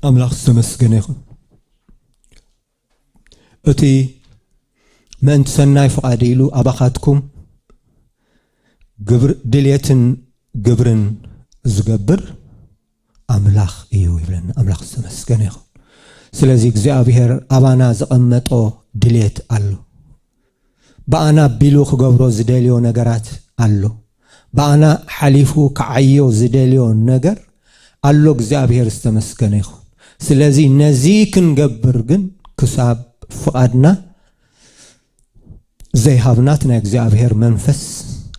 ኣምላኽ ዝተመስገነ ይኹን። እቲ ምእንቲ ሰናይ ፍቓድ ኢሉ ኣባኻትኩም ግብር ድልየትን ግብርን ዝገብር ኣምላኽ እዩ ይብለና። ኣምላኽ ዝተመስገነ ይኹን። ስለዚ እግዚኣብሔር ኣባና ዘቐመጦ ድልየት ኣሎ። ብኣና ኣቢሉ ክገብሮ ዝደልዮ ነገራት ኣሎ። ብኣና ሓሊፉ ክዓዮ ዝደልዮ ነገር ኣሎ። እግዚኣብሔር ዝተመስገነ ይኹን። ስለዚ ነዚ ክንገብር ግን ክሳብ ፍቓድና ዘይሃብና እቲ ናይ እግዚኣብሔር መንፈስ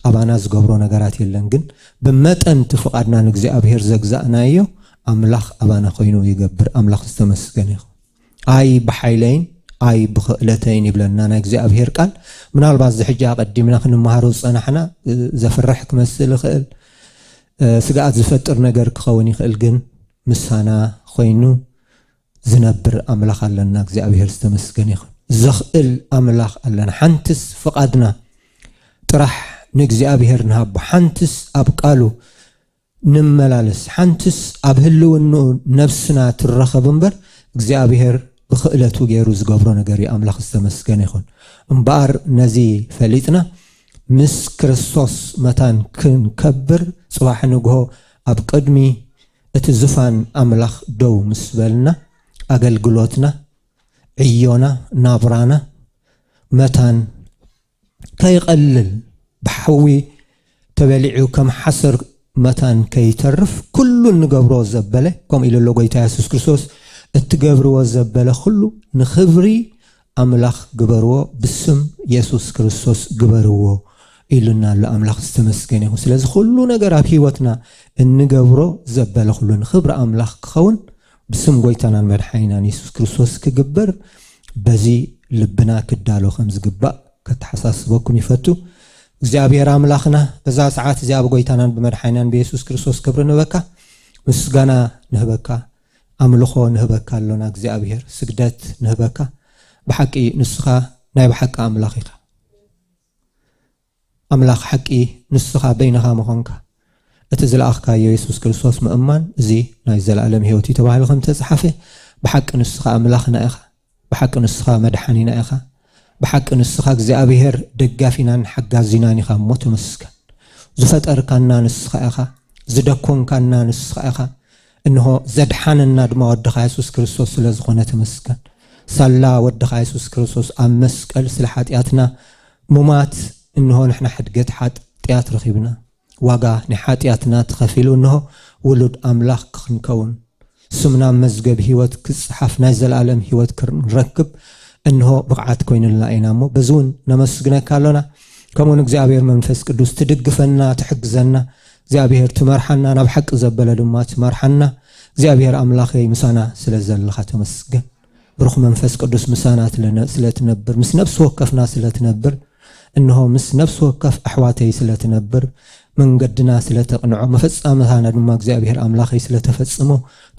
ኣባና ዝገብሮ ነገራት የለን። ግን ብመጠን እቲ ፍቓድና ንእግዚኣብሔር ዘግዛእናዮ ኣምላኽ ኣባና ኮይኑ ይገብር። ኣምላኽ ዝተመስገነ ይኹን። ኣይ ብሓይለይን ኣይ ብኽእለተይን ይብለና ናይ እግዚኣብሔር ቃል። ምናልባት እዚ ሕጂ ኣቐዲምና ክንመሃሮ ዝጸናሕና፣ እ፣ ዘፍርሕ ክመስል ይኽእል፣ እ፣ ስግኣት ዝፈጥር ነገር ክኸውን ይኽእል። ግን ምሳና ኮይኑ ዝነብር ኣምላኽ ኣለና። እግዚኣብሔር ዝተመስገነ ይኹን። ዘኽእል ኣምላኽ ኣለና። ሓንትስ ፍቓድና ጥራሕ ንእግዚኣብሔር ንሃቦ። ሓንትስ ኣብ ቃሉ ንመላለስ። ሓንትስ ኣብ ህልውንኡ ነብስና ትረኸብ እምበር እግዚኣብሔር ብኽእለቱ ገይሩ ዝገብሮ ነገር እዩ። ኣምላኽ ዝተመስገነ ይኹን። እምበኣር ነዚ ፈሊጥና ምስ ክርስቶስ መታን ክንከብር ጽባሕ ንግሆ ኣብ ቅድሚ እቲ ዝፋን ኣምላኽ ደው ምስ በልና ኣገልግሎትና፣ ዕዮና፣ ናብራና መታን ከይቐልል ብሓዊ ተበሊዑ ከም ሓሰር መታን ከይተርፍ ኩሉ እንገብሮ ዘበለ ከምኡ ኢሉ ኣሎ ጎይታ የሱስ ክርስቶስ። እትገብርዎ ዘበለ ኩሉ ንኽብሪ ኣምላኽ ግበርዎ፣ ብስም የሱስ ክርስቶስ ግበርዎ ኢሉና ኣሎ። ኣምላኽ ዝተመስገነ ይኹን። ስለዚ ኩሉ ነገር ኣብ ህይወትና እንገብሮ ዘበለ ኩሉ ንኽብሪ ኣምላኽ ክኸውን ብስም ጎይታናን መድሓኒናን የሱስ ክርስቶስ ክግበር በዚ ልብና ክዳሎ ከም ዝግባእ ከተሓሳስበኩም ይፈቱ። እግዚኣብሔር ኣምላኽና በዛ ሰዓት እዚኣ ብጎይታናን ብመድሓኒናን ብየሱስ ክርስቶስ ክብሪ ንህበካ፣ ምስጋና ንህበካ፣ ኣምልኾ ንህበካ ኣሎና። እግዚኣብሔር ስግደት ንህበካ። ብሓቂ ንስኻ ናይ ብሓቂ ኣምላኽ ኢኻ። ኣምላኽ ሓቂ ንስኻ በይንኻ ምዃንካ፣ እቲ ዝለኣኽካዮ የሱስ ክርስቶስ ምእማን፣ እዚ ናይ ዘለኣለም ህይወት እዩ ተባሂሉ ከም ተጻሓፈ፣ ብሓቂ ንስኻ ኣምላኽና ኢኻ። ብሓቂ ንስኻ መድሓኒና ኢኻ። ብሓቂ ንስኻ እግዚኣብሔር ደጋፊናን ሓጋዚናን ኢኻ እሞ ተመስገን። ዝፈጠርካና ንስኻ ኢኻ። ዝደኮንካና ንስኻ ኢኻ። እንሆ ዘድሓነና ድማ ወድኻ የሱስ ክርስቶስ ስለ ዝኾነ ተመስገን። ሳላ ወድኻ የሱስ ክርስቶስ ኣብ መስቀል ስለ ሓጢኣትና ሙማት፣ እንሆ ንሕና ሕድገት ሓጢኣት ረኺብና። ዋጋ ናይ ሓጢኣትና ተኸፊሉ፣ እንሆ ውሉድ ኣምላኽ ክንከውን፣ ስምና ኣብ መዝገብ ህይወት ክጽሓፍ፣ ናይ ዘለኣለም ህይወት ክንረክብ፣ እንሆ ብቕዓት ኮይኑልና ኢና እሞ፣ በዚ እውን ነመስግነካ ኣሎና። ከምኡውን እግዚኣብሔር መንፈስ ቅዱስ ትድግፈና፣ ትሕግዘና፣ እግዚኣብሔር ትመርሓና፣ ናብ ሓቂ ዘበለ ድማ ትመርሓና። እግዚኣብሔር ኣምላኸይ ምሳና ስለ ዘለኻ ተመስገን። ብሩኽ መንፈስ ቅዱስ ምሳና ትለነ-፣ ስለ ትነብር፣ ምስ ነፍሲ ወከፍና ስለ ትነብር፣ እንሆ ምስ ነፍሲ ወከፍ ኣሕዋተይ ስለ ትነብር፣ መንገድና ስለ ተቕንዖ፣ መፈጻምታና ድማ እግዚኣብሔር ኣምላኸይ ስለ ተፈጽሞ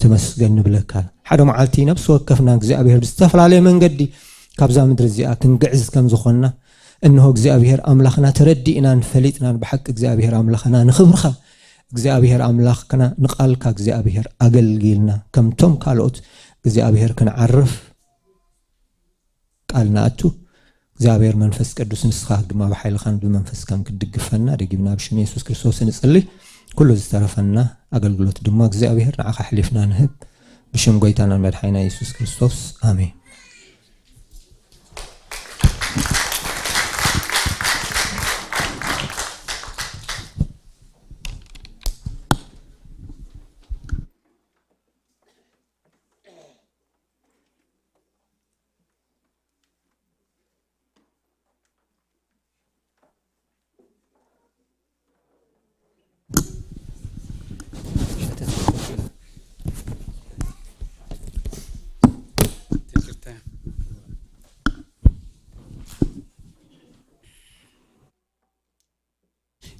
ተመስገን ንብለካ። ሓደ መዓልቲ ነፍሲ ወከፍና እግዚኣብሔር ብዝተፈላለየ መንገዲ ካብዛ ምድሪ እዚኣ ክንግዕዝ ከም ዝኾንና፣ እንሆ እግዚኣብሔር ኣምላኽና ተረዲእናን ፈሊጥናን ብሓቂ እግዚኣብሔር ኣምላኽና ንኽብርኻ እግዚኣብሔር ኣምላኽና ንቓልካ እግዚኣብሔር ኣገልጊልና ከምቶም ካልኦት እግዚኣብሔር ክንዓርፍ ቃል ንኣቱ። እግዚኣብሔር መንፈስ ቅዱስ ንስኻ ድማ ብሓይልኻን ብመንፈስካን ክትድግፈና ደጊምና ብሽም የሱስ ክርስቶስ ንጽሊ። ኩሉ ዝተረፈና ኣገልግሎት ድማ እግዚኣብሔር ንዓኻ ኣሕሊፍና ንህብ። ብሽም ጎይታናን መድሓኒና የሱስ ክርስቶስ ኣሜን።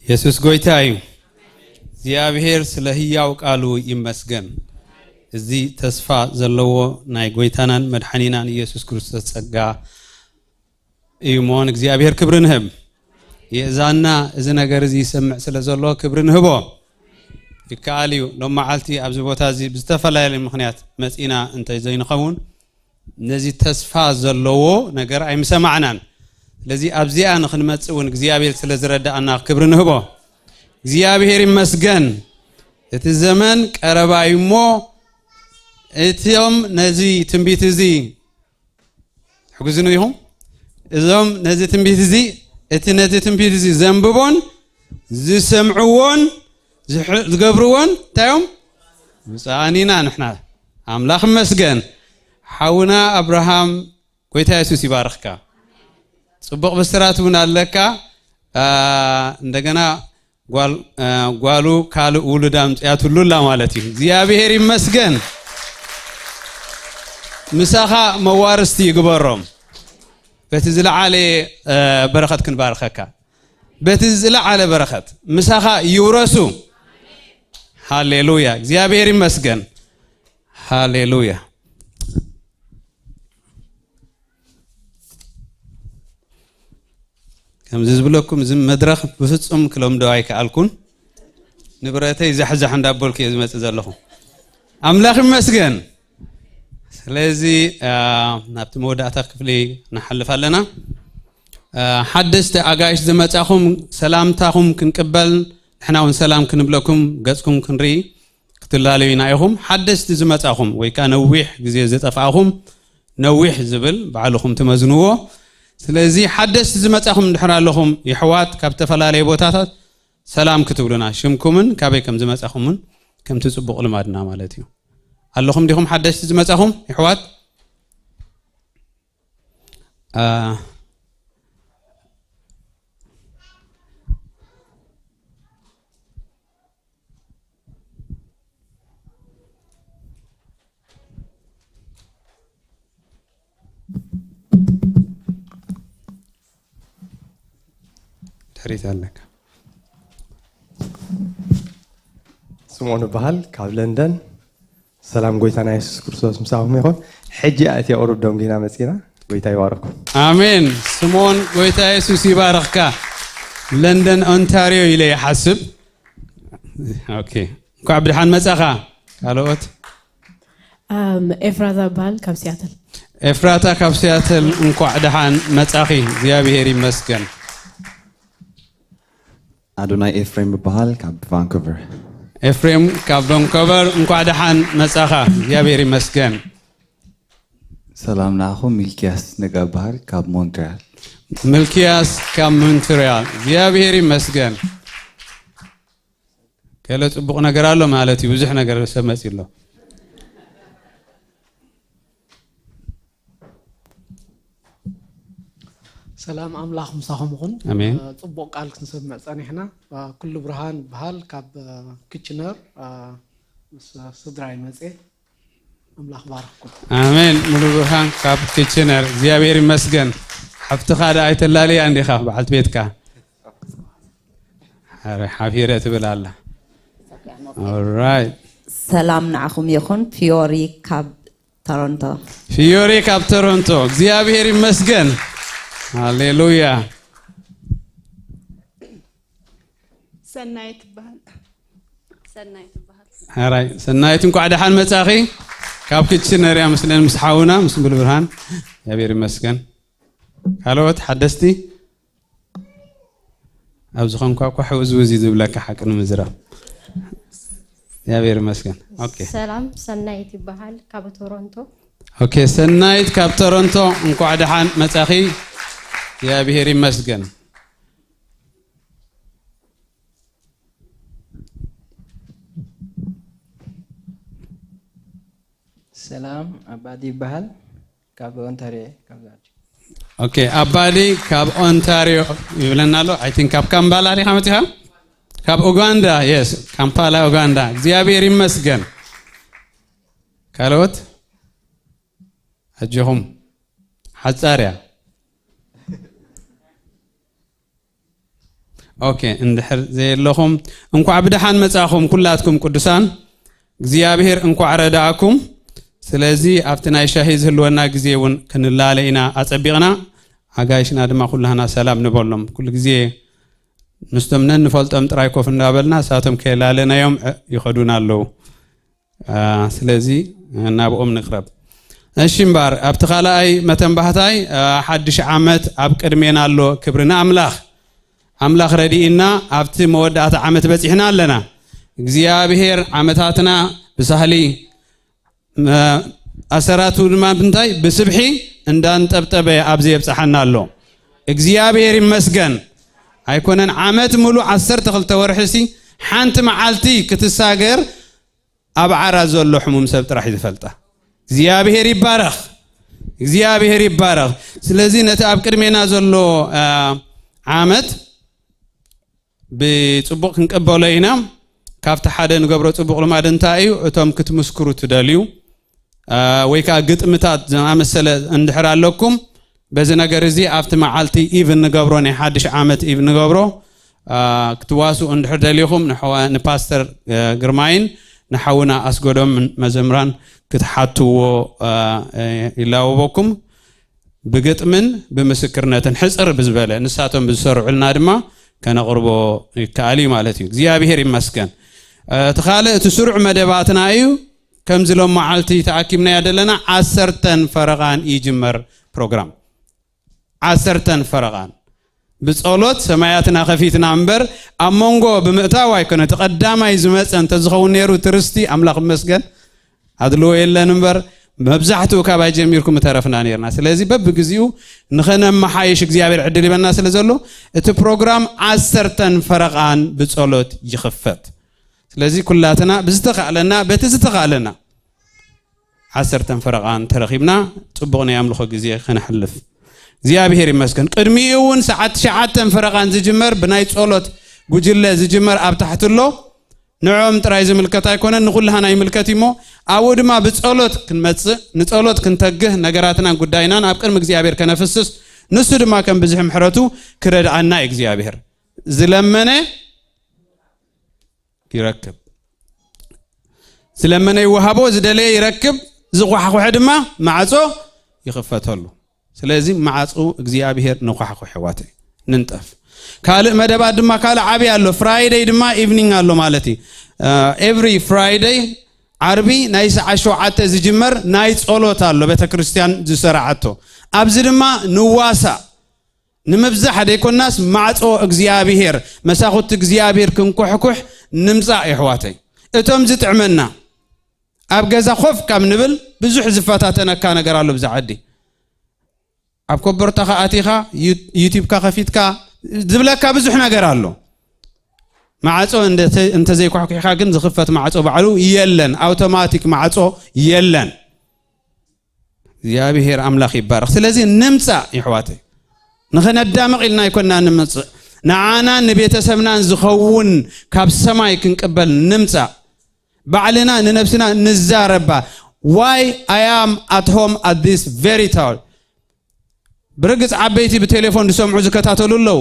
የሱስ ጎይታ እዩ። እግዚኣብሔር ስለ ህያው ቃሉ ይመስገን። እዚ ተስፋ ዘለዎ ናይ ጎይታናን መድሓኒናን ኢየሱስ ክርስቶስ ጸጋ እዩ እሞ ንእግዚኣብሔር ክብሪ ንህብ። የእዛና እዚ ነገር እዚ ይሰምዕ ስለ ዘሎ ክብሪ ንህቦ። ይከኣል እዩ። ሎም መዓልቲ ኣብዚ ቦታ እዚ ብዝተፈላለየ ምኽንያት መጺና እንተ ዘይንኸውን ነዚ ተስፋ ዘለዎ ነገር ኣይምሰማዕናን። ስለዚ ኣብዚኣ ንኽንመጽእ እውን እግዚኣብሔር ስለ ዝረዳኣና ክብሪ ንህቦ። እግዚኣብሔር ይመስገን። እቲ ዘመን ቀረባ እዩ እሞ እቶም ነዚ ትንቢት እዚ ሕግዝኑ ኢኹም። እዞም ነዚ ትንቢት እዚ እቲ ነዚ ትንቢት እዚ ዘንብቦን ዝሰምዕዎን ዝሕ- ዝገብርዎን እንታይ እዮም? ብፁዓን ኢና ንሕና። ኣምላኽ ይመስገን። ሓውና ኣብርሃም ጎይታ የሱስ ይባርኽካ። ጽቡቕ ብስራት እውን ኣለካ። አ፣ እንደገና ጓል አ፣ ጓሉ ካልእ ውሉድ ኣምጽያትሉ ኣላ ማለት እዩ። እግዚኣብሔር ይመስገን። ምሳኻ መዋርስቲ ይግበሮም። በቲ ዝለዓለ አ፣ በረኸት ክንባርኸካ። በቲ ዝለዓለ በረኸት ምሳኻ ይውረሱ። ሃሌሉያ። እግዚኣብሔር ይመስገን። ሃሌሉያ። ከምዚ ዝብለኩም እዚ መድረኽ ብፍጹም ክለምዶ ኣይከኣልኩን። ንብረተይ ዛሕዛሕ እንዳበልኩ እየ ዝመጽእ ዘለኹ። ኣምላኽ ይመስገን። ስለዚ አ፣ ናብቲ መወዳእታ ክፍሊ ንሓልፍ ኣለና። አ፣ ሓደስቲ ኣጋይሽ ዝመጻኹም ሰላምታኹም ክንቅበል ንሕና እውን ሰላም ክንብለኩም ገጽኩም ክንርኢ ክትላለዩ ኢና ኢኹም። ሓደስቲ ዝመጻኹም ወይ ከኣ ነዊሕ ግዜ ዝጠፋእኹም ነዊሕ ዝብል ባዕልኹም ትመዝንዎ። ስለዚ ሓደስቲ ዝመጻኹም እንድሕር ኣለኹም የሕዋት ካብ ዝተፈላለየ ቦታታት ሰላም ክትብሉና ሽምኩምን ካበይ ከም ዝመጻኹምን ከምቲ ጽቡቕ ልማድና ማለት እዩ። ኣለኹም ዲኹም ሓደስቲ ዝመጻኹም የሕዋት? አ፣ ድሕሪት ኣለካ። ስምኦን እበሃል ካብ ለንደን። ሰላም ጎይታና የሱስ ክርስቶስ ምሳኹም ይኹን። ሕጂ እያ እቲ ቁሩብ ደንጒና መጺና። ጎይታ ይባርኩም። ኣሜን። ስምኦን ጎይታ የሱስ ይባርኽካ። ለንደን ኦንታሪዮ ኢለ ይሓስብ። ኦኬ። እንኳዕ ብድሓን መጻኻ። ካልኦት? ኣም፣ ኤፍራታ እበሃል ካብ ሲያትል። ኤፍራታ ካብ ሲያትል እንኳዕ ደሓን መጻኺ። እግዚኣብሔር ይመስገን። ኣዶናይ ኤፍሬም እበሃል ካብ ቫንኩቨር። ኤፍሬም ካብ ቫንኮቨር እንኳዕ ደሓን መጻኻ። እግዚኣብሔር ይመስገን። ሰላም ንዓኹም። ሚልኪያስ ነጋ እበሃል ካብ ሞንትሪያል። ምልኪያስ ካብ ሞንትሪያል። እግዚኣብሔር ይመስገን። ገለ ጽቡቕ ነገር ኣሎ ማለት እዩ። ብዙሕ ነገር ሰብ መጺ ኣሎ። ሰላም ኣምላኽ ምሳኹም ይኹን። ኣሜን። እ፣ ጽቡቕ ቃል ክንሰምዕ ጸኒሕና። እ፣ ኩሉ ብርሃን ይበሃል ካብ እ፣ ኪችነር እ፣ ምስ ስድራይ መጽየ። ኣምላኽ ባርኽኩም። ኣሜን። ሙሉ ብርሃን ካብ ኪችነር። እግዚኣብሔር ይመስገን። ሓፍትኻ ደኣ ኣይተላልያ እንዲኻ በዓልቲ ቤትካ። ኣረ ሓፊረ ትብል ኣላ። ኦራይት። ሰላም ንዓኹም ይኹን። ፊዮሪ ካብ ቶሮንቶ። ፊዮሪ ካብ ቶሮንቶ። እግዚኣብሔር ይመስገን። ሃሌሉያ። ሰናይት ትበሃል። ሰናይት ትበሃል። ሓራይ ሰናይት እንኳዕ ደሓን መጻኺ። ካብ ክችን ነርያ ምስለን ምስ ሓውና ምስ ሙሉ ብርሃን። እግዚኣብሔር ይመስገን። ካልኦት ሓደስቲ ኣብ ዝኾንኳ እኳ ሕውዝውዝ እዩ ዝብለካ ሓቂ ንምዝራብ። እግዚኣብሔር ይመስገን። ኦኬ። ሰላም ሰናይት ይበሃል ካብ ቶሮንቶ። ኦኬ ሰናይት ካብ ቶሮንቶ እንኳዕ ደሓን መጻኺ። እግዚኣብሔር ይመስገን። ሰላም ኣባዲ ይበሃል ካብ ኦንታሪዮ ካብ ዛርጂ። ኦኬ ኣባዲ ካብ ኦንታሪዮ ይብለና ኣሎ። I think ካብ ካምባላ ዲኻ መጺኻ? ካብ ኡጋንዳ። የስ ካምፓላ ኡጋንዳ። እግዚኣብሔር ይመስገን። ካልኦት ኣጆኹም ሓጻር እያ። ኦኬ እንድሕር ዘየለኹም እንኳዕ ብደሓን መጻኹም ኩላትኩም ቅዱሳን። እግዚኣብሔር እንኳዕ ረዳእኩም። ስለዚ ኣብቲ ናይ ሻሂ ዝህልወና ግዜ እውን ክንላለ ኢና ኣጸቢቕና። ኣጋይሽና ድማ ኩላህና ሰላም ንበሎም። ኩሉ ግዜ ምስቶም ነንፈልጦም ጥራይ ኮፍ እንዳበልና እሳቶም ከየላለናዮም ዕ-፣ ይኸዱና ኣለዉ። አ፣ ስለዚ ናብኦም ንቕረብ። እሺ እምበኣር ኣብቲ ካልኣይ መተንባህታይ፣ አ፣ ሓድሽ ዓመት ኣብ ቅድሜና ኣሎ። ክብሪ ንኣምላኽ። ኣምላኽ ረዲእና ኣብቲ መወዳእታ ዓመት በጺሕና ኣለና። እግዚኣብሔር ዓመታትና ብሳህሊ፣ መ-፣ ኣሰራቱ ድማ ብምንታይ? ብስብሒ እንዳንጠብጠበ ኣብዚ የብጽሓና ኣሎ። እግዚኣብሔር ይመስገን። ኣይኮነን ዓመት ሙሉ ዓሰርተ ክልተ ወርሒ ሲ ሓንቲ መዓልቲ ክትሳገር ኣብ ዓራት ዘሎ ሕሙም ሰብ ጥራሕ እዩ ዝፈልጣ። እግዚኣብሔር ይባረኽ። እግዚኣብሔር ይባረኽ። ስለዚ ነቲ ኣብ ቅድሜና ዘሎ፣ አ፣ ዓመት ብጽቡቕ ክንቀበሎ ኢና። ካብቲ ሓደ ንገብሮ ጽቡቕ ልማድ እንታይ እዩ? እቶም ክትምስክሩ ትደልዩ፣ አ፣ ወይ ከኣ ግጥምታት ዝኣመሰለ እንድሕር ኣለኩም፣ በዚ ነገር እዚ ኣብቲ መዓልቲ ኢቭ እንገብሮ፣ ናይ ሓድሽ ዓመት ኢቭ ንገብሮ፣ አ፣ ክትዋስኡ እንድሕር ደሊኹም ንሐዋ-፣ ንፓስተር፣ አ፣ ግርማይን ንሓውና ኣስገዶም መዘምራን ክትሓትዎ፣ አ፣ አ፣ ይላወበኩም። ብግጥምን ብምስክርነትን ሕጽር ብዝበለ ንሳቶም ብዝሰርዑልና ድማ ከነቕርቦ ይከኣል እዩ ማለት እዩ። እግዚኣብሔር ይመስገን። እቲ ካልእ፣ እቲ ስሩዕ መደባትና እዩ። ከምዚ ሎም መዓልቲ ተኣኪብናዮ ዘለና ዓሰርተን ፈረቓን ይጅመር ፕሮግራም። ዓሰርተን ፈረቓን ብጸሎት ሰማያትና ከፊትና እምበር ኣብ መንጎ ብምእታው ኣይኮነ። እቲ ቀዳማይ ዝመጸ እንተዝኸውን ነይሩ ትርስቲ ኣምላኽ ይመስገን ኣድልዎ የለን እምበር መብዛሕትኡ ካባይ ጀሚርኩም ምተረፍና ነርና። ስለዚ በብግዚኡ ንኸነመሓይሽ እግዚኣብሔር ዕድል ይበና ስለ ዘሎ እቲ ፕሮግራም ዓሰርተን ፈረቓን ብጸሎት ይኽፈት። ስለዚ ኩላትና ብዝተኻእለና፣ በቲ ዝተኻእለና ዓሰርተን ፈረቓን ተረኺብና ጽቡቕ ናይ ኣምልኾ ግዜ ከነሕልፍ እግዚኣብሔር ይመስገን። ቅድሚኡ እውን ሰዓት ትሽዓተን ፈረቓን ዝጅመር ብናይ ጸሎት ጉጅለ ዝጅመር ኣብ ታሕቲ ኣሎ። ንዕኦም ጥራይ ዝምልከት ኣይኮነን፣ ንኹላህና ይምልከት እሞ ኣብኡ ድማ ብጸሎት ክንመጽእ፣ ንጸሎት ክንተግህ፣ ነገራትናን ጉዳይናን ኣብ ቅድሚ እግዚኣብሔር ከነፍስስ፣ ንሱ ድማ ከም ብዝሒ ምሕረቱ ክረድኣና እዩ እግዚኣብሔር። ዝለመነ ይረክብ፣ ዝለመነ ይወሃቦ፣ ዝደለየ ይረክብ፣ ዝኳሕኩሐ ድማ ማዕጾ ይኽፈተሉ። ስለዚ ማዕጾ እግዚኣብሔር ንኳሕኩሕ፣ ኣሕዋተይ፣ ንንጠፍ። ካልእ መደባት ድማ ካልእ ዓቢ ኣሎ። ፍራይደይ ድማ ኢቭኒንግ ኣሎ ማለት እዩ። ኤቭሪ ፍራይደይ፣ ዓርቢ ናይ ሰዓት ሸውዓተ ዝጅመር ናይ ጸሎት ኣሎ፣ ቤተ ክርስቲያን ዝሰራዓቶ። ኣብዚ ድማ ንዋሳእ፣ ንምብዛሕ ደይኮናስ ማዕጾ እግዚኣብሔር፣ መሳኹቲ እግዚኣብሔር ክንኩሕኩሕ ንምጻእ፣ የሕዋተይ። እቶም ዝጥዕመና፣ ኣብ ገዛ ኮፍ ካብ ንብል ብዙሕ ዝፈታተነካ ነገር ኣሎ ብዛ ዓዲ። ኣብ ኮቦርታኻ ኣቲኻ፣ ዩ-፣ ዩቲብካ ከፊትካ ዝብለካ ብዙሕ ነገር ኣሎ። ማዕጾ እንተ-፣ እንተዘይኳሕኩሕካ ግን ዝኽፈት ማዕጾ ባዕሉ የለን። ኣውቶማቲክ ማዕጾ የለን። እግዚኣብሔር ኣምላኽ ይባረኽ። ስለዚ ንምጻእ፣ የሕዋተይ፣ ንኸነዳምቕ ኢልና ኣይኮና ንምጽእ። ንዓናን ንቤተሰብናን ዝኸውን ካብ ሰማይ ክንቅበል ንምጻእ። ባዕልና ንነብስና ንዛረባ። Why I am at home at this very time? ብርግጽ ዓበይቲ ብቴሌፎን ዝሰምዑ ዝከታተሉ ኣለዉ።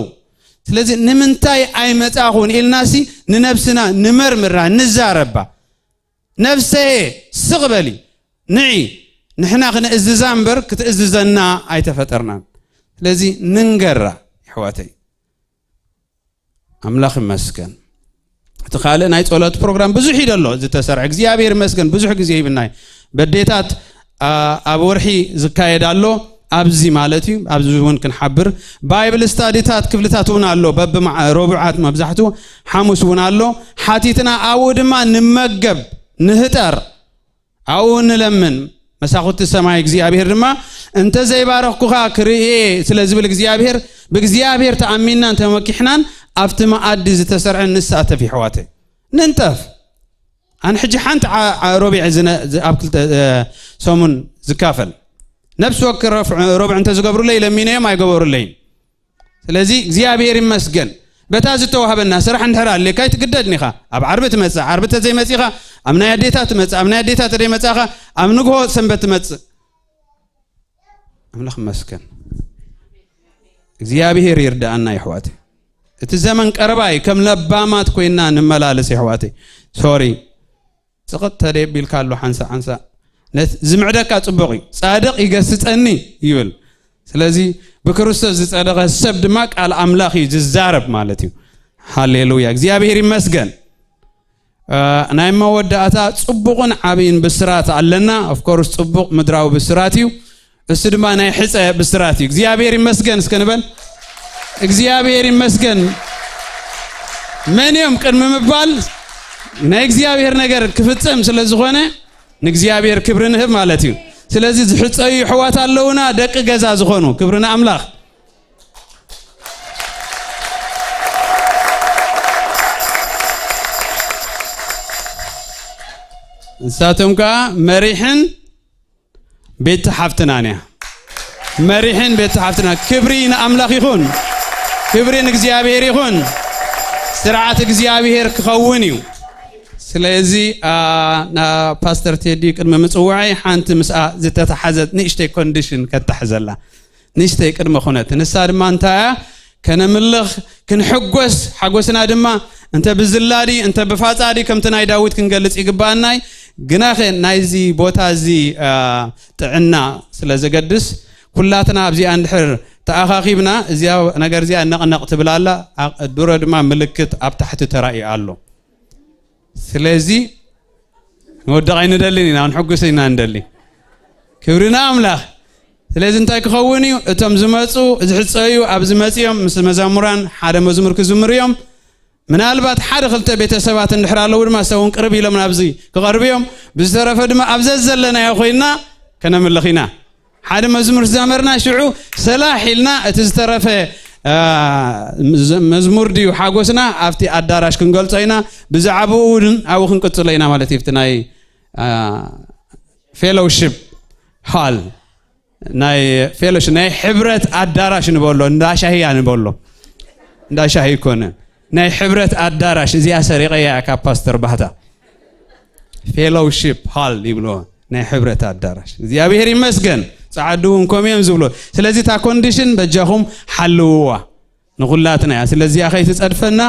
ስለዚ ንምንታይ ኣይመጻኹን ኢልናሲ ንነብስና ንመርምራ፣ ንዛረባ። ነፍሰየ ስቕ በሊ፣ ንዒ፣ ንሕና ክንእዝዛ እምበር ክትእዝዘና ኣይተፈጠርናን። ስለዚ ንንገራ፣ የሕዋተይ። ኣምላኽ ይመስገን። እቲ ካልእ ናይ ጸሎት ፕሮግራም ብዙሕ እዩ ዘሎ ዝተሰርዐ። እግዚኣብሔር ይመስገን፣ ብዙሕ ግዜ ሂብናይ። በዴታት፣ ኣ-፣ ኣብ ወርሒ ዝካየድ ኣሎ፣ ኣብዚ ማለት እዩ። ኣብዚ እውን ክንሓብር። ባይብል ስታዲታት ክፍልታት እውን ኣሎ። በብመዓ-፣ ረቡዓት መብዛሕትኡ፣ ሓሙስ እውን ኣሎ። ሓቲትና ኣብኡ ድማ ንመገብ፣ ንህጠር፣ ኣብኡ ንለምን። መሳኹቲ ሰማይ እግዚኣብሔር ድማ፣ "እንተ ዘይባረኽኩኻ ክርእየ" ስለ ዝብል እግዚኣብሔር፣ ብእግዚኣብሔር ተኣሚንናን ተመኪሕናን ኣብቲ መኣዲ ዝተሰርዐ ንሳተፍ፣ የሕዋተይ። ንንጠፍ። ኣነ ሕጂ ሓንቲ ዓ-፣ ዓ-፣ ረቡዕ ዝነ-፣ ዝ-፣ ኣብ ክልተ፣ እ፣ ሰሙን ዝካፈል። ነፍሲ ወከፍ ረፍ-፣ ረቡዕ እንተ ዝገብሩለይ ለሚነዮም ኣይገበሩለይን። ስለዚ እግዚኣብሔር ይመስገን። በታ ዝተዋህበና ስራሕ እንድሕር ኣልካ ኣይትግደድን ኢኻ። ኣብ ዓርቢ ትመጽእ፣ ዓርቢ ተዘይመጺኻ፣ ኣብ ናይ ኣዴታት ትመጽእ፣ ኣብ ናይ ኣዴታት ተዘይመጻኻ፣ ኣብ ንግሆ ሰንበት ትመጽእ። ኣምላኽ ይመስገን። እግዚኣብሔር ይርዳኣና፣ የሕዋተይ። እቲ ዘመን ቀረባ እዩ። ከም ለባማት ኮይና ንመላለስ፣ የሕዋተይ። ሶሪ። ጽቕጥ ተደቢልካ ኣሎ ሓንሳእ ሓንሳእ። ነቲ ዝምዕደካ ጽቡቕ እዩ። "ጻድቕ ይገስጸኒ" ይብል። ስለዚ ብክርስቶስ ዝጸደቐ ሰብ ድማ ቃል ኣምላኽ እዩ ዝዛረብ ማለት እዩ። ሃሌሉያ፣ እግዚኣብሔር ይመስገን። እ፣ ናይ መወዳእታ ጽቡቕን ዓብይን ብስራት ኣለና። ኦፍኮርስ ጽቡቕ ምድራዊ ብስራት እዩ። እሱ ድማ ናይ ሕፀ ብስራት እዩ። እግዚኣብሔር ይመስገን እስከ ንበል። እግዚኣብሔር ይመስገን። መን እዮም ቅድሚ ምባል ናይ እግዚኣብሔር ነገር ክፍጸም ስለ ዝኾነ ንእግዚኣብሔር ክብሪ ንህብ ማለት እዩ። ስለዚ ዝሕፀዩ ኣሕዋት ኣለውና፣ ደቂ ገዛ ዝኾኑ፣ ክብሪ ንኣምላኽ። ንሳቶም ከዓ መሪሕን ቤት ሓፍትናን እያ። መሪሕን ቤት ሓፍትና። ክብሪ ንኣምላኽ ይኹን፣ ክብሪ ንእግዚኣብሔር ይኹን። ስርዓት እግዚኣብሔር ክኸውን እዩ። ስለዚ ኣ፣ ና ፓስተር ቴዲ ቅድሚ ምጽዋዐይ ሓንቲ ምስኣ ዝተተሓዘት ንእሽተይ ኮንዲሽን ከተሕዘላ፣ ንእሽተይ ቅድመ ኩነት። ንሳ ድማ እንታይ እያ? ከነምልኽ፣ ክንሕጎስ፣ ሓጎስና ድማ እንተ ብዝላዲ እንተ ብፋጻዲ ከምቲ ናይ ዳዊት ክንገልጽ ይግባኣናይ። ግናኸ ናይዚ ቦታ እዚ ኣ፣ ጥዕና ስለ ዘገድስ፣ ኩላትና ኣብዚኣ እንድሕር ተኣኻኺብና፣ እዚኣ ነገር እዚኣ ነቕነቕ ትብል ኣላ። ኣ፣ ድሮ ድማ ምልክት ኣብ ታሕቲ ተራእዩ ኣሎ። ስለዚ ንወድቕ ኣይንደልን ኢና፣ ክንሕጉስ ኢና ንደሊ። ክብሪ ንኣምላኽ። ስለዚ እንታይ ክኸውን እዩ? እቶም ዝመጹ፣ ዝሕጸዩ፣ ኣብዚ መጺኦም ምስ መዛሙራን ሓደ መዝሙር ክዝምሩ እዮም። ምናልባት ሓደ ክልተ ቤተሰባት እንድሕር ኣለዉ ድማ፣ ሰውን ቅርብ ኢሎም ናብዚ ክቐርቡ እዮም። ብዝተረፈ ድማ ኣብ ዘዘለናዮ ኮይንና ከነምልኽ ኢና። ሓደ መዝሙር ዝዘመርና ሽዑ ሰላሕ ኢልና እቲ ዝተረፈ፣ አ፣ መዝ-፣ መዝሙር ድዩ ሓጎስና ኣብቲ ኣዳራሽ ክንገልጾ ኢና። ብዛዕባኡ እውን ኣብኡ ክንቅጽሎ ኢና ማለት እዩ። ኣብቲ ናይ፣ አ፣ ፌሎውሺፕ ሃል፣ ናይ ፌሎሺፕ፣ ናይ ሕብረት ኣዳራሽ ንበሎ፣ እንዳ ሻሂ እያ ንበሎ። እንዳ ሻሂ ኣይኮነን። ናይ ሕብረት ኣዳራሽ እዚኣ ሰሪቐያ ካብ ፓስተር ባህታ። ፌሎውሺፕ ሃል ይብልዎ፣ ናይ ሕብረት ኣዳራሽ። እግዚኣብሔር ይመስገን። ጸዓዱ እውን ከምኡ እዮም ዝብሉ። ስለዚ እታ ኮንዲሽን በጃኹም ሓልውዋ። ንኹላትና እያ። ስለዚኣ ከይትጸድፈና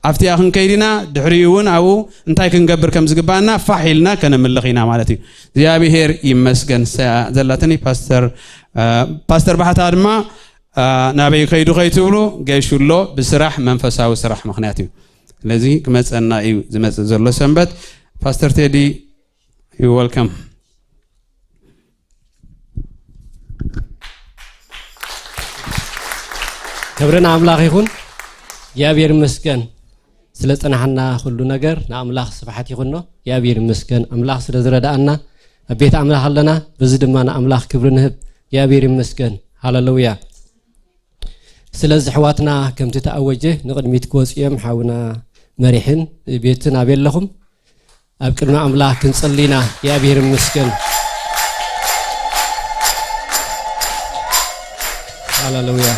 ኣብቲኣ ክንከይድ ኢና። ድሕሪኡ እውን ኣብኡ እንታይ ክንገብር ከም ዝግባኣና ፋሕ ኢልና ከነምልኽ ኢና ማለት እዩ። እግዚኣብሔር ይመስገን። እሳ ዘላትኒ ፓስተር፣ አ፣ ፓስተር ባህታ ድማ፣ አ፣ ናበይ ከይዱ ከይትብሉ፣ ገሹ ኣሎ፣ ብስራሕ መንፈሳዊ ስራሕ ምኽንያት እዩ። ስለዚ ክመጸና እዩ ዝመጽእ ዘሎ ሰንበት። ፓስተር ቴዲ፣ you welcome። ክብሪ ንኣምላኽ ይኹን። እግዚኣብሔር ይመስገን ስለ ጽናሕና፣ ኩሉ ነገር ንኣምላኽ ስብሓት ይኹኖ። እግዚኣብሔር ይመስገን ኣምላኽ ስለ ዝረዳኣና፣ ኣብ ቤት ኣምላኽ ኣለና። በዚ ድማ ንኣምላኽ ክብሪ ንህብ። እግዚኣብሔር ይመስገን። ሃሌሉያ። ስለዚ ኣሕዋትና፣ ከምቲ ተኣወጀ ንቕድሚት ክወጽኡ እዮም። ሓውና መሪሕን ቤትን ኣበይ ኣለኹም? ኣብ ቅድሚ ኣምላኽ ክንጽሊ ኢና። እግዚኣብሔር ይመስገን። ሃሌሉያ።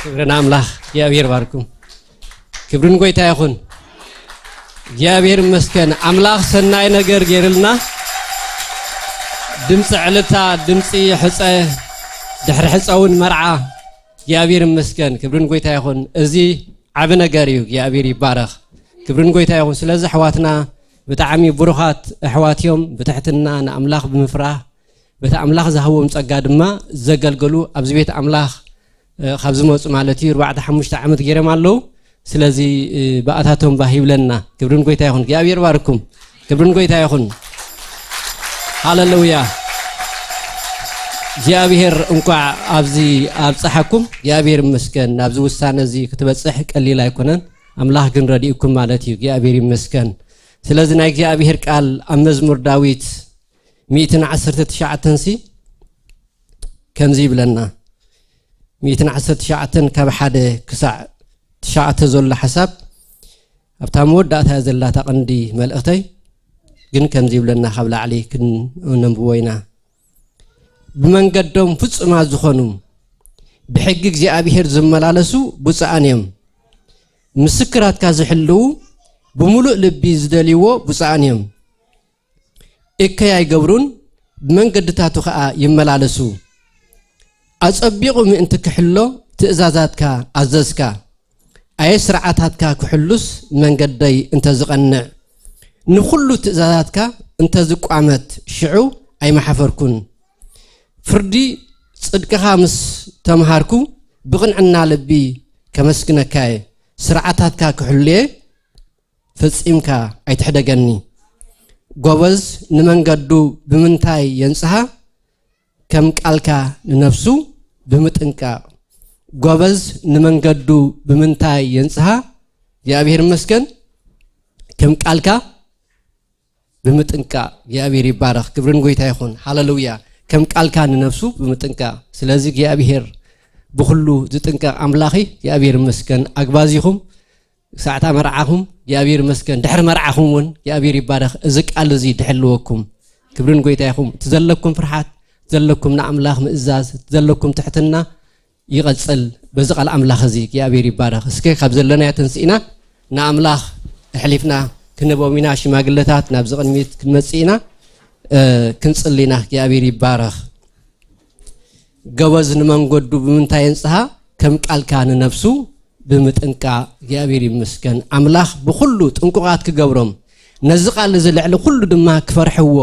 ክብሪ ንኣምላኽ። እግዚኣብሔር ባርኩም። ክብሪ ንጎይታ ይኹን። እግዚኣብሔር ይመስገን። ኣምላኽ ሰናይ ነገር ገይርልና። ድምፂ ዕልታ፣ ድምፂ ሕፀ፣ ድሕሪ ሕፀ እውን መርዓ። እግዚኣብሔር ይመስገን። ክብሪ ንጎይታ ይኹን። እዚ ዓቢ ነገር እዩ። እግዚኣብሔር ይባረኽ። ክብሪ ንጎይታ ይኹን። ስለዚ ኣሕዋትና ብጣዕሚ ብሩኻት ኣሕዋት እዮም። ብትሕትና ንኣምላኽ ብምፍራህ በቲ ኣምላኽ ዝሃቦም ጸጋ ድማ ዘገልገሉ ኣብዚ ቤት ኣምላኽ፣ እ፣ ካብ ዝመጹ ማለት እዩ፣ ኣርባዕተ ሓሙሽተ ዓመት ገይሮም ኣለዉ። ስለዚ፣ እ፣ ብኣታቶም ባህ ይብለና። ክብሪ ንጎይታ ይኹን። እግዚኣብሔር ባርኩም። ክብሪ ንጎይታ ይኹን። ሃሌሉያ። እግዚኣብሔር እንቋዕ ኣብዚ ኣብጽሓኩም። እግዚኣብሔር ይመስገን። ናብዚ ውሳነ እዚ ክትበጽሕ ቀሊል ኣይኮነን። ኣምላኽ ግን ረዲእኩም ማለት እዩ። እግዚኣብሔር ይመስገን። ስለዚ ናይ እግዚኣብሔር ቃል ኣብ መዝሙር ዳዊት ሚእትን ዓሰርተ ትሽዓተን ሲ ከምዚ ይብለና። ሚእትን ዓሰርተ ትሽዓተን ካብ ሓደ ክሳዕ ትሽዓተ ዘሎ ሓሳብ ኣብታ መወዳእታ ዘላ እታ ቀንዲ መልእኽተይ ግን ከምዚ ይብለና፣ ካብ ላዕሊ ክነንብቦ ኢና። ብመንገዶም ፍጹማት ዝኾኑ፣ ብሕጊ እግዚኣብሔር ዝመላለሱ ብፁዓን እዮም። ምስክራትካ ዝሕልዉ ብምሉእ ልቢ ዝደልይዎ ብፁዓን እዮም። እከይ ኣይገብሩን፣ ብመንገድታቱ ኸኣ ይመላለሱ። ኣጸቢቑ ምእንቲ ክሕሎ ትእዛዛትካ ኣዘዝካ። ኣየ ስርዓታትካ ክሕሉስ መንገደይ እንተ ዝቐንዕ፣ ንኹሉ ትእዛዛትካ እንተ ዝቋመት ሽዑ ኣይመሓፈርኩን። ፍርዲ ጽድቅኻ ምስ ተምሃርኩ ብቕንዕና ልቢ ከመስግነካ እየ። ስርዓታትካ ክሕሉየ ፈጺምካ ኣይትሕደገኒ። ጎበዝ ንመንገዱ ብምንታይ የንጽሃ? ከም ቃልካ ንነፍሱ ብምጥንቃቕ። ጎበዝ ንመንገዱ ብምንታይ የንጽሃ? እግዚኣብሔር ይመስገን። ከም ቃልካ ብምጥንቃቕ። እግዚኣብሔር ይባረኽ። ክብርን ጎይታ ይኹን። ሃሌሉያ። ከም ቃልካ ንነፍሱ ብምጥንቃቕ። ስለዚ እግዚኣብሔር ብኹሉ ዝጥንቀቕ ኣምላኺ እግዚኣብሔር ይመስገን። ኣግባዚኹም ሳዕታ መርዓኹም እግዚኣብሔር ይመስገን። ድሕሪ መርዓኹም እውን እግዚኣብሔር ይባረኽ። እዚ ቃል እዚ ድሕልወኩም። ክብርን ጎይታ ይኹም። እቲ ዘለኩም ፍርሓት፣ ዘለኩም ንኣምላኽ ምእዛዝ፣ ዘለኩም ትሕትና ይቐጽል። በዚ ቃል ኣምላኽ እዚ እግዚኣብሔር ይባረኽ። እስከ ካብ ዘለናዮ ተንስኢና ንኣምላኽ ኣሕሊፍና ክንህቦም ኢና። ሽማግለታት ናብዚ ቅድሚት ክንመጽእ ኢና። እ፣ ክንጽሊ ኢና። እግዚኣብሔር ይባረኽ። ጎበዝ ንመንገዱ ብምንታይ የንጽሃ? ከም ቃልካ ንነፍሱ ብምጥንቃቕ። እግዚኣብሔር ይመስገን። ኣምላኽ ብኹሉ ጥንቁቓት ክገብሮም፣ ነዚ ቃል እዚ ልዕሊ ኩሉ ድማ ክፈርሕዎ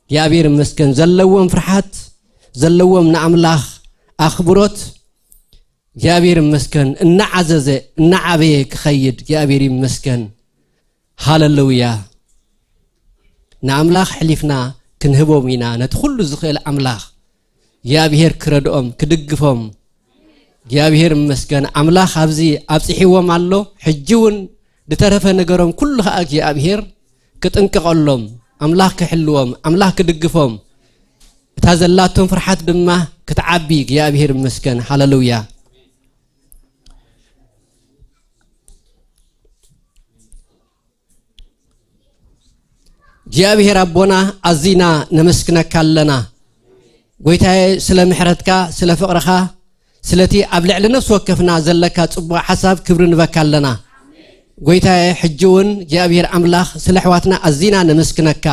እግዚኣብሔር ይመስገን። ዘለዎም ፍርሓት፣ ዘለዎም ንኣምላኽ ኣኽብሮት እግዚኣብሔር ይመስገን። እናዓዘዘ እናዓበየ ክኸይድ እግዚኣብሔር ይመስገን። ሃሌሉያ። ንኣምላኽ ኣሕሊፍና ክንህቦም ኢና፣ ነቲ ኩሉ ዝኽእል ኣምላኽ እግዚኣብሔር ክረድኦም ክድግፎም። እግዚኣብሔር ይመስገን። ኣምላኽ ኣብዚ ኣብጺሕዎም ኣሎ። ሕጂ እውን ዝተረፈ ነገሮም ኩሉ ኸኣ እግዚኣብሔር ክጥንቀቐሎም፣ ኣምላኽ ክሕልዎም፣ ኣምላኽ ክድግፎም፣ እታ ዘላቶም ፍርሓት ድማ ክትዓቢ እግዚኣብሔር ይመስገን። ሃሌሉያ። እግዚኣብሔር ኣቦና፣ ኣዚና ነመስግነካ ኣለና። ጎይታዬ፣ ስለ ምሕረትካ፣ ስለ ፍቕርኻ፣ ስለቲ ኣብ ልዕሊ ነፍሲ ወከፍና ዘለካ ጽቡቕ ሓሳብ ክብሪ ንበካ ኣለና። ጎይታዬ፣ ሕጂ እውን እግዚኣብሔር ኣምላኽ፣ ስለ ኣሕዋትና ኣዚና ነመስግነካ።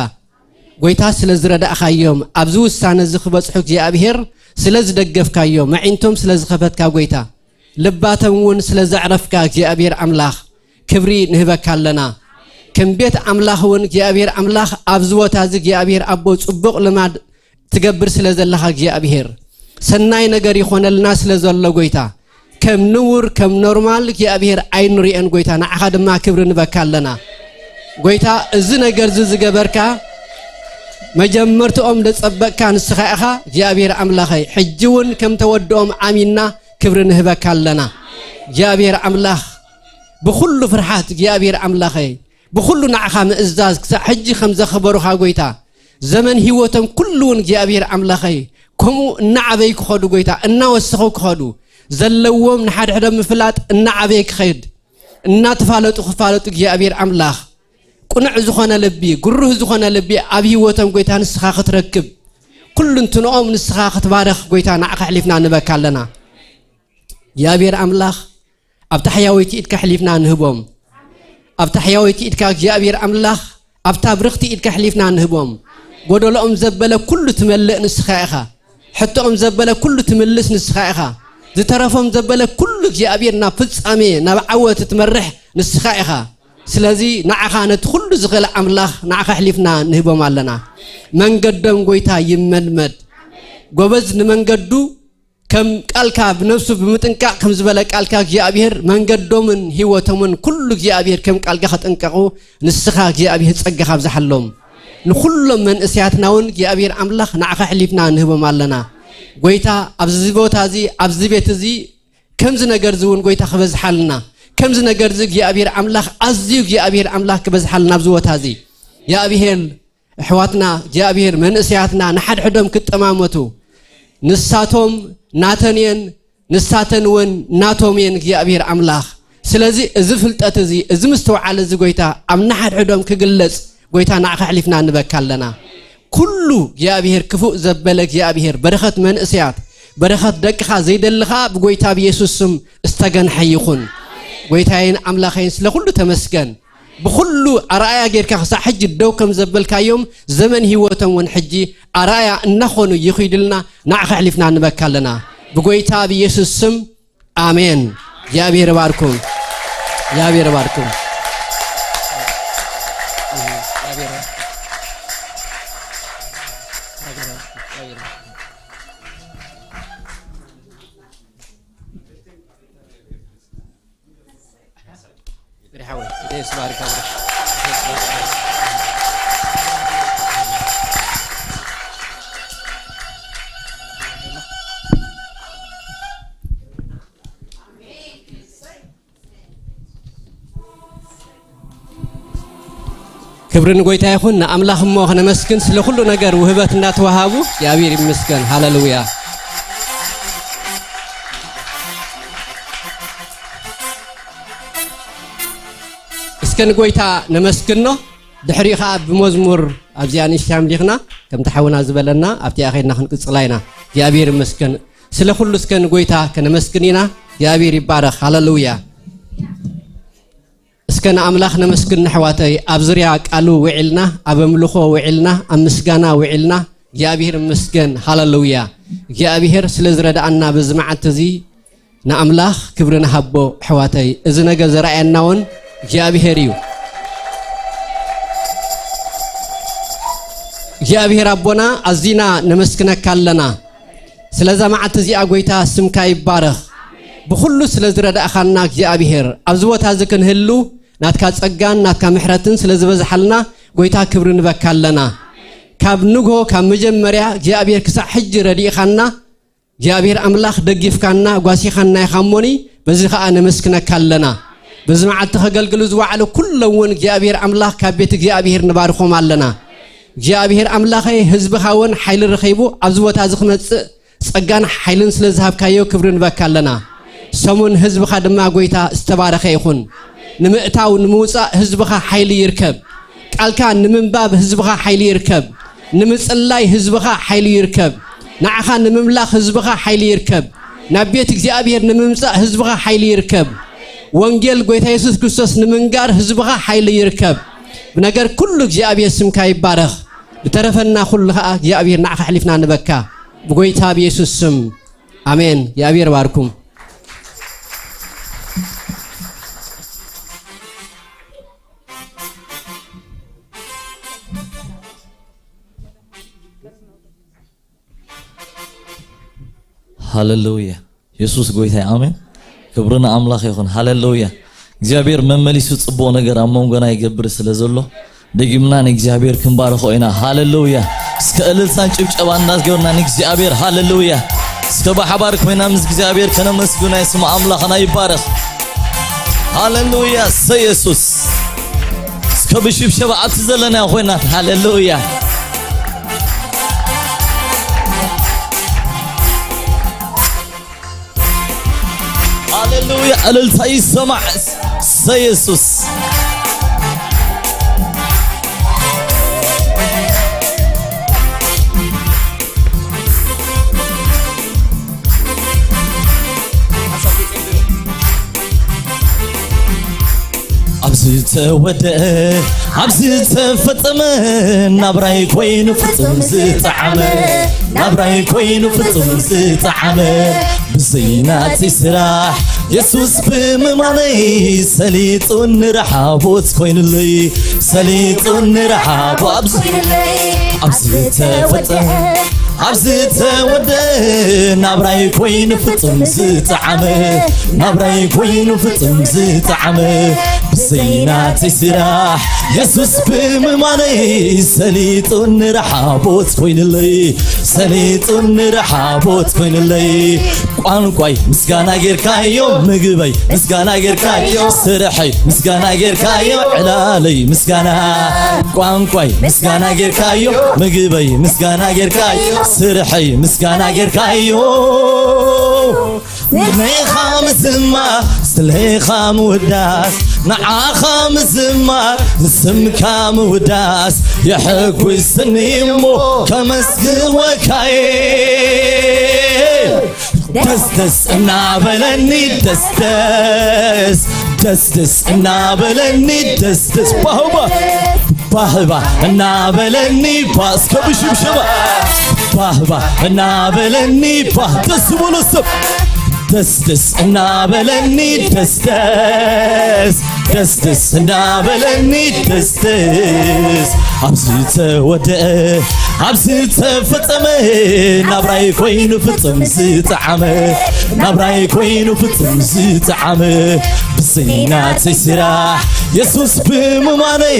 ጎይታ፣ ስለ ዝረዳእካዮም፣ ኣብዚ ውሳነ እዚ ክበጽሑ እግዚኣብሔር ስለ ዝደገፍካዮም፣ ኣዒንቶም ስለ ዝኸፈትካ ጎይታ፣ ልባቶም እውን ስለ ዘዕረፍካ እግዚኣብሔር ኣምላኽ፣ ክብሪ ንህበካ ኣለና። ከም ቤት ኣምላኽ እውን እግዚኣብሔር ኣምላኽ ኣብዚ ቦታ እዚ እግዚኣብሔር ኣቦ ጽቡቕ ልማድ ትገብር ስለ ዘለኻ እግዚኣብሔር፣ ሰናይ ነገር ይኾነልና ስለ ዘሎ ጎይታ፣ ከም ንቡር ከም ኖርማል እግዚኣብሔር ኣይንርእዮን ጎይታ፣ ንዓኻ ድማ ክብሪ ንበካ ኣለና። ጎይታ፣ እዚ ነገር እዚ ዝገበርካ፣ መጀመርትኦም ዘጸበቕካ ንስኻ ኢኻ እግዚኣብሔር ኣምላኸይ። ሕጂ እውን ከም ተወድኦም ኣሚንና ክብሪ ንህበካ ኣለና። እግዚኣብሔር ኣምላኽ፣ ብኹሉ ፍርሓት እግዚኣብሔር ኣምላኸይ፣ ብኹሉ ንዓኻ ምእዛዝ ክሳዕ ሕጂ ከም ዘኽበሩኻ ጎይታ፣ ዘመን ህይወቶም ኩሉ እውን እግዚኣብሔር ኣምላኸይ፣ ከምኡ እናዓበዩ ክኸዱ ጎይታ፣ እናወሰኹ ክኸዱ፣ ዘለዎም ንሓድሕዶም ምፍላጥ እናዓበየ ክኸድ፣ እናተፋለጡ ክፋለጡ እግዚኣብሔር ኣምላኽ፣ ቅኑዕ ዝኾነ ልቢ፣ ግሩህ ዝኾነ ልቢ ኣብ ህይወቶም ጎይታ ንስኻ ክትረክብ፣ ኩሉ እንትንኦም ንስኻ ክትባረኽ ጎይታ ንዓኻ ኣሕሊፍና ንበካ ኣለና። እግዚኣብሔር ኣምላኽ፣ ኣብ ታሕያወይቲ ኢድካ ኣሕሊፍና ንህቦም። ኣብ ታሕያወይቲ ኢድካ እግዚኣብሔር ኣምላኽ፣ ኣብታ ብርኽቲ ኢድካ ኣሕሊፍና ንህቦም። ጎደሎኦም ዘበለ ኩሉ ትመልእ ንስኻ ኢኻ። ሕቶኦም ዘበለ ኩሉ ትምልስ ንስኻ ኢኻ። ዝተረፎም ዘበለ ኩሉ እግዚኣብሔር ናብ ፍጻሜ፣ ናብ ዓወት ትመርሕ ንስኻ ኢኻ። ስለዚ ንዓኻ ነቲ ኩሉ ዝኽእል ኣምላኽ ንዓኻ ኣሕሊፍና ንህቦም ኣለና። መንገዶም ጎይታ ይመልመድ። ጎበዝ ንመንገዱ ከም ቃልካ ብነፍሱ ብምጥንቃቕ ከም ዝበለ ቃልካ እግዚኣብሔር መንገዶምን ህይወቶምን ኩሉ እግዚኣብሔር ከም ቃልካ ከጥንቀቑ ንስኻ እግዚኣብሔር ጸጋኻ ኣብዝሓሎም። ንኹሎም መንእሰያትና እውን እግዚኣብሔር ኣምላኽ ንዓኻ ኣሕሊፍና ንህቦም ኣለና። ጎይታ ኣብዚ ቦታ እዚ ኣብዚ ቤት እዚ ከምዚ ነገር እዚ እውን ጎይታ ክበዝሓልና ከምዚ ነገር እዚ እግዚኣብሔር ኣምላኽ ኣዝዩ እግዚኣብሔር ኣምላኽ ክበዝሓልና ኣብዚ ቦታ እዚ እግዚኣብሔር ኣሕዋትና እግዚኣብሔር መንእሰያትና ንሓድሕዶም ክጠማመቱ ንሳቶም ናተን እየን ንሳተን እውን ናቶም እየን እግዚኣብሔር ኣምላኽ። ስለዚ እዚ ፍልጠት እዚ እዚ ምስትውዓል እዚ ጎይታ ኣብ ንሓድሕዶም ክግለጽ ጎይታ ንዓኻ ኣሕሊፍና ንበካ ኣለና። ኩሉ እግዚኣብሔር ክፉእ ዘበለ እግዚኣብሔር በረኸት መንእሰያት በረኸት ደቅኻ ዘይደሊ ኸኣ ብጎይታ ብየሱስ ስም ዝተገንሐ ይኹን። ጎይታዬን ኣምላኸይን ስለ ኩሉ ተመስገን። ብኹሉ ኣርኣያ ጌርካ ክሳዕ ሕጂ ደው ከም ዘበልካዮም ዘመን ህይወቶም እውን ሕጂ ኣርኣያ እናኾኑ ይኹይድልና ንዓኻ ኣሕሊፍና ንበካ ኣለና። ብጎይታ ብየሱስ ስም ኣሜን። እግዚኣብሔር ይባርኩም። እግዚኣብሔር ይባርኩም። ክብሪ ንጎይታ ይኹን። ንኣምላኽ እሞ ከነመስግን ስለ ኩሉ ነገር ውህበት እንዳተዋሃቡ እግዚኣብሔር ይመስገን። ሃሌሉያ። እስከ ንጎይታ ነመስግኖ። ድሕሪኡ ኸዓ ብመዝሙር ኣብዚኣ ንእሽተይ ኣምሊኽና ከምቲ ሓውና ዝበለና ኣብቲኣ ኸይድና ክንቅጽላ ኢና። እግዚኣብሔር ይመስገን። ስለ ኩሉ እስከ ንጎይታ ከነመስግን ኢና። እግዚኣብሔር ይባረኽ። ሃሌሉያ። እስከ ንኣምላኽ ነመስግን ኣሕዋተይ። ኣብ ዙርያ ቃሉ ውዒልና፣ ኣብ ኣምልኾ ውዒልና፣ ኣብ ምስጋና ውዒልና። እግዚኣብሔር ይመስገን። ሃሌሉያ። እግዚኣብሔር ስለ ዝረድኣና በዚ መዓልቲ እዚ ንኣምላኽ ክብሪ ንሃቦ ኣሕዋተይ። እዚ ነገር ዘርኣየና እውን እግዚኣብሔር እዩ። እግዚኣብሔር ኣቦና ኣዚና ነመስግነካ ኣለና። ስለዛ መዓልቲ እዚኣ ጎይታ ስምካ ይባረኽ። ብኹሉ ስለ ዝረዳእኻና እግዚኣብሔር፣ ኣብዚ ቦታ እዚ ክንህሉ ናትካ ጸጋን ናትካ ምሕረትን ስለ ዝበዝሓልና ጎይታ ክብሪ ንበካ ኣለና። ካብ ንግሆ ካብ መጀመርያ እግዚኣብሔር ክሳዕ ሕጂ ረዲእኻና፣ እግዚኣብሔር ኣምላኽ ደጊፍካና ጓሲኻና ኢኻ እሞኒ፣ በዚ ኸኣ ነመስግነካ ኣለና። በዚ መዓልቲ ከገልግሉ ዝወዓሉ ኩሎም እውን እግዚኣብሔር ኣምላኽ ካብ ቤት እግዚኣብሔር ንባርኾም ኣለና። እግዚኣብሔር ኣምላኸይ ህዝብኻ እውን ሓይሊ ረኺቡ ኣብዚ ቦታ እዚ ክመጽእ ጸጋን ሓይልን ስለ ዝሃብካዮ ክብሪ ንበካ ኣለና። ሰሙን ህዝብኻ ድማ ጎይታ ዝተባረኸ ይኹን። ንምእታው ንምውጻእ ህዝብኻ ሓይሊ ይርከብ። ቃልካ ንምንባብ ህዝብኻ ሓይሊ ይርከብ። ንምጽላይ ህዝብኻ ሓይሊ ይርከብ። ንዓኻ ንምምላኽ ህዝብኻ ሓይሊ ይርከብ። ናብ ቤት እግዚኣብሔር ንምምጻእ ህዝብኻ ሓይሊ ይርከብ። ወንጌል ጎይታ የሱስ ክርስቶስ ንምንጋር ህዝብኻ ሓይሊ ይርከብ። ብነገር ኩሉ እግዚኣብሔር ስምካ ይባረኽ። ብተረፈና ኩሉ ኸኣ እግዚኣብሔር ንዓኻ ኣሕሊፍና ንበካ። ብጎይታ ብየሱስ ስም ኣሜን። እግዚኣብሔር ባርኩም። ሃሌሉያ። የሱስ ጎይታ እዩ። ኣሜን። ክብሪ ንኣምላኽ ይኹን። ሃሌሉያ። እግዚኣብሔር መመሊሱ ጽቡቕ ነገር ኣብ መንጎና ይገብር ስለ ዘሎ፣ ደጊምና ንእግዚኣብሔር ክንባርኾ ኢና። ሃሌሉያ። እስከ እልልታን ጭብጨባ እናገርና ንእግዚኣብሔር፣ ሃሌሉያ። እስከ ብሓባር ኮይና ምስ እግዚኣብሔር ከነመስግና፣ ስም ኣምላኽና ይባረኽ። ሃሌሉያ። እሰይ የሱስ። እስከ ብሽብሸባ ኣብቲ ዘለናዮ ኮይና፣ ሃሌሉያ። ሃሌሉያ። እልልታ ይሰማዕ። እሰይ የሱስ። ኣብዚ ዝተወደአ፣ ኣብዚ ዝተፈጸመ፣ ናብራይ ኮይኑ ፍጹም ዝጠዓመ፣ ናብራይ ኮይኑ ፍጹም ዝጠዓመ፣ ብዘይ ናተይ ስራሕ የሱስ ብምማነይ፣ ሰሊጡኒ ረሓቦት ኮይኑለይ፣ ሰሊጡኒ ረሓቦ ኣብዚ፣ ኣብዚ ዝተወደአ፣ ኣብዚ ዝተወደአ፣ ናብራይ ኮይኑ ፍጹም ዝጠዓመ፣ ናብራይ ኮይኑ ፍጹም ዝጠዓመ፣ ብዘይ ናተይ ስራሕ የሱስ ብምማነይ፣ ሰሊጡኒ ረሓቦት ኮይኑለይ፣ ሰሊጡኒ ረሓቦት ኮይኑለይ። ቋንቋይ ምስጋና ጌርካዮ፣ ምግበይ ምስጋና ጌርካዮ፣ ስርሐይ ምስጋና ጌርካዮ፣ ዕላለይ ምስጋና። ቋንቋይ ምስጋና ጌርካዮ፣ ምግበይ ምስጋና ጌርካዮ፣ ስርሐይ ምስጋና ጌርካዮ። ንኻ ምዝማር፣ ስለኻ ምውዳስ፣ ንዓኻ ምዝማር፣ ንስምካ ምውዳስ፣ የሐጉስኒ እሞ ከመስግወካየ። ደስ ደስ እናበለኒ ደስ ደስ ደስ ደስ እናበለኒ ደስ ደስ ባህባ ባህባ እናበለኒ ባ እስከ ብሽብሸባ ባህባ እናበለኒ ባ ደስ ዝበሎ ሰብ ደስ ደስ እናበለኒ ደስ ደስ ደስ ደስ እናበለኒ ደስ ደስ ኣብዚ ተወደአ ኣብዚ ተፈጸመ ናብራይ ኮይኑ ፍጹም ዝጠዓመ ናብራይ ኮይኑ ፍጹም ዝጠዓመ ብዘይናተይ ስራሕ የሱስ ብምማነይ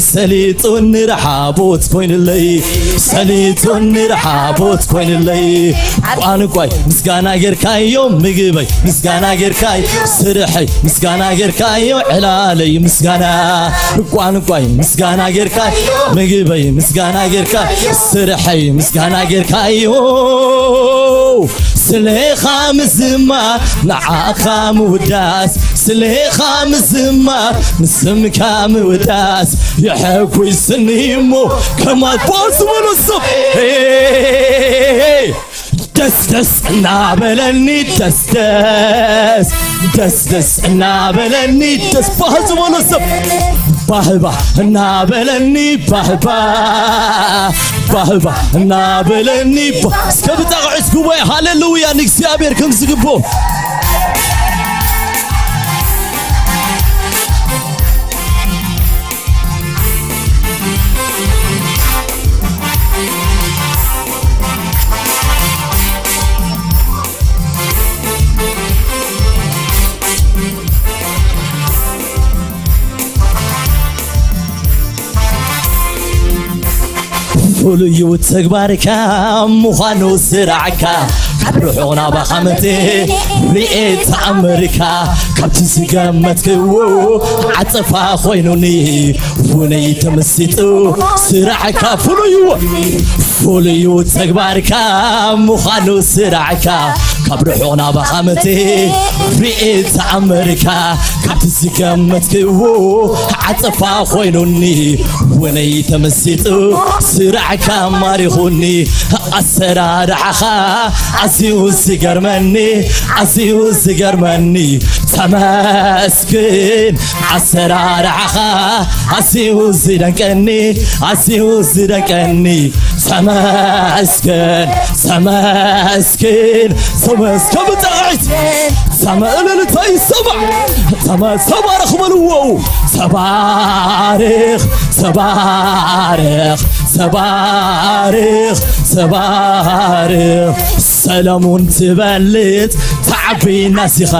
ሰሊጡኒ ረሓቦት ኮይንለይ ሰሊጡኒ ረሓቦት ኮይንለይ ቋንቋይ ምስጋና ጌርካዮ ምግበይ ምስጋና ጌርካዮ ስርሐይ ምስጋና ጌርካዮ ዕላለይ ምስጋና ቋንቋይ ምስጋና ጌርካዮ ምግበይ ምስጋና ጌርካዮ ስርሐይ ምስጋና ጌርካዮ ስለኻ ምዝማር ንዓኻ ምውዳስ ስለኻ ምዝማር ንስምካ ምውዳስ የሐጉስኒ እሞ ከማን ባስ ዝበሎ ሰብ ደስ ደስ እናበለኒ ደስ ደስ ደስ ደስ እናበለኒ ደስ ባህ ዝበሎ ሰብ ባህባ እናበለኒ ባህባ ባህባ እናበለኒ ባ- እስከ ብጣቕዒት ጉባኤ ሃሌሉያ ንእግዚኣብሔር ከም ዝግብኦ ፍሉዩ ተግባርካ ምዃኑ ስራዕካ ካብ ርሑቕ ናባኻ መተ ርኤ ተኣምርካ ካብቲ ዝገመትክዎ ዓጸፋ ኮይኑኒ ውነይ ተመሲጡ ስራዕካ ፍሉዩ ፍሉዩ ተግባርካ ምዃኑ ስራዕካ ካብ ርሑቕ ናባኻ መተ ርኤ ተኣምርካ ካብቲ ዝገመትክዎ ዓጸፋ ኮይኑኒ ውነይ ተመሲጡ ስራዕካ ማሪኹኒ ኣሰራርሓኻ ኣዝዩ ዝገርመኒ ኣዝዩ ዝገርመኒ ተመስግን ኣሰራርሓኻ ኣዝዩ ዝደንቀኒ ኣዝዩ ዝደንቀኒ ተመስገን ተመስገን ተመስገን ብጣዕት ተመእልልታ ይሰማዕ ተመ- ተባረኽ በልዎ ተባረኽ ተባረኽ ተባረኽ ተባረኽ ሰለሙን ትበልጽ ተዓቢ ናሲኻ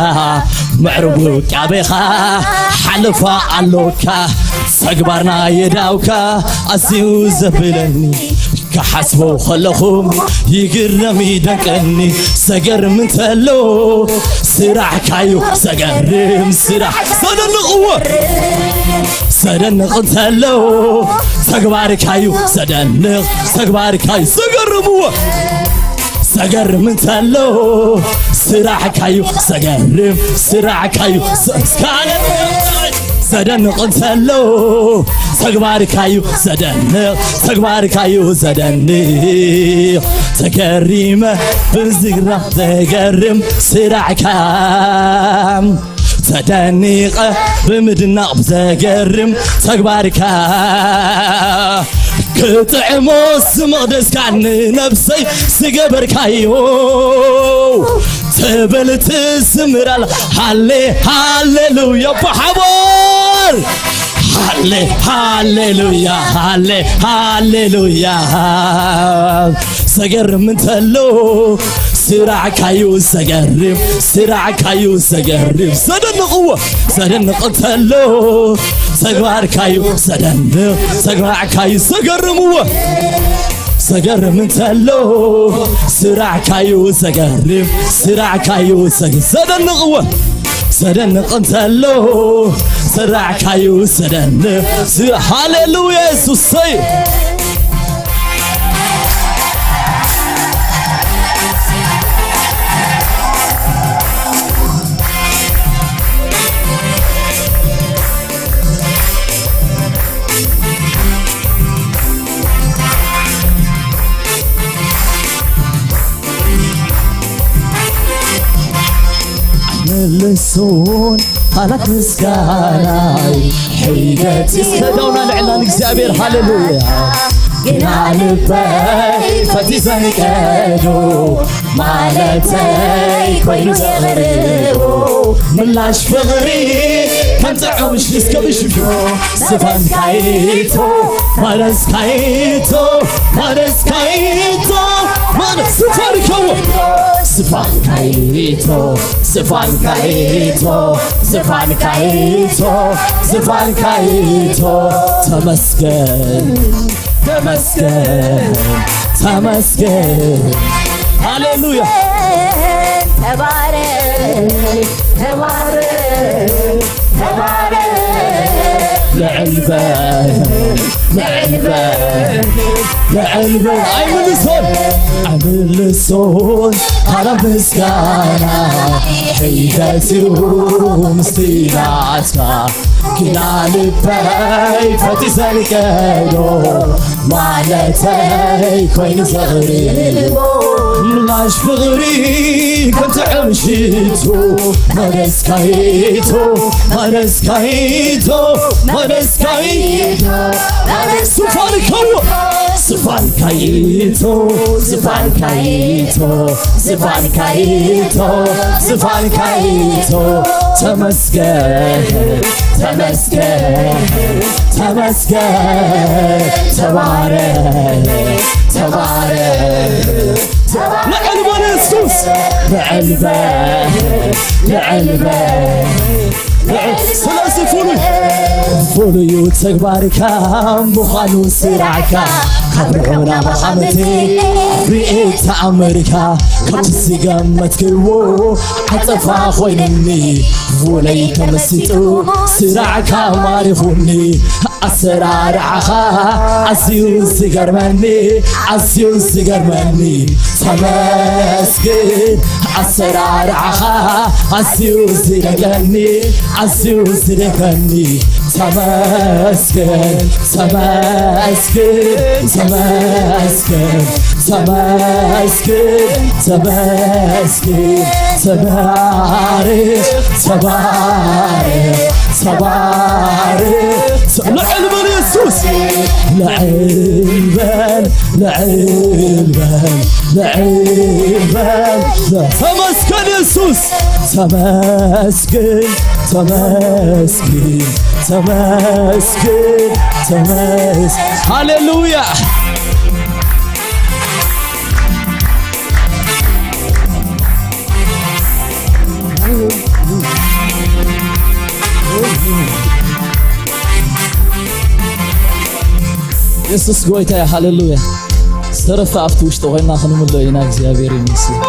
ምዕሩግ ውቃቤኻ ሓለፋ ኣሎካ ተግባርና የዳውካ ኣዝዩ ዘብለኒ ክሓስቦ ከለኹ ይግረም ይደንቀኒ ዘገርም እንተሎ ስራሕካዩ ዘገርም ስራሕ ዘደንቕዎ ዘደንቕ እንተሎ ተግባርካዩ ዘደንቕ ተግባርካዩ ዘገርምዎ ዘገርም እንተሎ ስራሕካዩ ዘገርም ስራሕካዩ ዘ- እስካነ ዘደንቕ እንተሎ ተግባርካዩ ዘደንቕ ተግባርካዩ ዘደንቕ ተገሪመ ብዝግራ ዘገርም ስራሕካ ተደኒቐ ብምድናቕ ብዘገርም ተግባርካ ክጥዕሞ ስመቕደስካ ንነብሰይ ዝገበርካዮ ትብል ትዝምራል ሃሌ ሃሌሉያ ብሓባር ሃሌ ሃሌሉያ ሃሌ ሃሌሉያ ዘገርም እንተሎ ስራዕካዩ ዘገርም ስራዕካዩ ዘገርም ዘደንቕዎ ዘደንቕ እንተሎ ተግባርካዩ ዘደንቕ ተግባርካዩ ዘገርምዎ ዘገርም እንተሎ ስራዕካዩ ዘገርም ስራዕካዩ ዘገ- ዘደንቕዎ ዘደንቕ እንተሎ ስራዕካዩ ዘደንቕ ስ- ሃሌሉያ የሱሰይ ልሱን ቃላት ምስጋናይ ሒደት እስከ ዳውና ልዕላ ንእግዚኣብሔር። ሃሌሉያ። ግና ልበይ ፈቲ ዘንቀዶ ማለተይ ኮይኑ ዘቕርቦ ምላሽ ፍቕሪ ከም ጥዑም ሽስ ከብሽፍ ዝፋንካይቶ ማለስካይቶ ማለስካይቶ ማለስ ዝፋንከዎ ዝፋንካይቶ ዝፋንካይቶ ዝፋንካይቶ ዝፋንካይቶ ተመስገን ተመስገን ተመስገን። ሃሌሉያ። ተባረክ ተባረክ ተባረክ። ልዕል በል ልዕል በል ልዕል በል። ኣይምልሶን ኣይምልሶን ካላ ምስጋና ሒደት እዩ ምስቲ ናትካ ግና ልበይ ፈቲ ዘልቀዶ ማለተይ ኮይኑ ዘቕርቦ ምላሽ ፍቕሪ ከም ጥዑም ሽቱ ማለስካይቶ ማለስካይቶ ማለስካይቶ ዝፋንካይቶ ዝፋንካይቶ ዝፋንካይቶ ዝፋንካይቶ ዝፋንካይቶ ተመስገን ተመስገን ተመስገን ተባረክ ተባረክ ተባረክ። ልዕል በል የሱስ ልዕል በል ልዕል በል። ስለዚ ፍሉይ ፍሉዩ ተግባርካ ምዃኑ ስራዕካ ካብ ርሑና መኻምቲ ርኤት ተኣምርካ ካብቲ ዝገመትክዎ ዓጸፋ ኮይኑኒ ውለይ ተመሲጡ ስራዕካ ማሪኹኒ ኣሰራርዓኻ ኣዝዩ ዝገርመኒ ኣዝዩ ዝገርመኒ ተመስግን ኣሰራርዓኻ ኣዝዩ ዝደንቀኒ ኣዝዩ ዝደንቀኒ ተመስግን ተመስግን ተመስግን ተመስግን ተመስግን ተባረክ ተባረክ ተባረክ ልዕል በል የሱስ ልዕል በል ልዕል በል ልዕል በል ተመስገን የሱስ ተመስገን ተመስገን ተመስገን ተመስ ሃሌሉያ። የሱስ ጎይታ እዩ። ሃሌሉያ። ዝተረፈ ኣብቲ ውሽጢ ኮይንና ክንምልኦ ኢና። እግዚኣብሔር ይመስገን።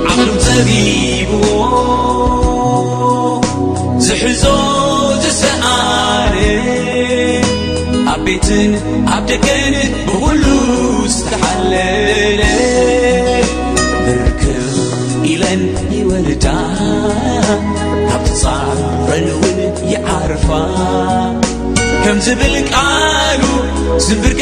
ዓለም ጸቢብዎ ትሕዞ ዝሰኣነ ኣብ ቤትን ኣብ ደገን ብኹሉ ዝተሓለለ ብርክኽ ኢለን ይወልዳ ካብ ተጻረን እውን ይዓርፋ ከም ዝብል ቃሉ ዝንብርገ